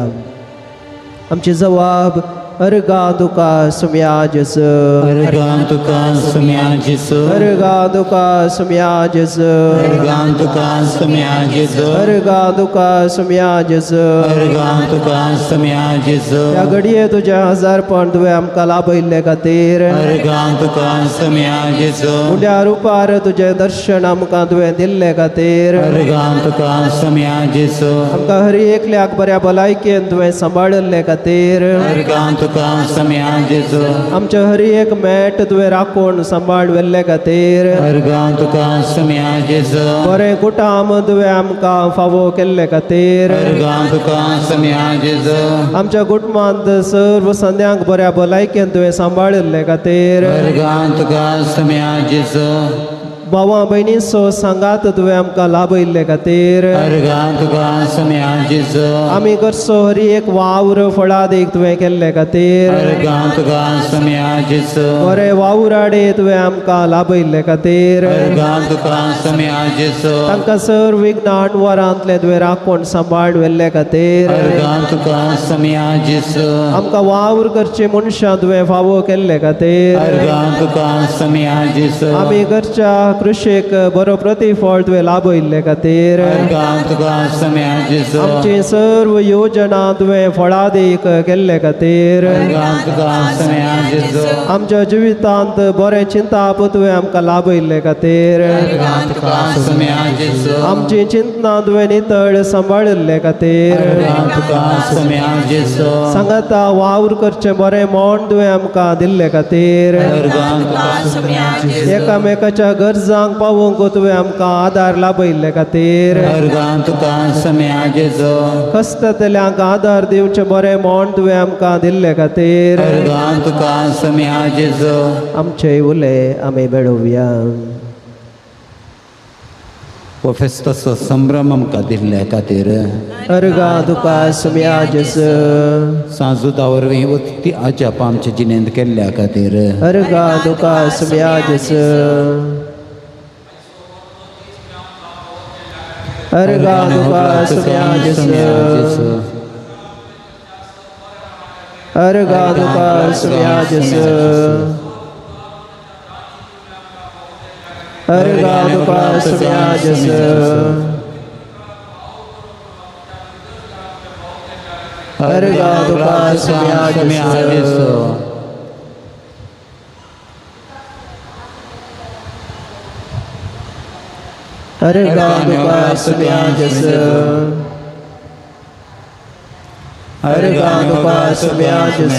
आमची जवाब अर्गां तुका सुम्या जेजू, अर्गां तुका सुम्या जेजू, अर्गां तुका सुम्या जेजू, अर्गां तुका सुम्या जेजू, अर्गां तुका सुम्या जेजू, अर्गां तुका सुम्या जेजू. ह्या घडये तुज्या हजारपण तुवें आमकां लाभयिल्ले खातीर अर्गां तुका सुम्या जेजू, उड्या रुपार तुजें दर्शन आमकां तुवें दिल्ले खातीर अर्गां तुका सुम्या जेजू, आमकां हर एकल्याक बऱ्या भलायकेन तुवें सांबाळिल्ले खातीर अर्गां तुका सुम्या जेजू, आमच्या हर एक मेट तुवें राखून सांबाळ व्हेल्ले खातीर अर्गां तुका सुम्या जेजू, बरें कुटाम तुवें आमकां फावो केल्ले खातीर अर्गां तुका सुम्या जेजू, आमच्या कुटुंबांत सर्व संद्यांक बऱ्या भलायकेन तुवें सांबाळिल्ले खातीर अर्गां तुका सुम्या जेजू, भावा भयणीचो सांगात तुवें आमकां लाभयिल्ले खातीर अर्गां तुका सुम्या जेजू, आमी करचो हर एक वावर फळादीक तुवें केल्ले खातीर अर्गां तुका सुम्या जेजू, बरे वावराडे तुवें आमकां लाभयिल्ले खातीर अर्गां तुका सुम्या जेजू, तांकां सर्व विघ्नान वरांतले तुवें राखून सांबाळ व्हेल्ले खातीर अर्गां तुका सुम्या जेजू, आमकां वावर करचे मनशां तुवें फावो केल्ले खातीर अर्गां तुका सुम्या जेजू, आमी करच्या कृषीक बरो प्रतिफळ तुवें लाभयिल्ले खातीर अर्गां तुका सुम्या जेजू, आमची सर्व योजना तुवें फळादीक केल्ले खातीर अर्गां तुका सुम्या जेजू, आमच्या जिवितांत बरें चिंताप तुवें आमकां लाभयिल्ले खातीर अर्गां तुका सुम्या जेजू, आमची चिंतना तुवें नितळ सांबाळिल्ले खातीर अर्गां तुका सुम्या जेजू, सांगाता वावर करचें बरें मन तुवें आमकां दिल्ले खातीर अर्गां तुका सुम्या जेजू, एकामेकाच्या गरजांक पावोवंक तुवें आमकां आदार लाभयिल्ले खातीर अर्गां तुका सुम्या जेजू, खस्ततल्यांक आदार दिवचें बरें मन तुवें आमकां दिल्ले खातीर अर्गां तुका सुम्या जेजू. आमचे उले आमी मेळोवया. हो फेस्ताचो संभ्रम आमकां दिल्ले खातीर अर्गां तुका सुम्या जेजू, सांजुदा वरवीं ती अजाप आमच्या जिणेंत केल्ल्या खातीर अर्गां तुका सुम्या जेजू, अर्गां तुका सुम्या जेजू, अर्गां तुका सुम्या जेजू, अर्गां तुका सुम्या जेजू, अर्गां तुका सुम्या जेजू. अर्गां तुका सुम्या जेजू, अर्गां तुका सुम्या जेजू,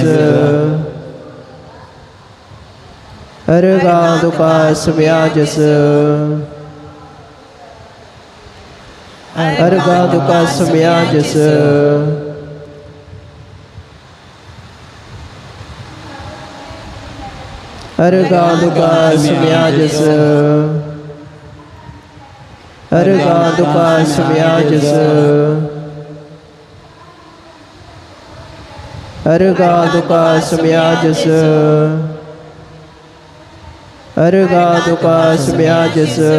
अर्गां तुका सुम्या जेजू, अर्गां तुका सुम्या जेजू, अर्गां तुका सुम्या जेजू, अर्गां तुका सुम्या जेजू, अर्गां तुका सुम्या जेजू, अर्गां तुका सुम्या जेजू,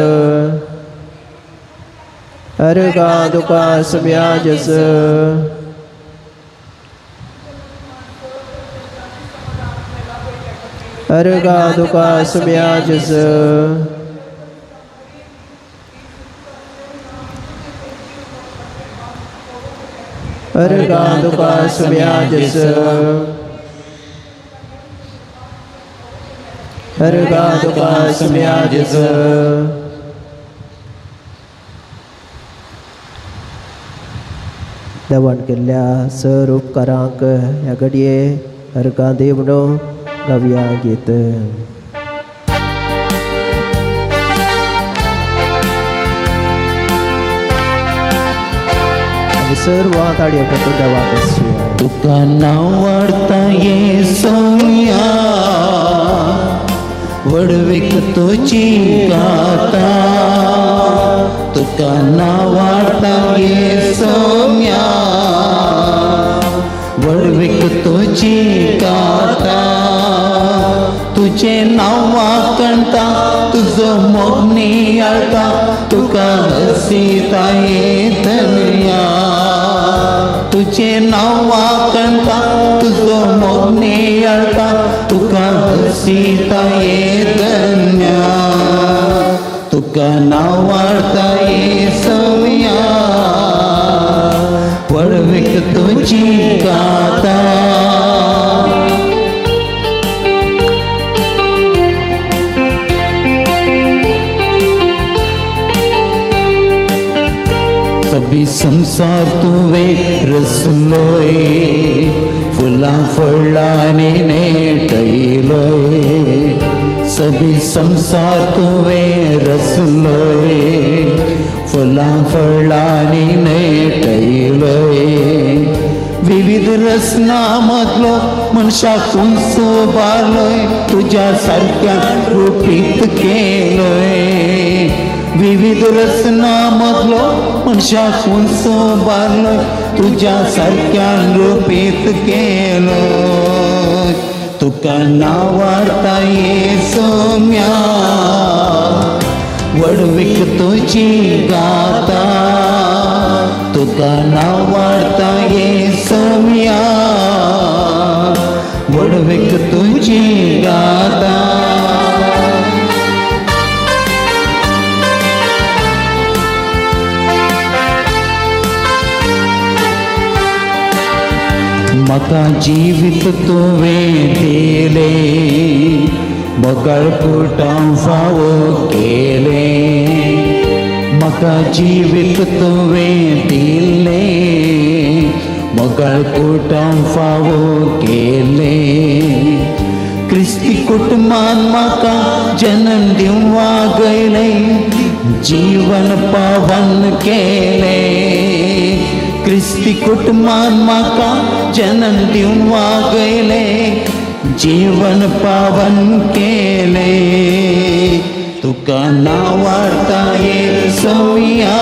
अर्गां तुका सुम्या जेजू, अर्गां तुका सुम्या जेजू, अर्गां तुका सोम्या जेजू, अर्गां तुका सोम्या जेजू। देवान केल्ल्या सर उपकारांक ह्या घडये अर्गां दी म्हणून गावया गीत। सर्व ताळयो करून देवाक आसुया। तुका नांवाडता ये सोम्या, व्हडवीक तुजी गाता। तुका नांवाडता ये सोम्या, व्हडवीक तुजी गाता। तुजें नांव वाखणता, तुजो मोग नियाळता, तुका हसीता ये धनया। तुजें नांव वाखणता, तुजो मोग नियाळता, तुका हसीता ये धन्या। तुका नांवाडता ये सोम्या, व्हडवीक तुजी गाता। सभी संसार तुवें रचलोय, फुलां फळांनी नेटयलोय। सभी संसार तुवें रचलोय, फुलां फळांनी नेटयलोय। विविध रचना मदलो मनशाक उंच उबारलोय, तुज्या सारक्या रुपीत केलोय। विविध रचना मदलो मनशाक उंच उबारलोय, तुज्या सारक्या रुपीत केलोय। तुका नांवाडता ये सोम्या, व्हडवीक तुजी गाता। तुका नांवाडता ये सोम्या, व्हडवीक तुजी गाता। म्हाका जिवीत तुवें दिलें, मोगाळकुटां फावो केलें। म्हाका जिवीत तुवें दिलें, मोगाळकुटां फावो केलें। क्रिस्ती कुटुंबान म्हाका जन्म दिवन वागयलें, जीवन पावन केलें। क्रिस्ती कुटुंबान म्हाका जन्म दिवन वागयलें, जीवन पावन केलें। तुका नांवाडता ये सोम्या,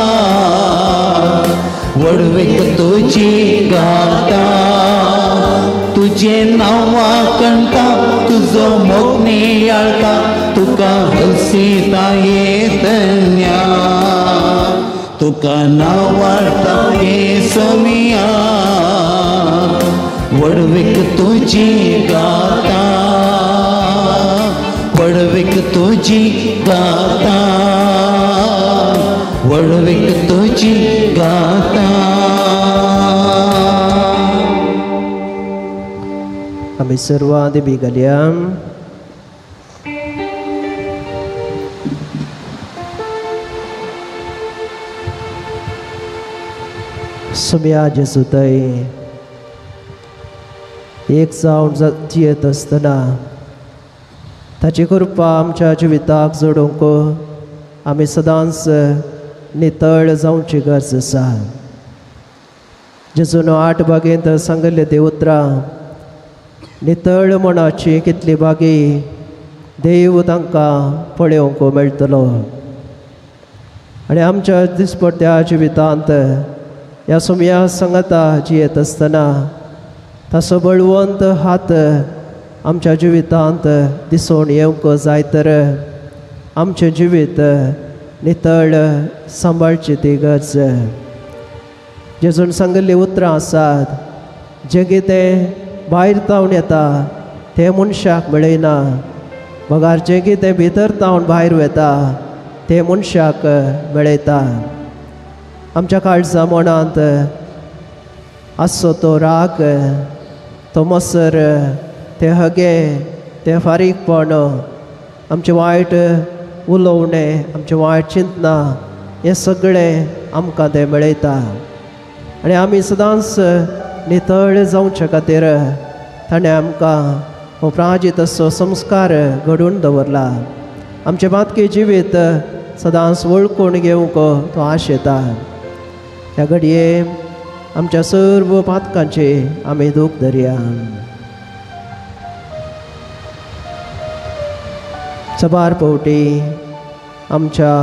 व्हडवीक तुजी गाता। तुजें नांव वाखणता, तुजो मोग नियाळता, तुका हसीता ये धन्या। तुका नांवाडता ये सोम्या, व्हडवीक तुजी गाता। व्हडवीक तुजी गाता, व्हडवीक तुजी गाता। आमी सर्वां देवी घालया। सोम्या जेजू एक जावन जियेत आसतना ताची कृपा आमच्या जिविताक जोडूंक आमी सदांच नितळ जावची गरज आसा। जेजून 8 बागेंत सांगिल्ले ती उतरां नितळ मनाची कितली बागी देव तांकां पळोवंक मेळटलो। आनी आमच्या दिसपट्ट्या जिवितांत ह्या सोम्या सांगाता जियेत आसतना ताचो बळवंत हात आमच्या जिवितांत दिसून येवंक जाय तर आमचें जिवीत नितळ सांबाळची ती गरज। जेजून सांगिल्लीं उतरां आसात, जें कितें भायर तावन येता तें मनशाक मेळयना, बगार जें कितें भितर तावन भायर वता तें मनशाक मेळयता। आमच्या काळजा मनांत आसो तो राग, तो मसर, ते हगे, ते फारीकपण, आमचें वायट उलोवणें, आमचें वायट चिंतना, हें सगळें आमकां तें मेळयता. आनी आमी सदांच नितळ जावचे खातीर ताणें आमकां हो प्राजीत असो संस्कार घडून दवरला. आमचें बातकी जिवीत सदांच वळखून घेवंक तो आशेता. ह्या घडये आमच्या सर्व पातकांची आमी दूख धरया. सबार पावटी आमच्या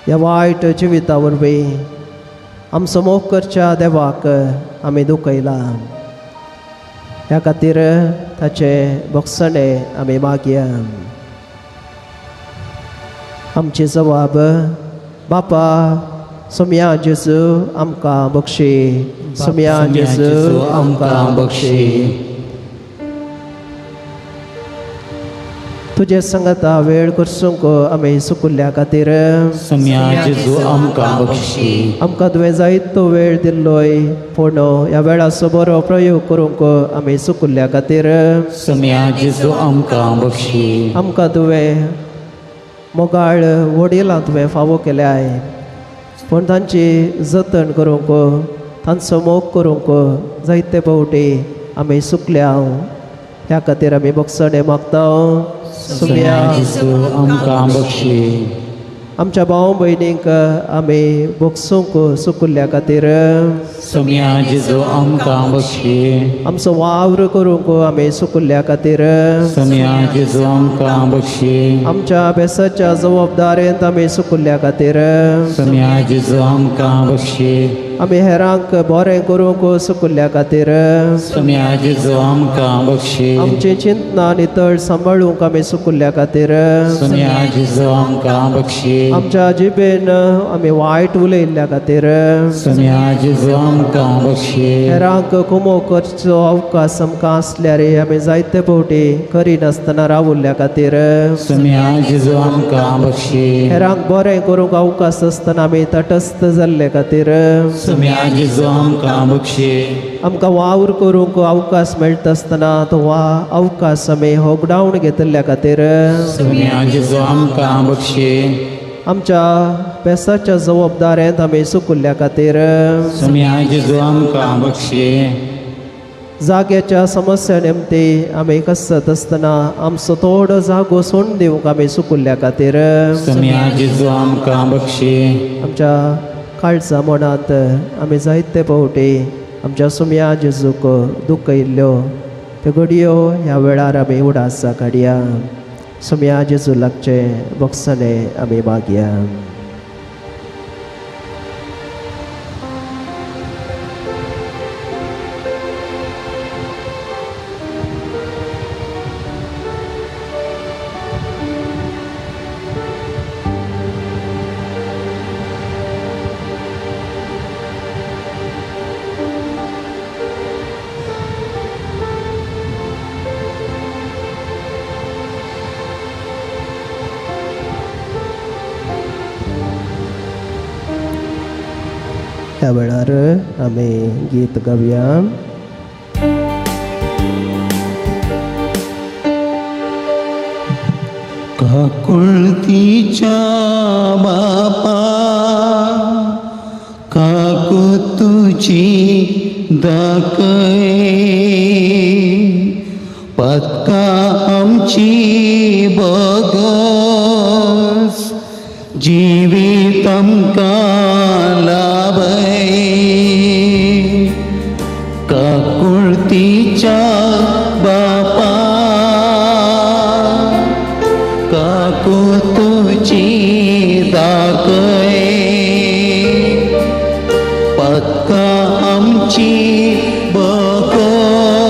ह्या वायट जिविता वरवीं आमचो मोग करच्या देवाक आमी दुखयला. ह्या खातीर ताचें भोगसणें आमी मागया. आमची जवाब बापा सोम्या जेजू आमकां बक्षी, सोम्या जेजू आमकां बक्षी. तुजे संगता वेळ करसूंक आमी सुकुल्ल्या खातीर सोम्या जेजू आमकां बक्षी. आमकां तुवें जायतो वेळ दिल्लोय, पूण ह्या वेळाचो बरो प्रयोग करूंक आमी सुकुल्ल्या खातीर सोम्या जेजू आमकां बक्षी. आमकां तुवें मोगाळ वडिलां तुवें फावो केल्याय, पूण तांची जतन करूंक, तांचो मोग करूंक जायते फावटी आमी सुकल्या. ह्या खातीर आमी भोगसणें मागता. सोम्या जेजू आमकां बक्षी. आमच्या भाव भयणींक आमी भोगसूंक सुकुल्ल्या खातीर सोम्या जेजू आमकां बक्षी. आमचो वावर करूंक आमी सुकुल्ल्या खातीर सोम्या जेजू आमकां बक्षी. आमच्या अभ्यासाच्या जबाबदारेंत आमी सुकुल्ल्या खातीर सोम्या जेजू आमकां बक्षी. आमी हेरांक बरें करूंक सुकुल्ल्या खातीर सोम्या जेजू आमकां बक्षी. आमची चिंतना नितळ सांबाळूंक आमी सुकुल्ल्या खातीर सोम्या जेजू आमकां बक्षी. आमच्या जिबेन आमी वायट उलयल्ल्या खातीर सोम्या जेजू आमकां बक्षी. हेरांक कुमो करचो अवकाश आमकां आसल्यार आमी जायते फावटी करिनासतना रावुल्ल्या खातीर सोम्या जेजू आमकां बक्षी. हेरांक बरें करूंक अवकाश आसतना आमी तटस्थ जाल्ले खातीर सोम्या जेजू आमकां बक्षी. आमकां वावर करूंक अवकाश मेळटा आसतना तो वा अवकाश आमी होगडावन घेतिल्ल्या खातीर सोम्या जेजू आमकां बक्षी. आमच्या पेसाच्या जबाबदारेंत आमी सुकुल्ल्या खातीर सोम्या जेजू आमकां बक्षी. जाग्याच्या समस्या निमती आमी कसत आसतना आमचो थोडो जागो सोडून दिवंक आमी सुकुल्ल्या खातीर सोम्या जेजू आमकां बक्षी. आमच्या काळजा मनांत आमी जायते फावटी आमच्या सोम्या जेजूक दुखयल्ल्यो त्यो घडयो ह्या वेळार आमी उडासा काडया. सोम्या जेजू लागचें भोगसणें आमी मागया. ह्या वेळार आमी गीत गावया. काकुळतीच्या बापा काकू तुजी दाखय, पदका आमची बगस जिवीत आमकां लाभय. काकुळतीच्या बापा काकू तुजी दाखय, पदका आमची बगस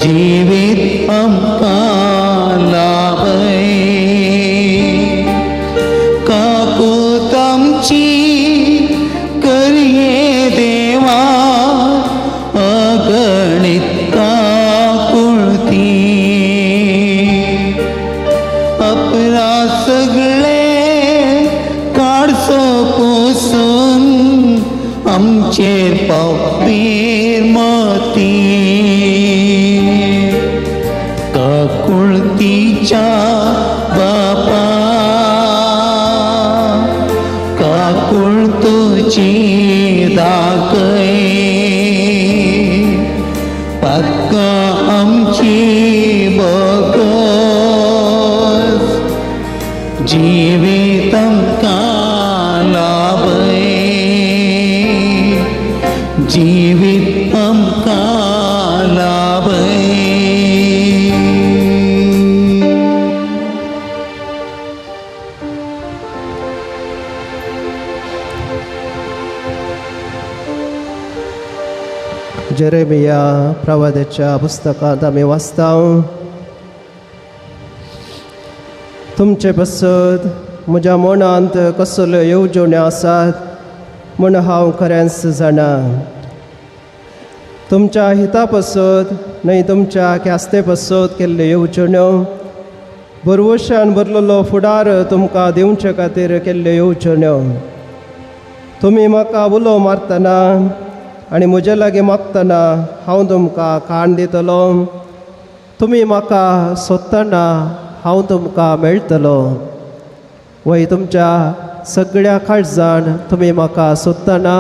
जिवीत आमकां लाभय. काकूत आमची करये देवा अग आमचेर पावपीर मती काकुळतीच्या बापा काकुळ तुजी दाखय पातकां आमची बगस जिवीत आमकां लाभय जिवीत आमकां लाभय. जेरेमिया प्रवादाच्या पुस्तकांत आमी वाचता, तुमचे पासत म्हज्या मनांत कसल्यो येवजण्यो आसात म्हूण हांव खरेंच जाणा. तुमच्या हिता पासत न्हय तुमच्या ख्यास्ते पासत केल्ल्यो येवजण्यो, भरवशान भरलेलो फुडार तुमकां दिवचे खातीर केल्ल्यो येवजण्यो. तुमी म्हाका उलो मारतना आनी म्हजे लागीं मागतना हांव तुमकां खाण दितलो. तुमी म्हाका सोदतना हांव तुमकां मेळटलो. वय तुमच्या सगळ्या काळजान तुमी म्हाका सोदतना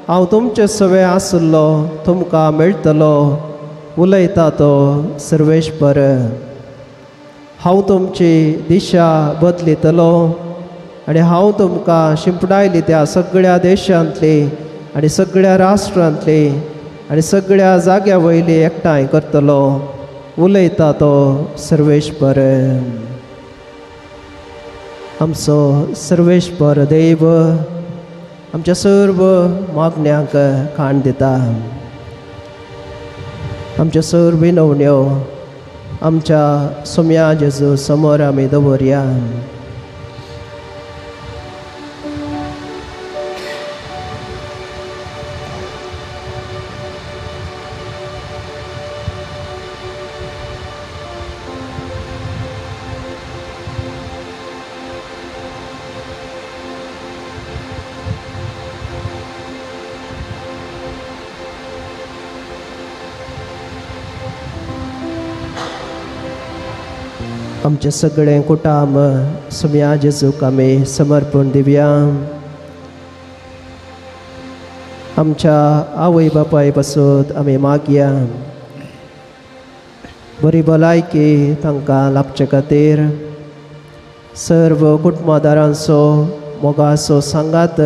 हांव तुमचे सवे आसलो तुमकां मेळटलो, उलयता तो सर्वेश्वर. हांव तुमची दिशा बदलितलो आनी हांव तुमकां शिंपडायली त्या सगळ्या देशांतली आनी सगळ्या राष्ट्रांतली आनी सगळ्या जाग्या वयली एकठांय करतलो, उलयता तो सर्वेश्वर. आमचो सर्वेश्वर देव आमच्या सर्व मागण्यांक खाण दिता. आमच्या सर्व विनवण्यो आमच्या सोम्या जेजू समोर आमी दवरया. आमचें सगळें कुटाम सोम्या जेजूक आमी समर्पण दिवया. आमच्या आवय बापाय पासत आमी मागया, बरी भलायकी तांकां लाभचे खातीर, सर्व कुटुंबादारांचो मोगाचो सांगात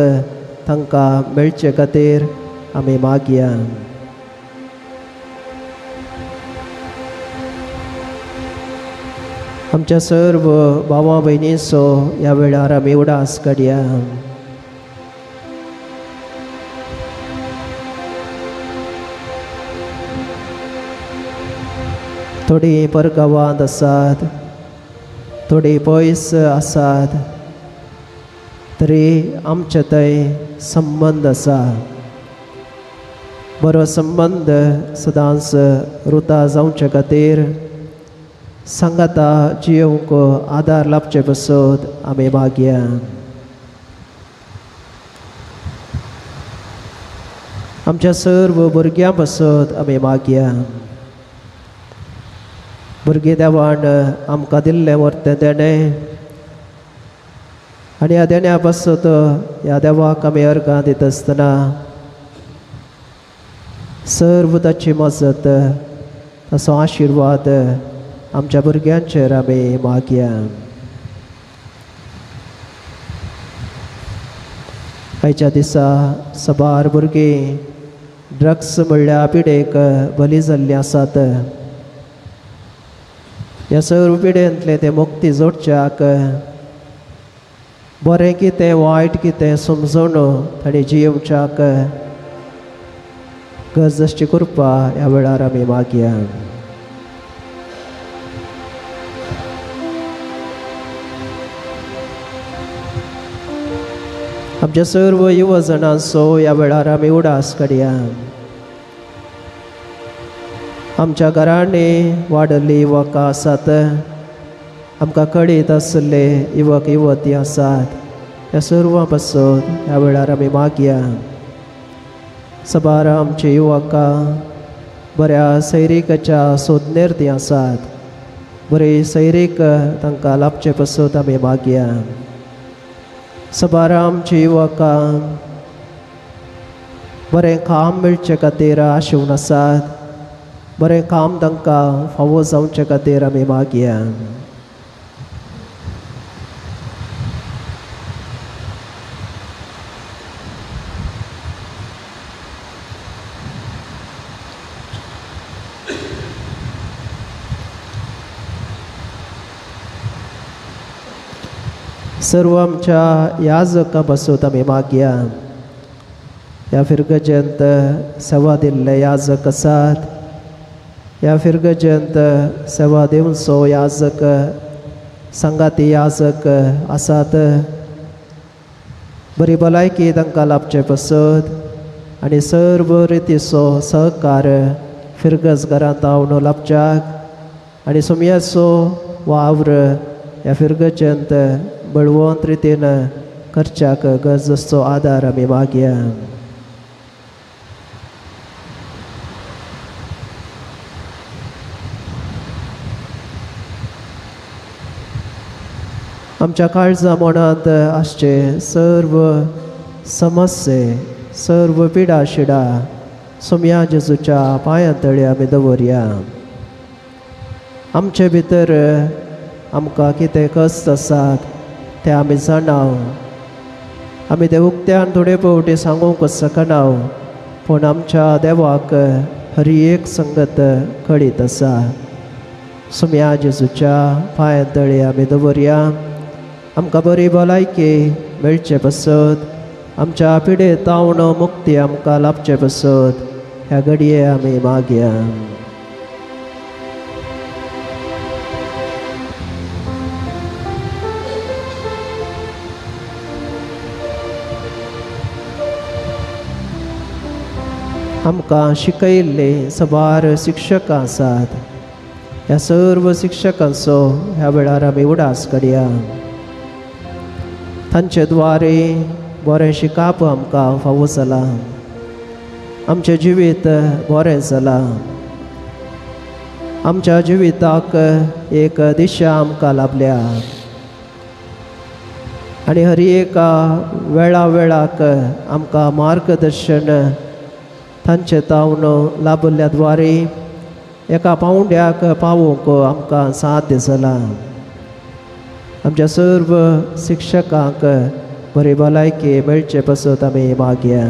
तांकां मेळचे खातीर आमी मागया. आमच्या सर्व भावा भयणींचो ह्या वेळार आमी उडास काडया. थोडीं परगांवांत आसात, थोडीं पयस आसात, तरी आमचे थंय संबंद आसा. बरो संबंद सदांच रुता जावचे खातीर सांगाता जियोवंक आदार लाभचे पासत आमी मागया. आमच्या सर्व भुरग्यां पासत आमी मागया. भुरगीं देवान आमकां दिल्लें व्हरतें देणें आनी ह्या देण्या पासत ह्या देवाक आमी अर्गां दिता आसतना सर्व ताची मजत, ताचो आशिर्वाद आमच्या भुरग्यांचेर आमी मागया. आयच्या दिसा साबार भुरगीं ड्रग्स म्हणल्यार पिडेक बली जाल्लीं आसात. ह्या सर्व पिडेंतलें तें मुक्ती जोडच्याक बरें कितें वायट कितें समजून तांणी जियोवच्याक गरज आसची कृपा ह्या वेळार आमी मागया. आमच्या सर्व युवजणांचो ह्या वेळार आमी उडास काडया. आमच्या घरांनी वाडल्ली युवकां आसात, आमकां कळीत आशिल्ले युवक युवती आसात. ह्या सर्वां पासून ह्या वेळार आमी मागया. सबार आमचे युवकां बऱ्या सैरिकाच्या सोदनेर ती आसात, बरी सैरीक तांकां लाभचे पसत आमी मागया. सबार आमचे युवकां बरें काम मेळचे खातीर आशेवन आसात, बरें काम तांकां फावो जावचे खातीर आमी मागया. सर्व आमच्या याजकां पासून आमी मागया. ह्या फिरगजेंत सेवा दिल्ले याजक आसात, ह्या फिरगजेंत सेवा दिवचो याजक सांगाती याजक आसात. बरी भलायकी तांकां लाभचे पसत आनी सर्व रितीचो सहकार फिरगज घरांत आवनो लाभच्याक आनी सुमयाचो वावर ह्या फिरगजेंत बळवंत रितीन करच्याक गरजेचो आदार आमी मागया. आमच्या काळजा मनांत आसचे सर्व समस्ये, सर्व पिडा शिडा सोम्या जेजूच्या पांयां तळी आमी दवरया. आमचे भितर आमकां कितें कश्ट आसात ते आमी जाणाव, आमी ते उक्त्यान थोडे फावटी सांगूंक शकना, पूण आमच्या देवाक हर एक संगत कळीत आसा. सुम्या जेजूच्या पांयां तळी आमी दवरया. आमकां बरी भलायकी मेळचे पसत, आमच्या पिडे तावन मुक्ती आमकां लाभचे पसत ह्या घडये आमी मागया. आमकां शिकयल्ले सबार शिक्षकां आसात, ह्या सर्व शिक्षकांचो ह्या वेळार आमी उडास करया. तांचे द्वारे बरें शिकप आमकां फावो जालां, आमचें जिवीत बरें जालां, आमच्या जिविताक एक दिशा आमकां लाभल्या आनी हर एका वेळा वेळाक आमकां मार्गदर्शन तांचे तावन लाभल्या द्वारे एका पावंड्याक पावोवंक आमकां साध्य जालां. आमच्या सर्व शिक्षकांक बरी भलायकी मेळचे पसत आमी मागया.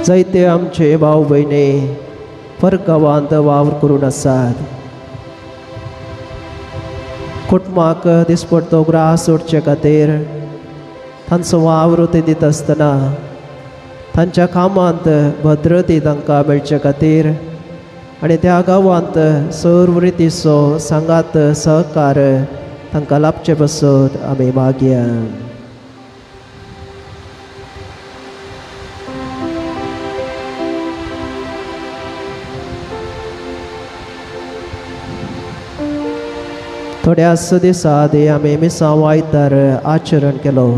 जायते आमचे भाव भयणी परगांवांत वावर करून आसात, कुटुंबाक दिसपडतो ग्रास सोडचे खातीर तांचो वावर ते दिता आसतना तांच्या कामांत भद्रती तांकां मेळचे खातीर आनी त्या गांवांत सर्व रितीचो सांगात सहकार तांकां लाभचे पसत आमी मागया. थोड्याच दिसा आदी आमी मिसांव आयतार आचरण केलो.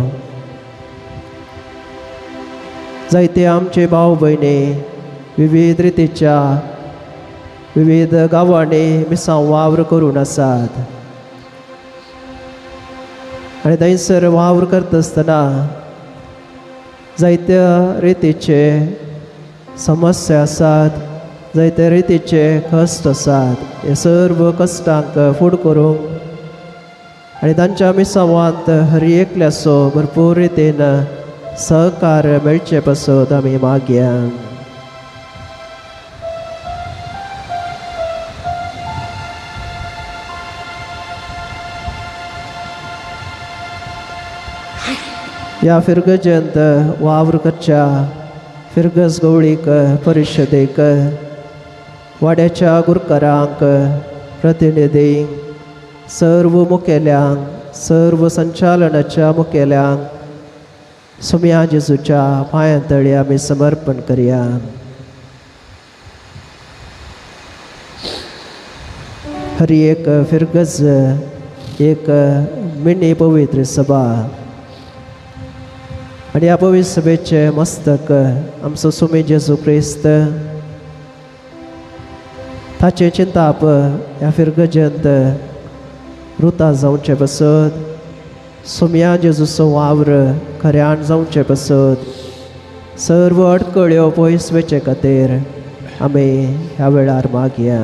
जायते आमचे भाव भयणी विविध रितीच्या विविध गांवांनी मिसांव वावर करून आसात आनी थंयसर वावर करता आसतना जायत्या रितीचे समस्या आसात, जायते रितीचे कश्ट आसात. हे सर्व कश्टांक फुड करूंक आनी तांच्या मिसांवांत हर एकल्याचो भरपूर रितीन सहकार मेळचे पसत आमी मागया. ह्या फिरगजेंत वावर करच्या फिरगज गवळीक परिशदेक वाड्याच्या गुरकारांक, प्रतिनिधींक, सर्व मुखेल्यांक, सर्व संचालनाच्या मुखेल्यांक सुम्या जेजूच्या पांयां तळी आमी समर्पण करया. हर एक फिरगज एक मिनी पवित्र सभा आनी ह्या पवित्र सभेचें मस्तक आमचो सुमी जेजू क्रिस्त ताचें चिंताप ह्या फिरगजंत रुता जावचें पसत सुमया जेजूचो वावर खऱ्यान जावचें पसत सर्व अडकळ्यो पयस वचचे खातीर आमी ह्या वेळार मागया.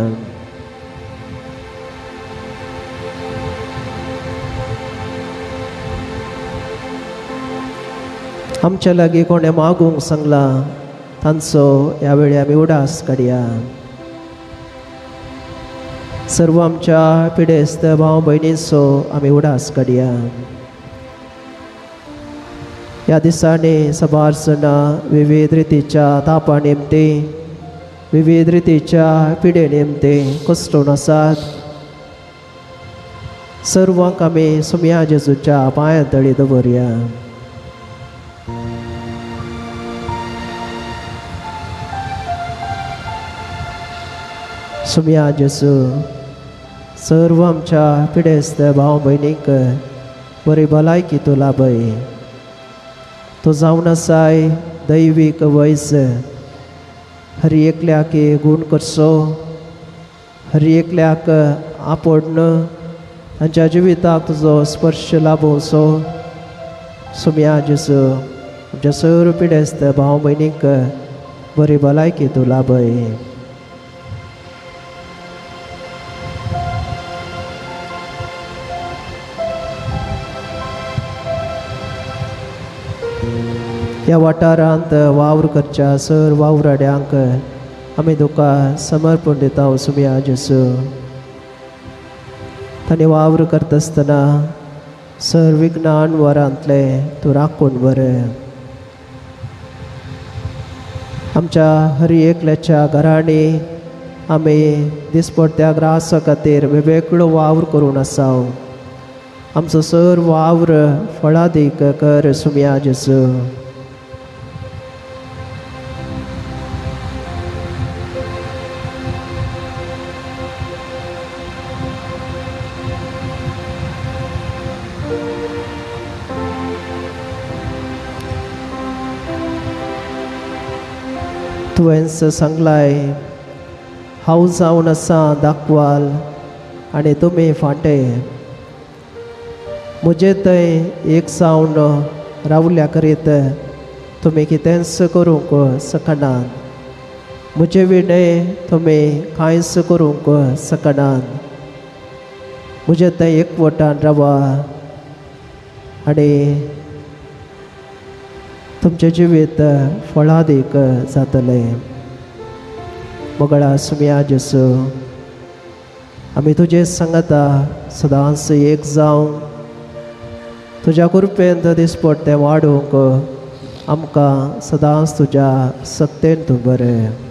आमच्या लागीं कोणें मागूंक सांगलां तांचो ह्या वेळी आमी उडास काडया. सर्व आमच्या पिडेस्त भाव भयणींचो आमी उडास काडया. ह्या दिसांनी साबार जाणां विविध रितीच्या तापा निमती विविध रितीच्या पिडे निमती कश्टून आसात. सर्वांक आमी सुमया जेजूच्या पांयां तळी दवरया. सुमया जेजू सर्व आमच्या पिडेस्त भाव भयणीक बरी भलायकी तूं लाभय. तूं जावन आसाय दैवीक वैज हर एकल्याक गूण करचो हर एकल्याक आपोडन तांच्या जिविताक तुजो स्पर्श लाभोवचो. सुमया जेजू आमच्या सर्व पिडेस्त भाव भयणीक बरी भलायकी तूं लाभय. ह्या वाठारांत वावर करच्या सर वावराड्यांक आमी तुका समर्पण दिता सुमया जेजू. तांणी वावर करता आसतना सर विज्ञान वरांतले तूं राखून बरें. आमच्या हर एकल्याच्या घरांनी आमी दिसपडट्या ग्रासा खातीर वेगवेगळो वावर करून आसा. आमचो सर वावर फळादीक कर सुमया जेजू. तुवेंच सांगलाय हांव जावन आसा दाखवाल आनी तुमी फांटे म्हजे थंय एक जावन रावल्या करीत तुमी कितेंच करूंक शकनात. म्हजे विणें तुमी कांयच करूंक शकनात. म्हजे थंय एकवटान रावा आनी तुमचें जिवीत फळादीक जातलें. मोगळा सुमया जेजू आमी तुजे सांगता सदांच एक जावन तुज्या कृपेन दिसपडटें वाडोवंक आमकां सदांच तुज्या सक्तेन तूं बरें.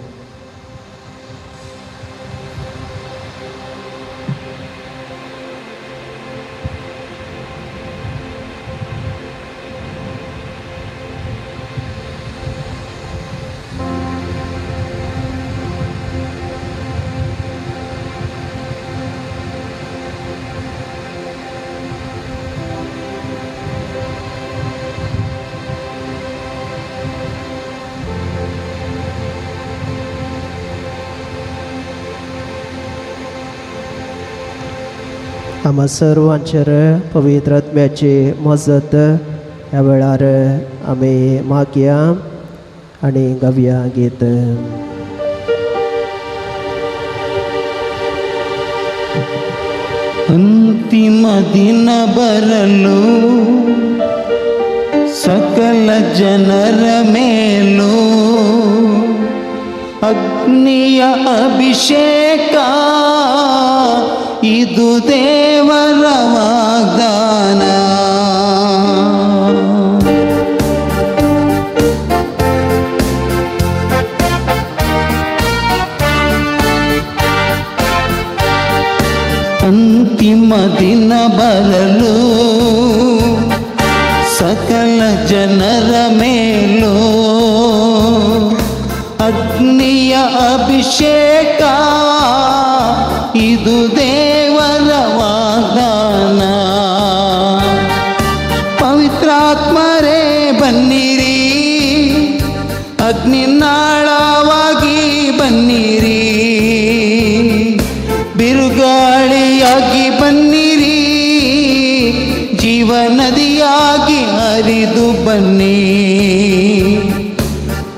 आम्हा सर्वांचेर पवित्र आत्म्याची मजत ह्या वेळार आमी मागया आनी गावया गीत. ಅಂತಿಮ ದಿನ ಬರಲು ಸಕಲ ಜನರ ಮೇಲೂ ಅಗ್ನಿಯ ಅಭಿಷೇಕ ಇದು ದೇವರ ವಾಗ್ದಾನ. ಅಂತಿಮ ದಿನ ಬರಲು ಸಕಲ ಜನರ ಮೇಲೂ ಅಗ್ನಿಯ ಅಭಿಷೇಕ ಇದು ದೇವರ ವಾಗ್ದಾನ. ಪವಿತ್ರಾತ್ಮರೇ ಬನ್ನಿರಿ, ಅಗ್ನಿನಾಳವಾಗಿ ಬನ್ನಿರಿ, ಬಿರುಗಾಳಿಯಾಗಿ ಬನ್ನಿರಿ, ಜೀವನದಿಯಾಗಿ ಹರಿದು ಬನ್ನಿ.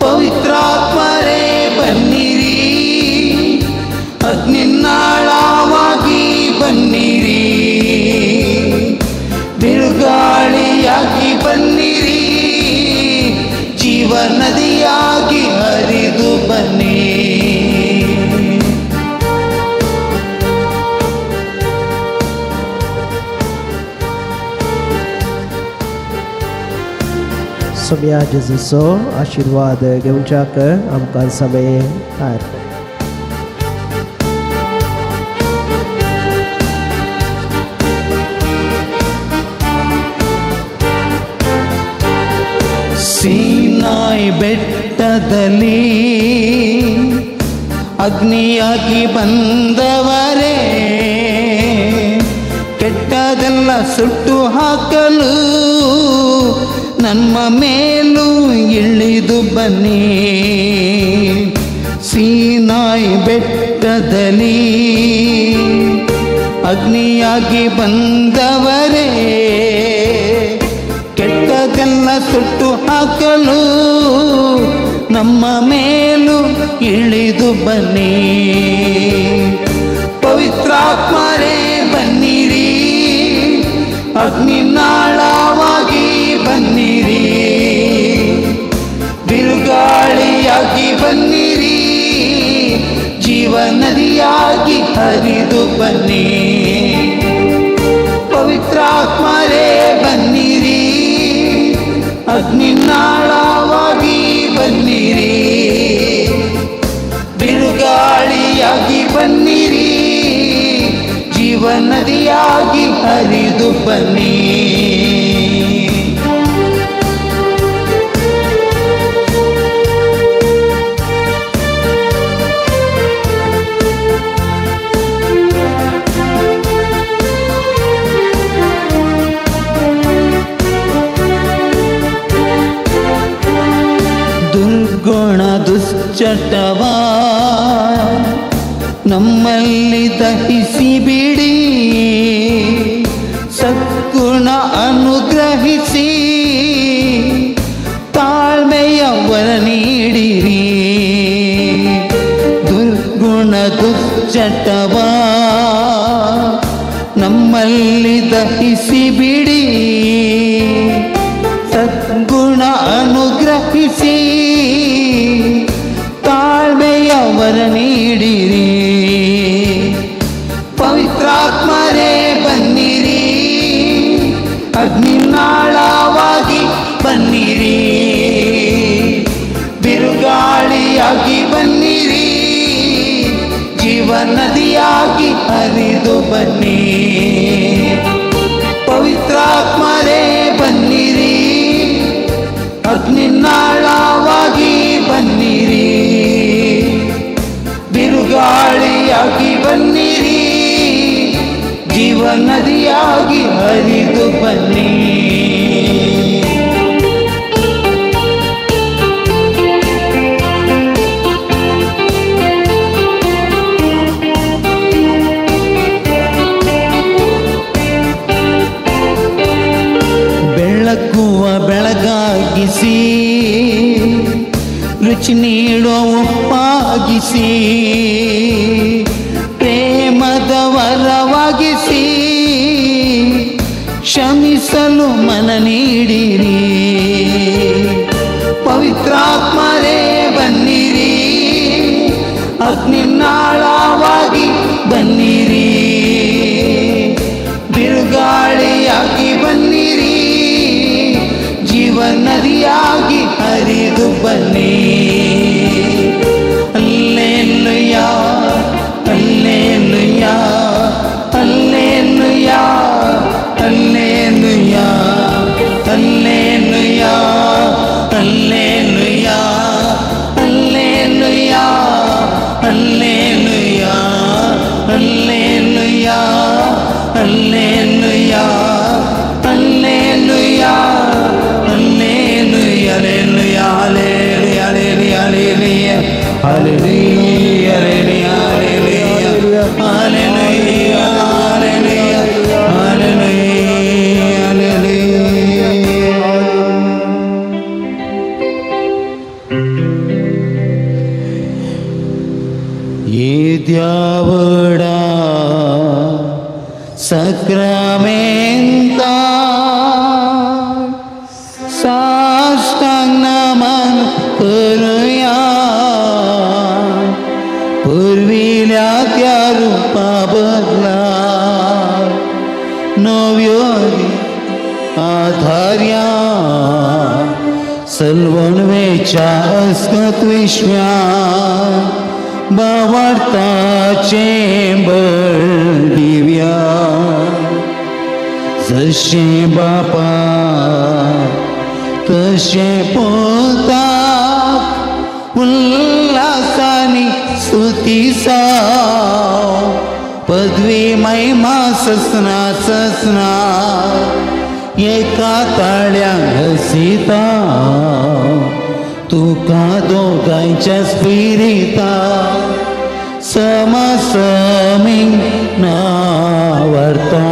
ಪವಿತ್ರಾತ್ಮರೇ ಬನ್ನಿರಿ, ಅಗ್ನಿನಾಳವಾಗಿ ಬನ್ನಿರಿ, ಬಿರುಗಾಳಿಯಾಗಿ ಬನ್ನಿರಿ, ಜೀವನದಿಯಾಗಿ ಹರಿದು ಬನ್ನಿ. सोम्या जेजूचो आशिर्वाद घेवच्याक आमकां समय तयार. ಸೀನಾಯಿ ಬೆಟ್ಟದಲ್ಲಿ ಅಗ್ನಿಯಾಗಿ ಬಂದವರೇ, ಕೆಟ್ಟದೆಲ್ಲ ಸುಟ್ಟು ಹಾಕಲು ನಮ್ಮ ಮೇಲೂ ಇಳಿದು ಬನ್ನಿ. ಸೀನಾಯಿ ಬೆಟ್ಟದಲ್ಲಿ ಅಗ್ನಿಯಾಗಿ ಬಂದವರೇ, ಕೆಟ್ಟದೆಲ್ಲ ಸುಟ್ಟು ಹಾಕಲು ನಮ್ಮ ಮೇಲೂ ಇಳಿದು ಬನ್ನಿ. ಪವಿತ್ರಾತ್ಮರೇ ಬನ್ನಿರಿ, ಅಗ್ನಿನಾಳವಾಗಿ ಬನ್ನಿರಿ, ಬಿರುಗಾಳಿಯಾಗಿ ಬನ್ನಿರಿ, ಜೀವನದಿಯಾಗಿ ಹರಿದು ಬನ್ನಿ. ಪವಿತ್ರಾತ್ಮರೇ ಬನ್ನಿರಿ, ಅಗ್ನಿನಾಳವಾಗಿ ಬನ್ನಿರಿ, ಬಿರುಗಾಳಿಯಾಗಿ ಬನ್ನಿರಿ, ಜೀವನದಿಯಾಗಿ ಹರಿದು ಬನ್ನಿ. ದುರ್ಗುಣ ದುಶ್ಚಟವ ನಮ್ಮಲ್ಲಿ ದಹಿಸಿ ಬಿಡಿ, ಸದ್ಗುಣ ಅನುಗ್ರಹಿಸಿ ತಾಳ್ಮೆಯ ವರ ನೀಡಿರಿ. ದುರ್ಗುಣ ದುಶ್ಚಟವ ನಮ್ಮಲ್ಲಿ ದಹಿಸಿ ಬಿಡಿ, ಸದ್ಗುಣ ಅನುಗ್ರಹಿಸಿ ತಾಳ್ಮೆಯ ವರ ನೀಡಿರಿ. ಪವಿತ್ರಾತ್ಮರೇ ಬನ್ನಿರಿ, ಅಗ್ನಿನಾಳವಾಗಿ ಬನ್ನಿರಿ, ಬಿರುಗಾಳಿಯಾಗಿ ಬನ್ನಿರಿ, ಜೀವನದಿಯಾಗಿ ಹರಿದು ಬನ್ನಿ. ಪವಿತ್ರಾತ್ಮರೇ ಬನ್ನಿರಿ, ಅಗ್ನಿನಾಳವಾಗಿ ಬನ್ನಿರಿ, ಬಿರುಗಾಳಿಯಾಗಿ ಬನ್ನಿರಿ, ಜೀವನದಿಯಾಗಿ ಹರಿದು ಬನ್ನಿ. ಬೆಳಗುವ ಬೆಳಗಾಗಿಸಿ, ರುಚಿ ನೀಡೋ ಉಪ್ಪಾಗಿಸಿ, ಪ್ರೇಮದ ವರವಾಗಿಸಿ, ಕ್ಷಮಿಸಲು ಮನ ನೀಡಿರಿ. ಪವಿತ್ರಾತ್ಮರೇ ಬನ್ನಿರಿ, ಅಗ್ನಿನಾಳವಾಗಿ ಬನ್ನಿರಿ, ಬಿರುಗಾಳಿಯಾಗಿ ಬನ್ನಿರಿ, ಜೀವನದಿಯಾಗಿ ಹರಿದು ಬನ್ನಿ. ಅಲ್ಲೇಲುಯಾ, ಅಲ್ಲೇಲುಯಾ, ಅಲ್ಲೇಲುಯಾ, ಅಲ್ಲೇಲುಯಾ, ಅಲ್ಲೇಲುಯಾ, ಅಲ್ಲೇಲುಯಾ, ಅಲ್ಲೇಲುಯಾ, ಅಲ್ಲೇಲುಯಾ, ಅಲ್ಲೇಲುಯಾ, ಅಲ್ಲೇಲುಯಾ, ಅಲ್ಲೇಲುಯಾ, तुज्या व्हडा सक्रामेंता साष्टांग नमन करुया पुर्विल्या त्या रुपा बदला नव्यो आधार्या सलवणवेच्या अस्कत विश्व्या बावडताचे बळ दिव्या जशें बापा तशें पोताक उल्हासानी स्तुती साव पदवी महिमा ससना ससना एका ताळ्या घसीता तुका दोगांयच्या स्पिरिता समसमी नावर्ता.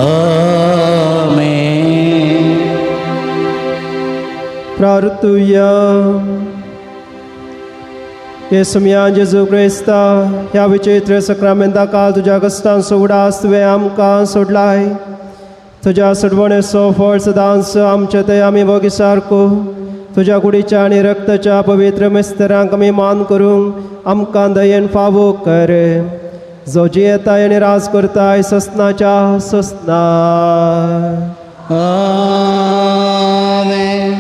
आमेन. प्रार्थुया. येसुम्या जेजू क्रिस्ता ह्या विचित्र सक्रामेंता काल तुज्या कश्टांचो उगडास तुवें आमकां सोडलाय. तुज्या सोडवणेचो फळ सदांच आमचे ते आमी भोगी सारको तुज्या कुडीच्या आनी रक्ताच्या पवित्र मिस्तरांक आमी मान करूंक आमकां दयेन फावो कर, जो जियेताय आनी राज करताय ससनाच्या ससना. आमेन.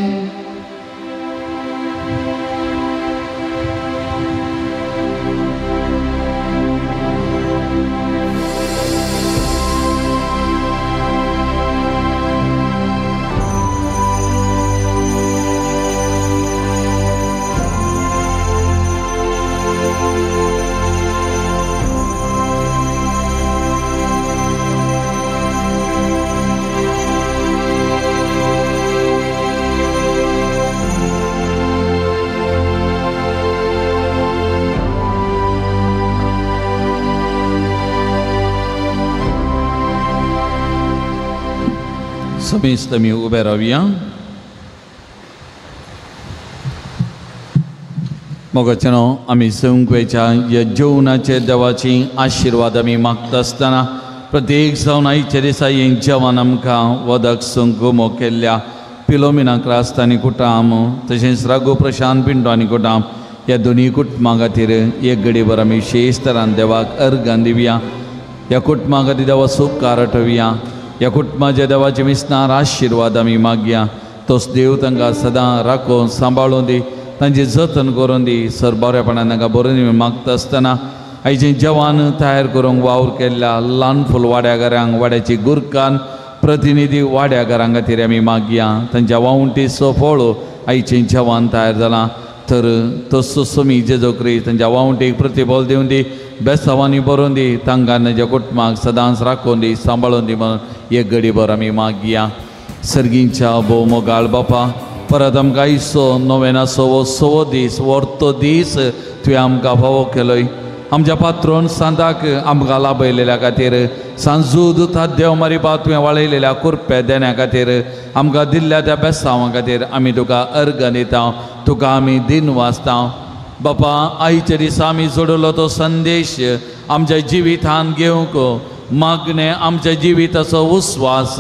समेस्त आमी उबे रावया. मोगाच्यानो आमी संकवेच्या ह्या जेवणाचे देवाची आशिर्वाद आमी मागता आसतना प्रत्येक जावन आयच्या दिसा हें जेवण आमकां वदक संक केल्ल्या पिलोमिना क्रास्त आनी कुटाम तशेंच राघो प्रशांत पिंटो आनी कुटाम ह्या दोनूय कुटुंबां खातीर एक घडीभर आमी विशेश तरान देवाक अर्गां दिवया. ह्या कुटुंबां खातीर देवा सुखकार आठोवया. ह्या कुटुंबाच्या देवाचे विसनार आशिर्वाद आमी मागया. तोच देव तांकां सदां राखून सांबाळून दी, तांचें जतन करून दी. सर बरेपणान तांकां बरोवन मागता आसतना आयचें जेवण तयार करूंक वावर केल्ल्या ल्हान फूल वाड्याघरांक वाड्याची गुरकान प्रतिनिधी वाड्याघरां खातीर आमी मागया. तांच्या वावंटीचो फळ आयचें जेवण तयार जालां तर तसो समी जेजो क्रिस्त तांच्या वावंटीक प्रतिफळ दिवन दी, बेसावांनी बरोवन दी, तांकां तांच्या कुटुंबाक सदांच राखून दी, सांबाळून दी म्हणून एक घडीभर आमी मागया. सर्गींच्या भोव मोगाळ बापा, परत आमकां आयचो नोवेनाचो हो सवो दीस वर्तो दीस तुवें आमकां फावो केलोय. आमच्या पात्रोन सांताक आमकां लाभयलेल्या खातीर सांजू देव मारिपा तुवें वाळयलेल्या कुरप्या देण्या खातीर आमकां दिल्ल्या त्या बेसांवां खातीर आमी तुका अर्गां दिता, तुका आमी दिन वाचता. बापा आयच्या दिसा आमी जोडलो तो संदेश आमच्या जिवितान घेवंक मागणें आमच्या जिविताचो उस्वास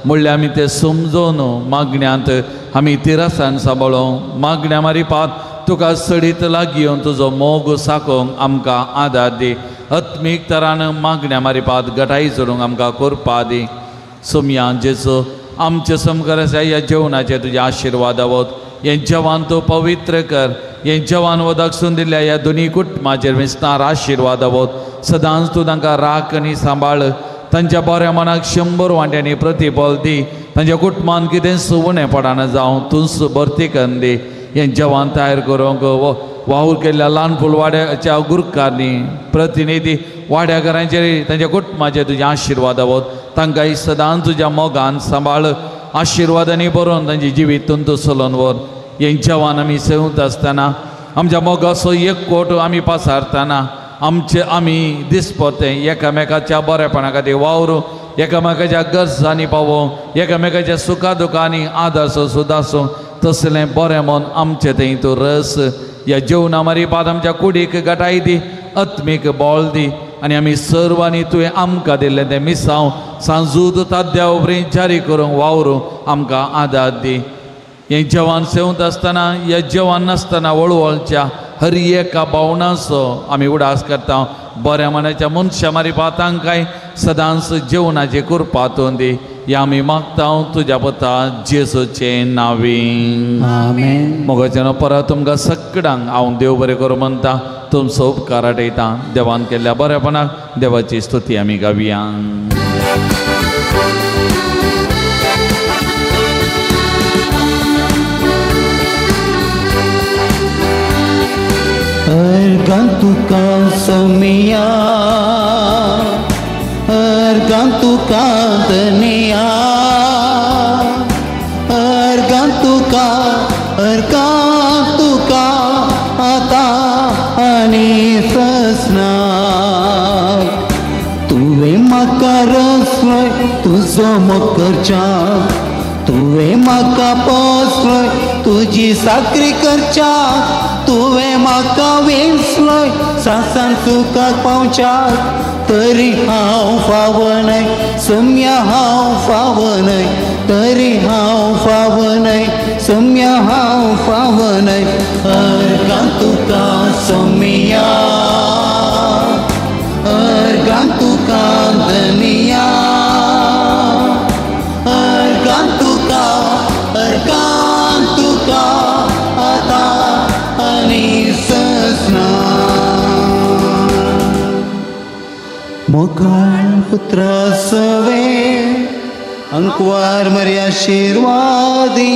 म्हणल्यार आमी तें समजून मागण्यांत आमी तिरसान सांबाळूं. मागण्या मारिपात तुका सडीत लागीं येवन तुजो मोग साकोवंक आमकां आदार दी. आत्मीक तरान मागण्या मारिपात गटाई जोडूंक आमकां करपा दी. सोमया जेचो आमचे समकार आसा ह्या जेवणाचे तुजे आशिर्वाद आवत. हें जेवण तूं पवित्र कर. हें जेवण वदक दिल्ल्या ह्या दोनूय कुटुंबाचेर विस्तार आशिर्वाद आवत. सदांच तूं तांकां राख आनी सांबाळ. तांच्या बऱ्या मनाक 100 वांट्यांनी प्रतिफळ दी. तांच्या कुटुंबान कितेंच उणें पडना जावं तूंच भरती करून दी. हें जेवण तयार करूंक वावर केल्ल्या ल्हान फूल वाड्याच्या गुरकारांनी प्रतिनिधी वाड्याघरांचेर तांच्या कुटुंबाचेर तुजे आशिर्वाद आवत. तांकां सदांच तुज्या मोगान सांबाळ. आशिर्वादांनी बरोवन तांचे जिवीत तूं चलोवन व्हर. हें जेवण आमी सेवता आसतना आमच्या मोगाचो एक कोट आमी पासारतना आमचे आमी दिसपते एकामेकाच्या बरेपणा खातीर वावरूं, एकामेकाच्या गरजांनी पावोवं, एकामेकाच्या सुखा दुखांनी आदासो सुदासो तसलें बरें मन आमचें थंय तूं रस. ह्या जेवणा मारिपात आमच्या कुडीक गटाय दी. आत्मीक बळ दी आनी आमी सर्वांनी तुवें आमकां दिल्लें तें मिसांव सांजूद ताद्या उपरांत जारी करूंक वावरूंक आमकां आदार दी. हें जेवण सेवंत आसतना ह्या जेवण नासतना वळवळच्या हर एका भावनाचो आमी उडास करता. बऱ्या मनाच्या मनशां मारी तांकांय सदांच जेवणाचें कृपा तूं दी. ह्या आमी मागता तुज्या पुता जेजूचे नांवी. आमेन. मोगाच्यान परत तुमकां सगळ्यांक हांव देव बरें करूं म्हणटा. तुमचो उपकार आटयता. देवान केल्ल्या बरेपणाक देवाची स्तुती आमी गावया. अर्गां तुका सोमिया, अर्गां तुका धनिया, अर्गां तुका, अर्गां तुका आतां आनी ससना. तुवें म्हाका रसलोय तुजो मोग करच्याक, तुवें म्हाका पोसलोय तुजी साकरी करच्याक, तुवें म्हाका वेंचलोय सासान सुखाक पावच्याक. तरी हांव फावनय सोम्या, हांव फावनय, तरी हांव फावनय सोम्या, हांव फावनय. अर्गां तुका सोम्या, अर्गां तुका धनिया, अर्गां तुका, अर्गां तुका आतां आनी ससना. मोगाळ पुत्रा सवे अंकवार मर्या आशीर्वादी.